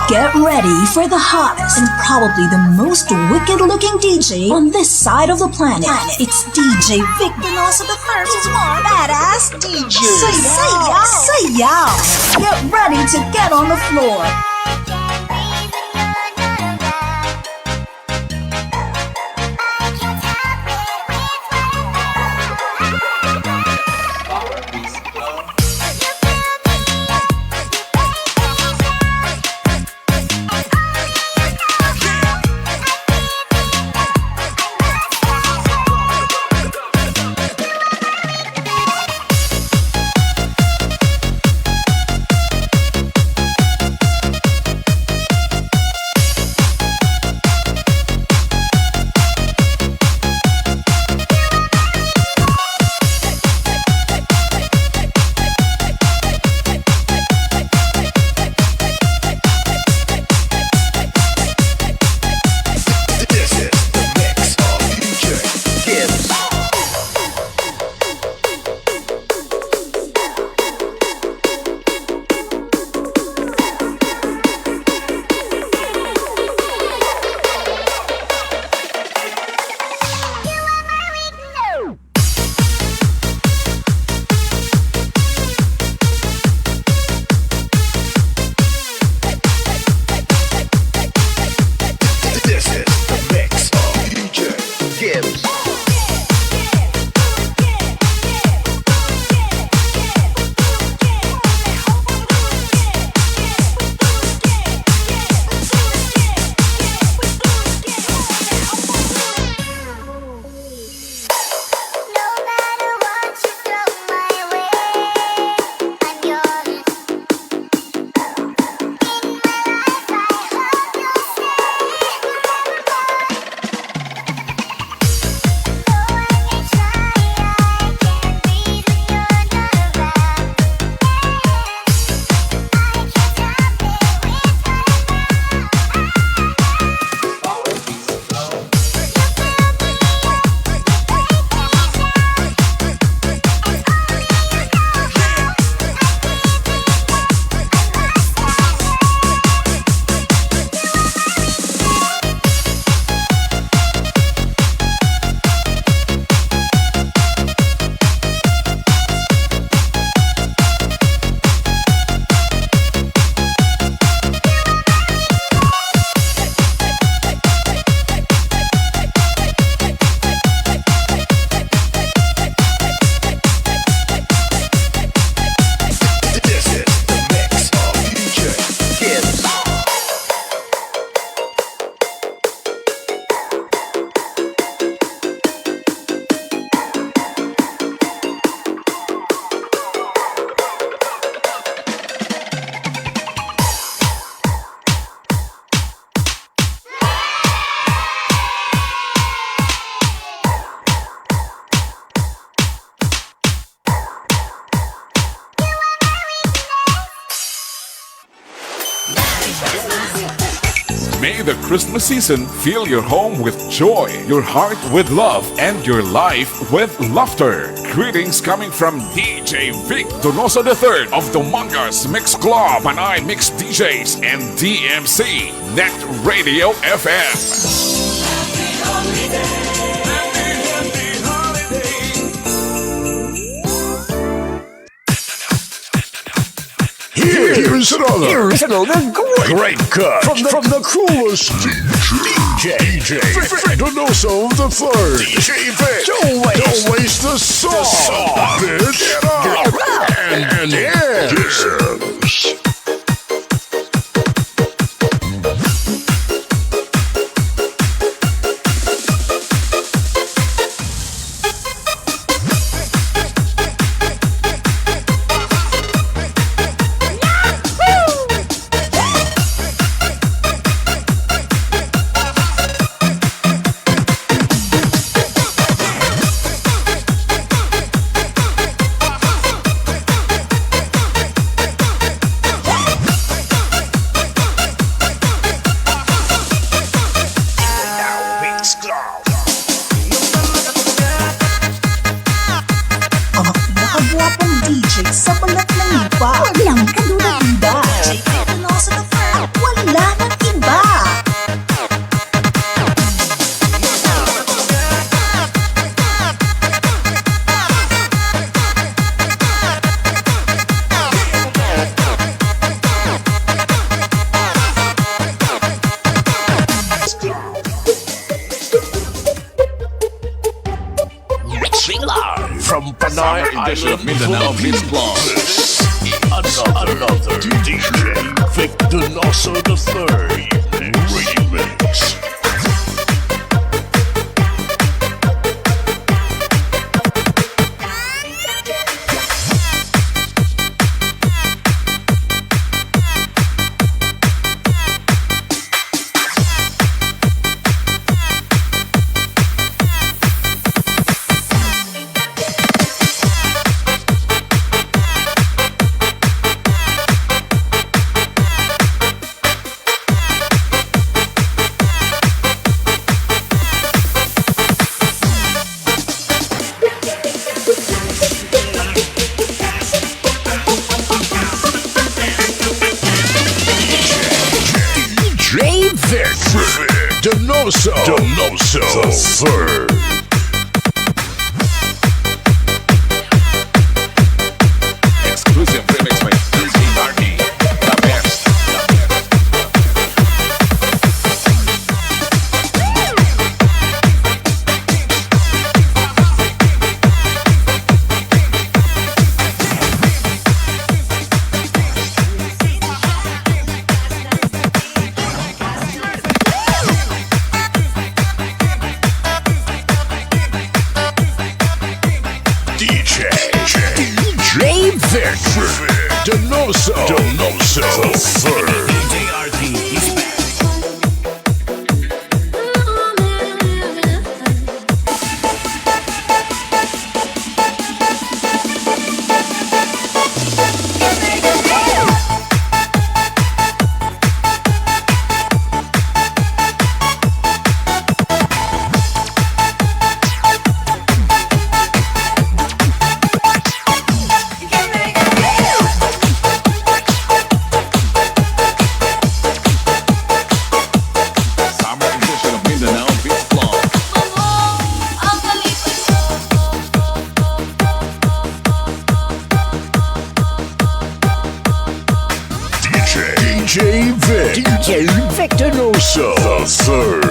Get ready for the hottest and probably the most wicked looking D J on this side of the planet. It's D J Vic Donoso the first. He's more badass D J. Say, say yow. Say yow. Get ready to get on the floor. May the Christmas season fill your home with joy, your heart with love, and your life with laughter. Greetings coming from D J Vic Donoso the third of Domangas Mix Club, Panay Mix D Js, and D M C Net Radio F M. Here's another. Here's another great, great cut from the, from the coolest D J, D J Fred Donoso the third. D J Fred. Don't waste, don't waste the song, the song, bitch. Get up, get up and, and dance. Ang pinakagwapong D J sa balat ng lupa. Walang katulad nila. D J Fred Donoso the third. Wala Panay Summer edition of Island Mindanao Philippines. Beats Club. This is another D J Victor Nosso the third remix. D J Victor Donoso. Donoso the third. Exclusive remix by D J Marky. The best. D J, D J Victor Donoso. Donoso the third. D J R T is back. Summer edition of Mindanao Beats Club. D J, D J Vic, D J Victor Noso the third.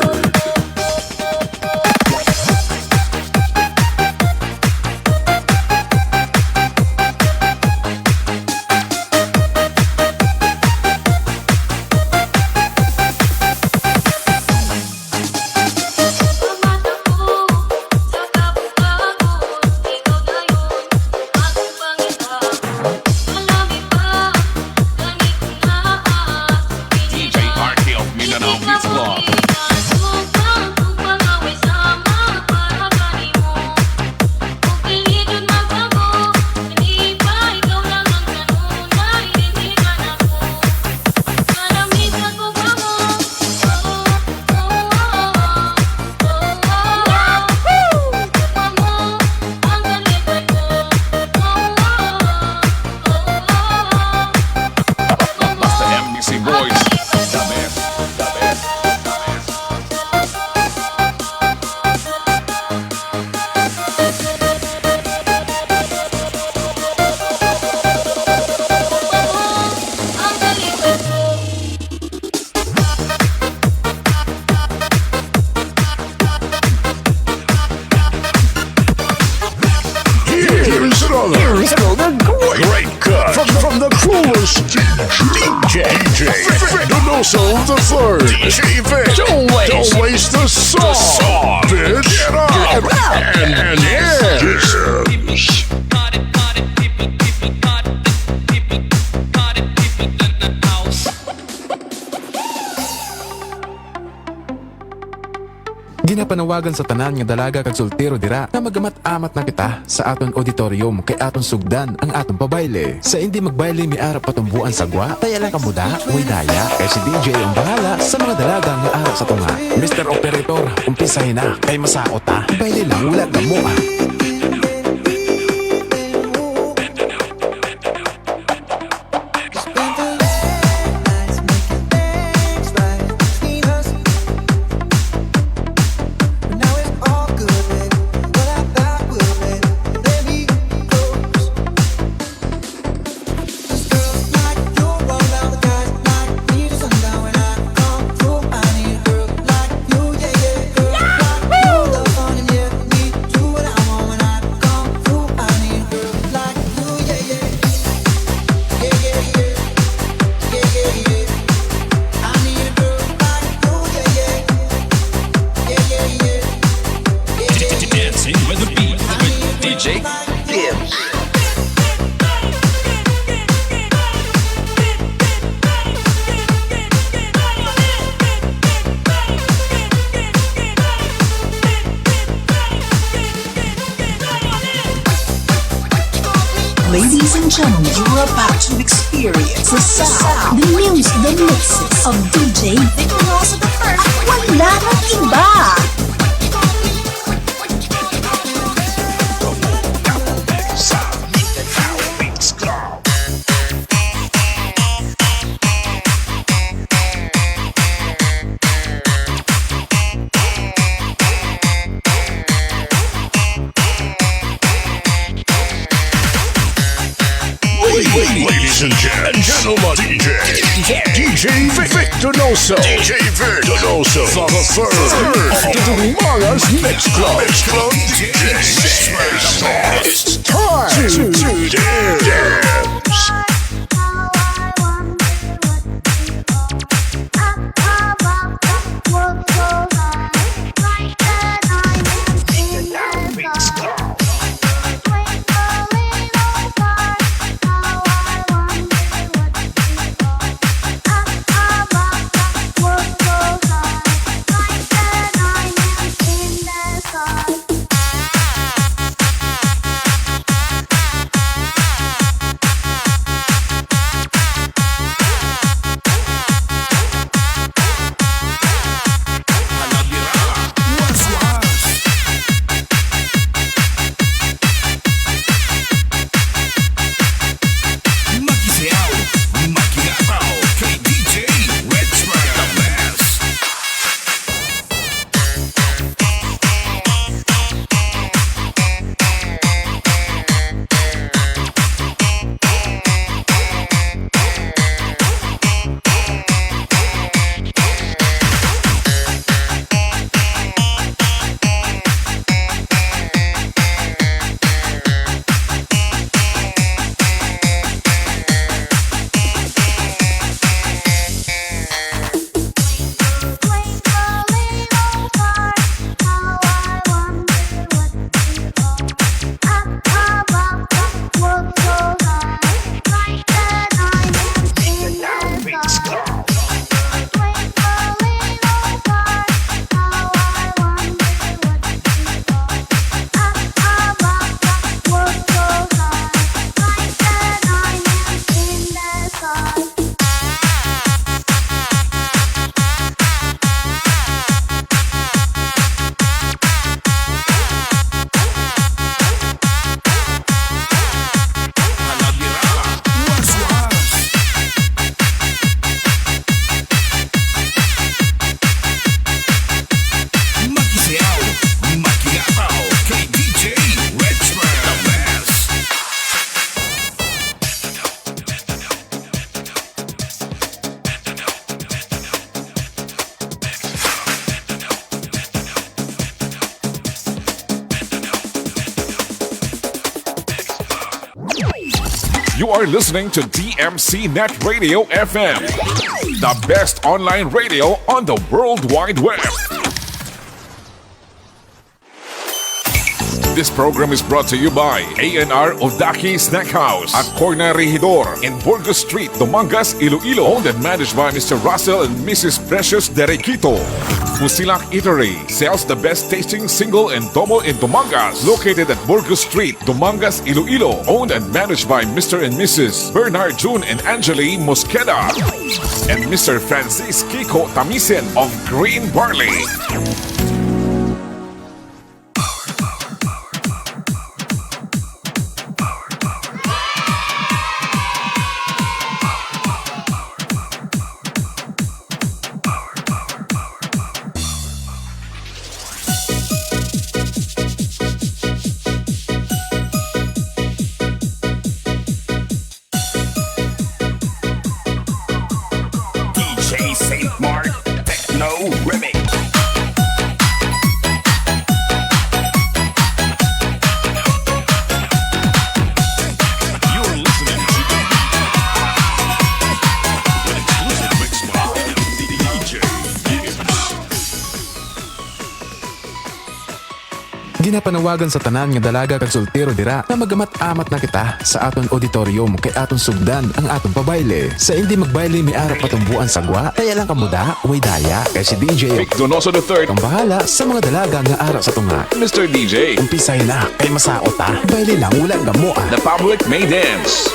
D J R K of Mindanao Beats Club. Basta M B C Boys, the best, the best, the best. Here's another, here's another great, great cut from, from the coolest D J, D J Donoso the third. D J Vic. Don't waste, don't waste the song, bitch. Get up and, and, and dance. Ginapanawagan sa tanan nga dalaga kag soltero dira nga magamat-amat na kita sa aton auditorium, kay aton sugdan ang aton pabayle. Sa indi magbayle may ara patumboan sa gwa, taya lang kamo da, way daya. Kay si D J ang bahala sa mga dalaga nga ara sa tunga. Mister Operator, umpisahi na, kay masaot ta. Bayle lang, wala damo, ah. Dibs. Ladies and gentlemen, you're about to experience the sound, the music, the mixes of D J Victor Rosa the First. Wala nang iba! Ladies and gen- gentlemen, D J, D J Vic, Vic Donoso, D J Vic Donoso, the third of the Dumangas Mix Club, Mix Club D J. It's time to, to dance. You are listening to D M C Net Radio F M, the best online radio on the World Wide Web. This program is brought to you by A N R Odaki Snack House at Corner Regidor in Burgos Street, Dumangas, Iloilo. Owned and managed by Mister Russell and Missus Precious Derequito. Fusilak Eatery sells the best tasting single and domo in Dumangas, located at Burgos Street, Dumangas, Iloilo. Owned and managed by Mister and Missus Bernard June and Angeli Mosqueda and Mister Francis Kiko Tamisen of Green Barley. D J Saint Mark Techno Remix. Ginapanawagan sa tanan nga dalaga kag soltero dira nga magamat-amat na kita sa aton auditorium kay aton sugdan ang aton pabayle. Sa indi magbayle may ara pa tong buwan sa gwa, kaya lang kamo da, way daya. Kay si D J Vic Donoso the third ang bahala sa mga dalaga nga ara sa tunga. Mister D J, umpisay na kay masaot ta. Bayle lang, wala gamo ah. The public may dance.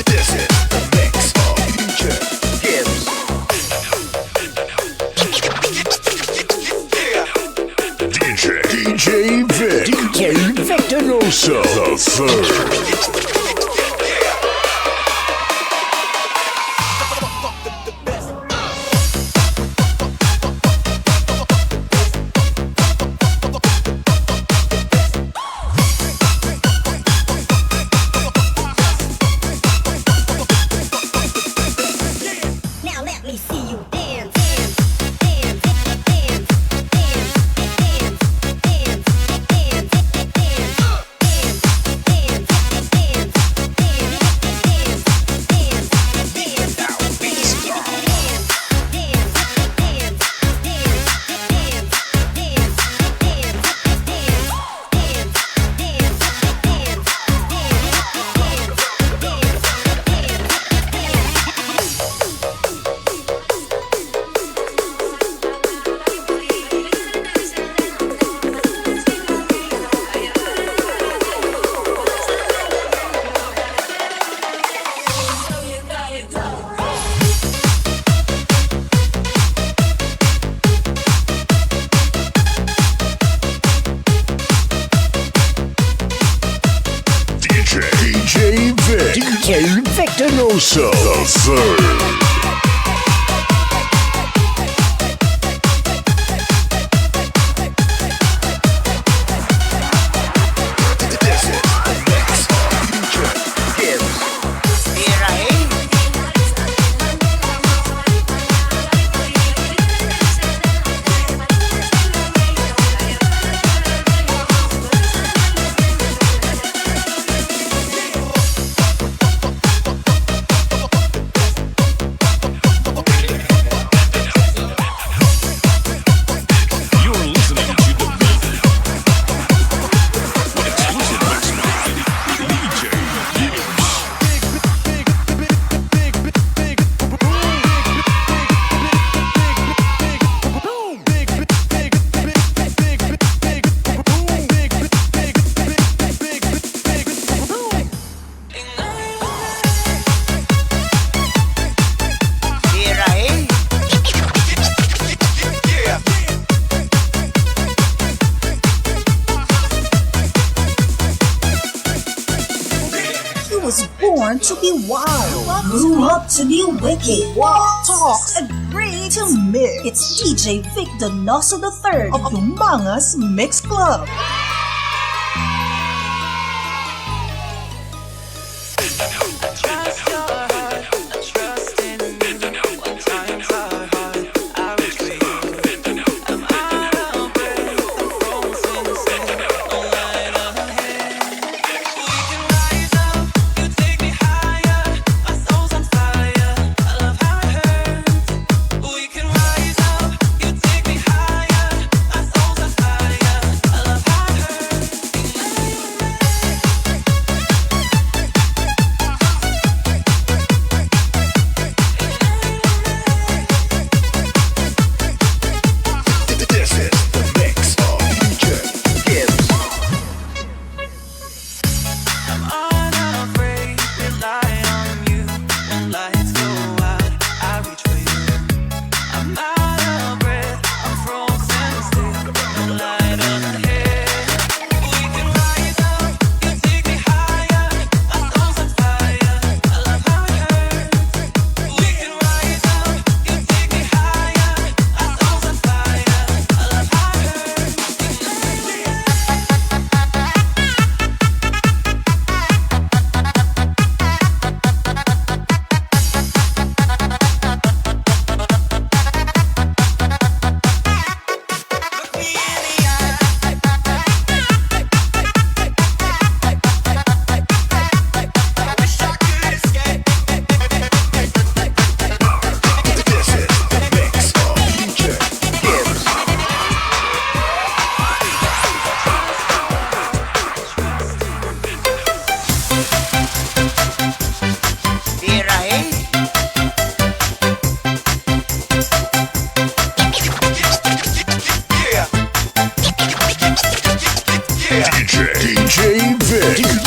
This is the mix of D J Gibbs. D J, D J Vic. D J Vic Donoso the third. Now let me see you dance, dance, dance, dance, dance, dance, dance, dance, dance, dance. D J, D J Vic. D J Vic Donoso the third. This is the mix of D J Gibbs. You're listening to the beat. With exclusive mix by D J Gibbs. He was born to be wild, grew up to be wicked, walk, talk, agree to mix. It's D J Vic Donoso the third of Yumangas Mix Club.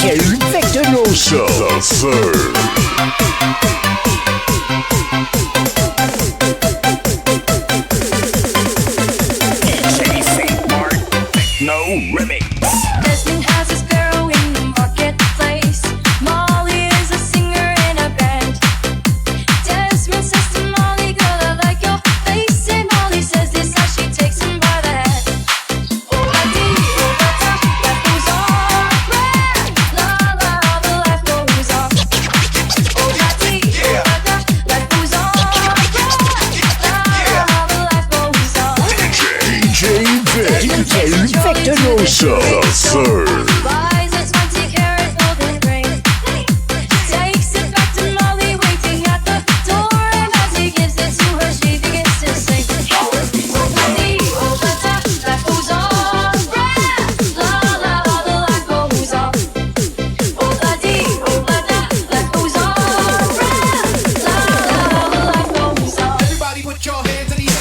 J Victor Loso. The third. D J Saint Mark Techno Remix. Desmond has a sparrow in the marketplace. Molly is a singer in a band. Desmond says to Molly, "Girl, I like your face." And Molly says this as she takes him by the hand. D J Victor Loso the third. Takes it back to Molly waiting at the door, and as he gives it to her, she begins to sing. Everybody put your hands in the air.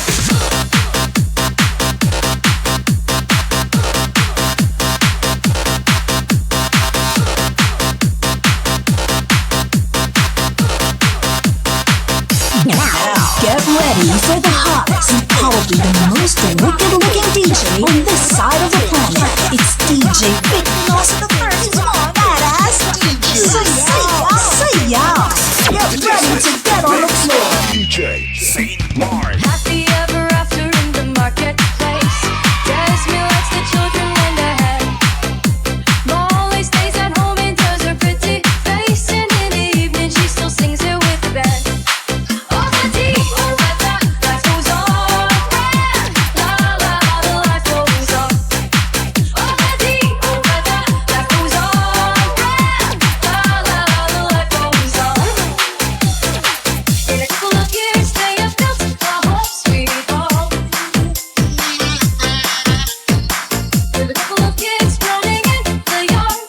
Now, get ready for the hottest and probably the most wicked-looking D J on this side of the planet. It's D J Big Boss the first one. Badass D J. Say yeah, say yeah. Get ready to get on the floor. D J Saint Mark. Happy ever after in the marketplace. Desmond likes the children and the hand. Molly stays at home and does her pretty face, and in the evening she still sings it with the band. Oh, the tea, oh, the life goes on. La, la, la, the life goes on. Oh, the tea, oh, the life goes on. La, la, la, the life goes on. In a couple of years, they have built a home, sweet home. With a couple of kids running in the yard,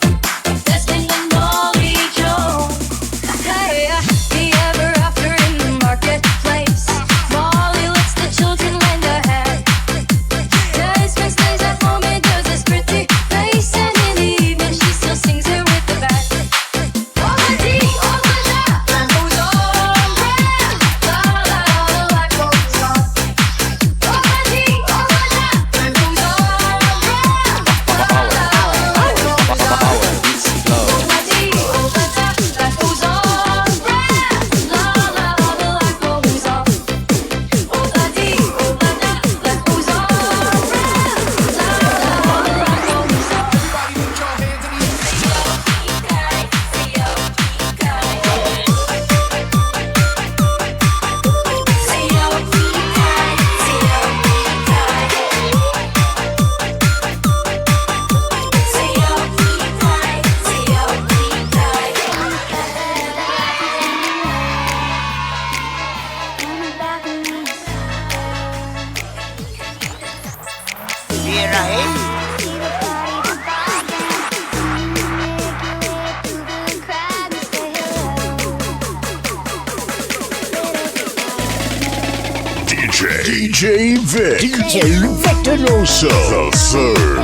Desmond and Molly Joe. Hey, the ever after in the marketplace. Molly lets the children lend a hand. Desmond stays at home and does his pretty face, and in the evening she still sings it with the band. D J, D J Vic, D J Victor Loso the third.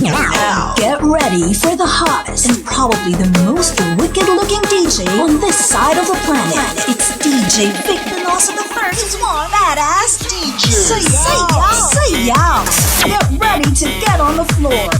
Now, get ready for the hottest and probably the most wicked-looking D J on this side of the planet. It's D J Victor Nelson the first one. Floor.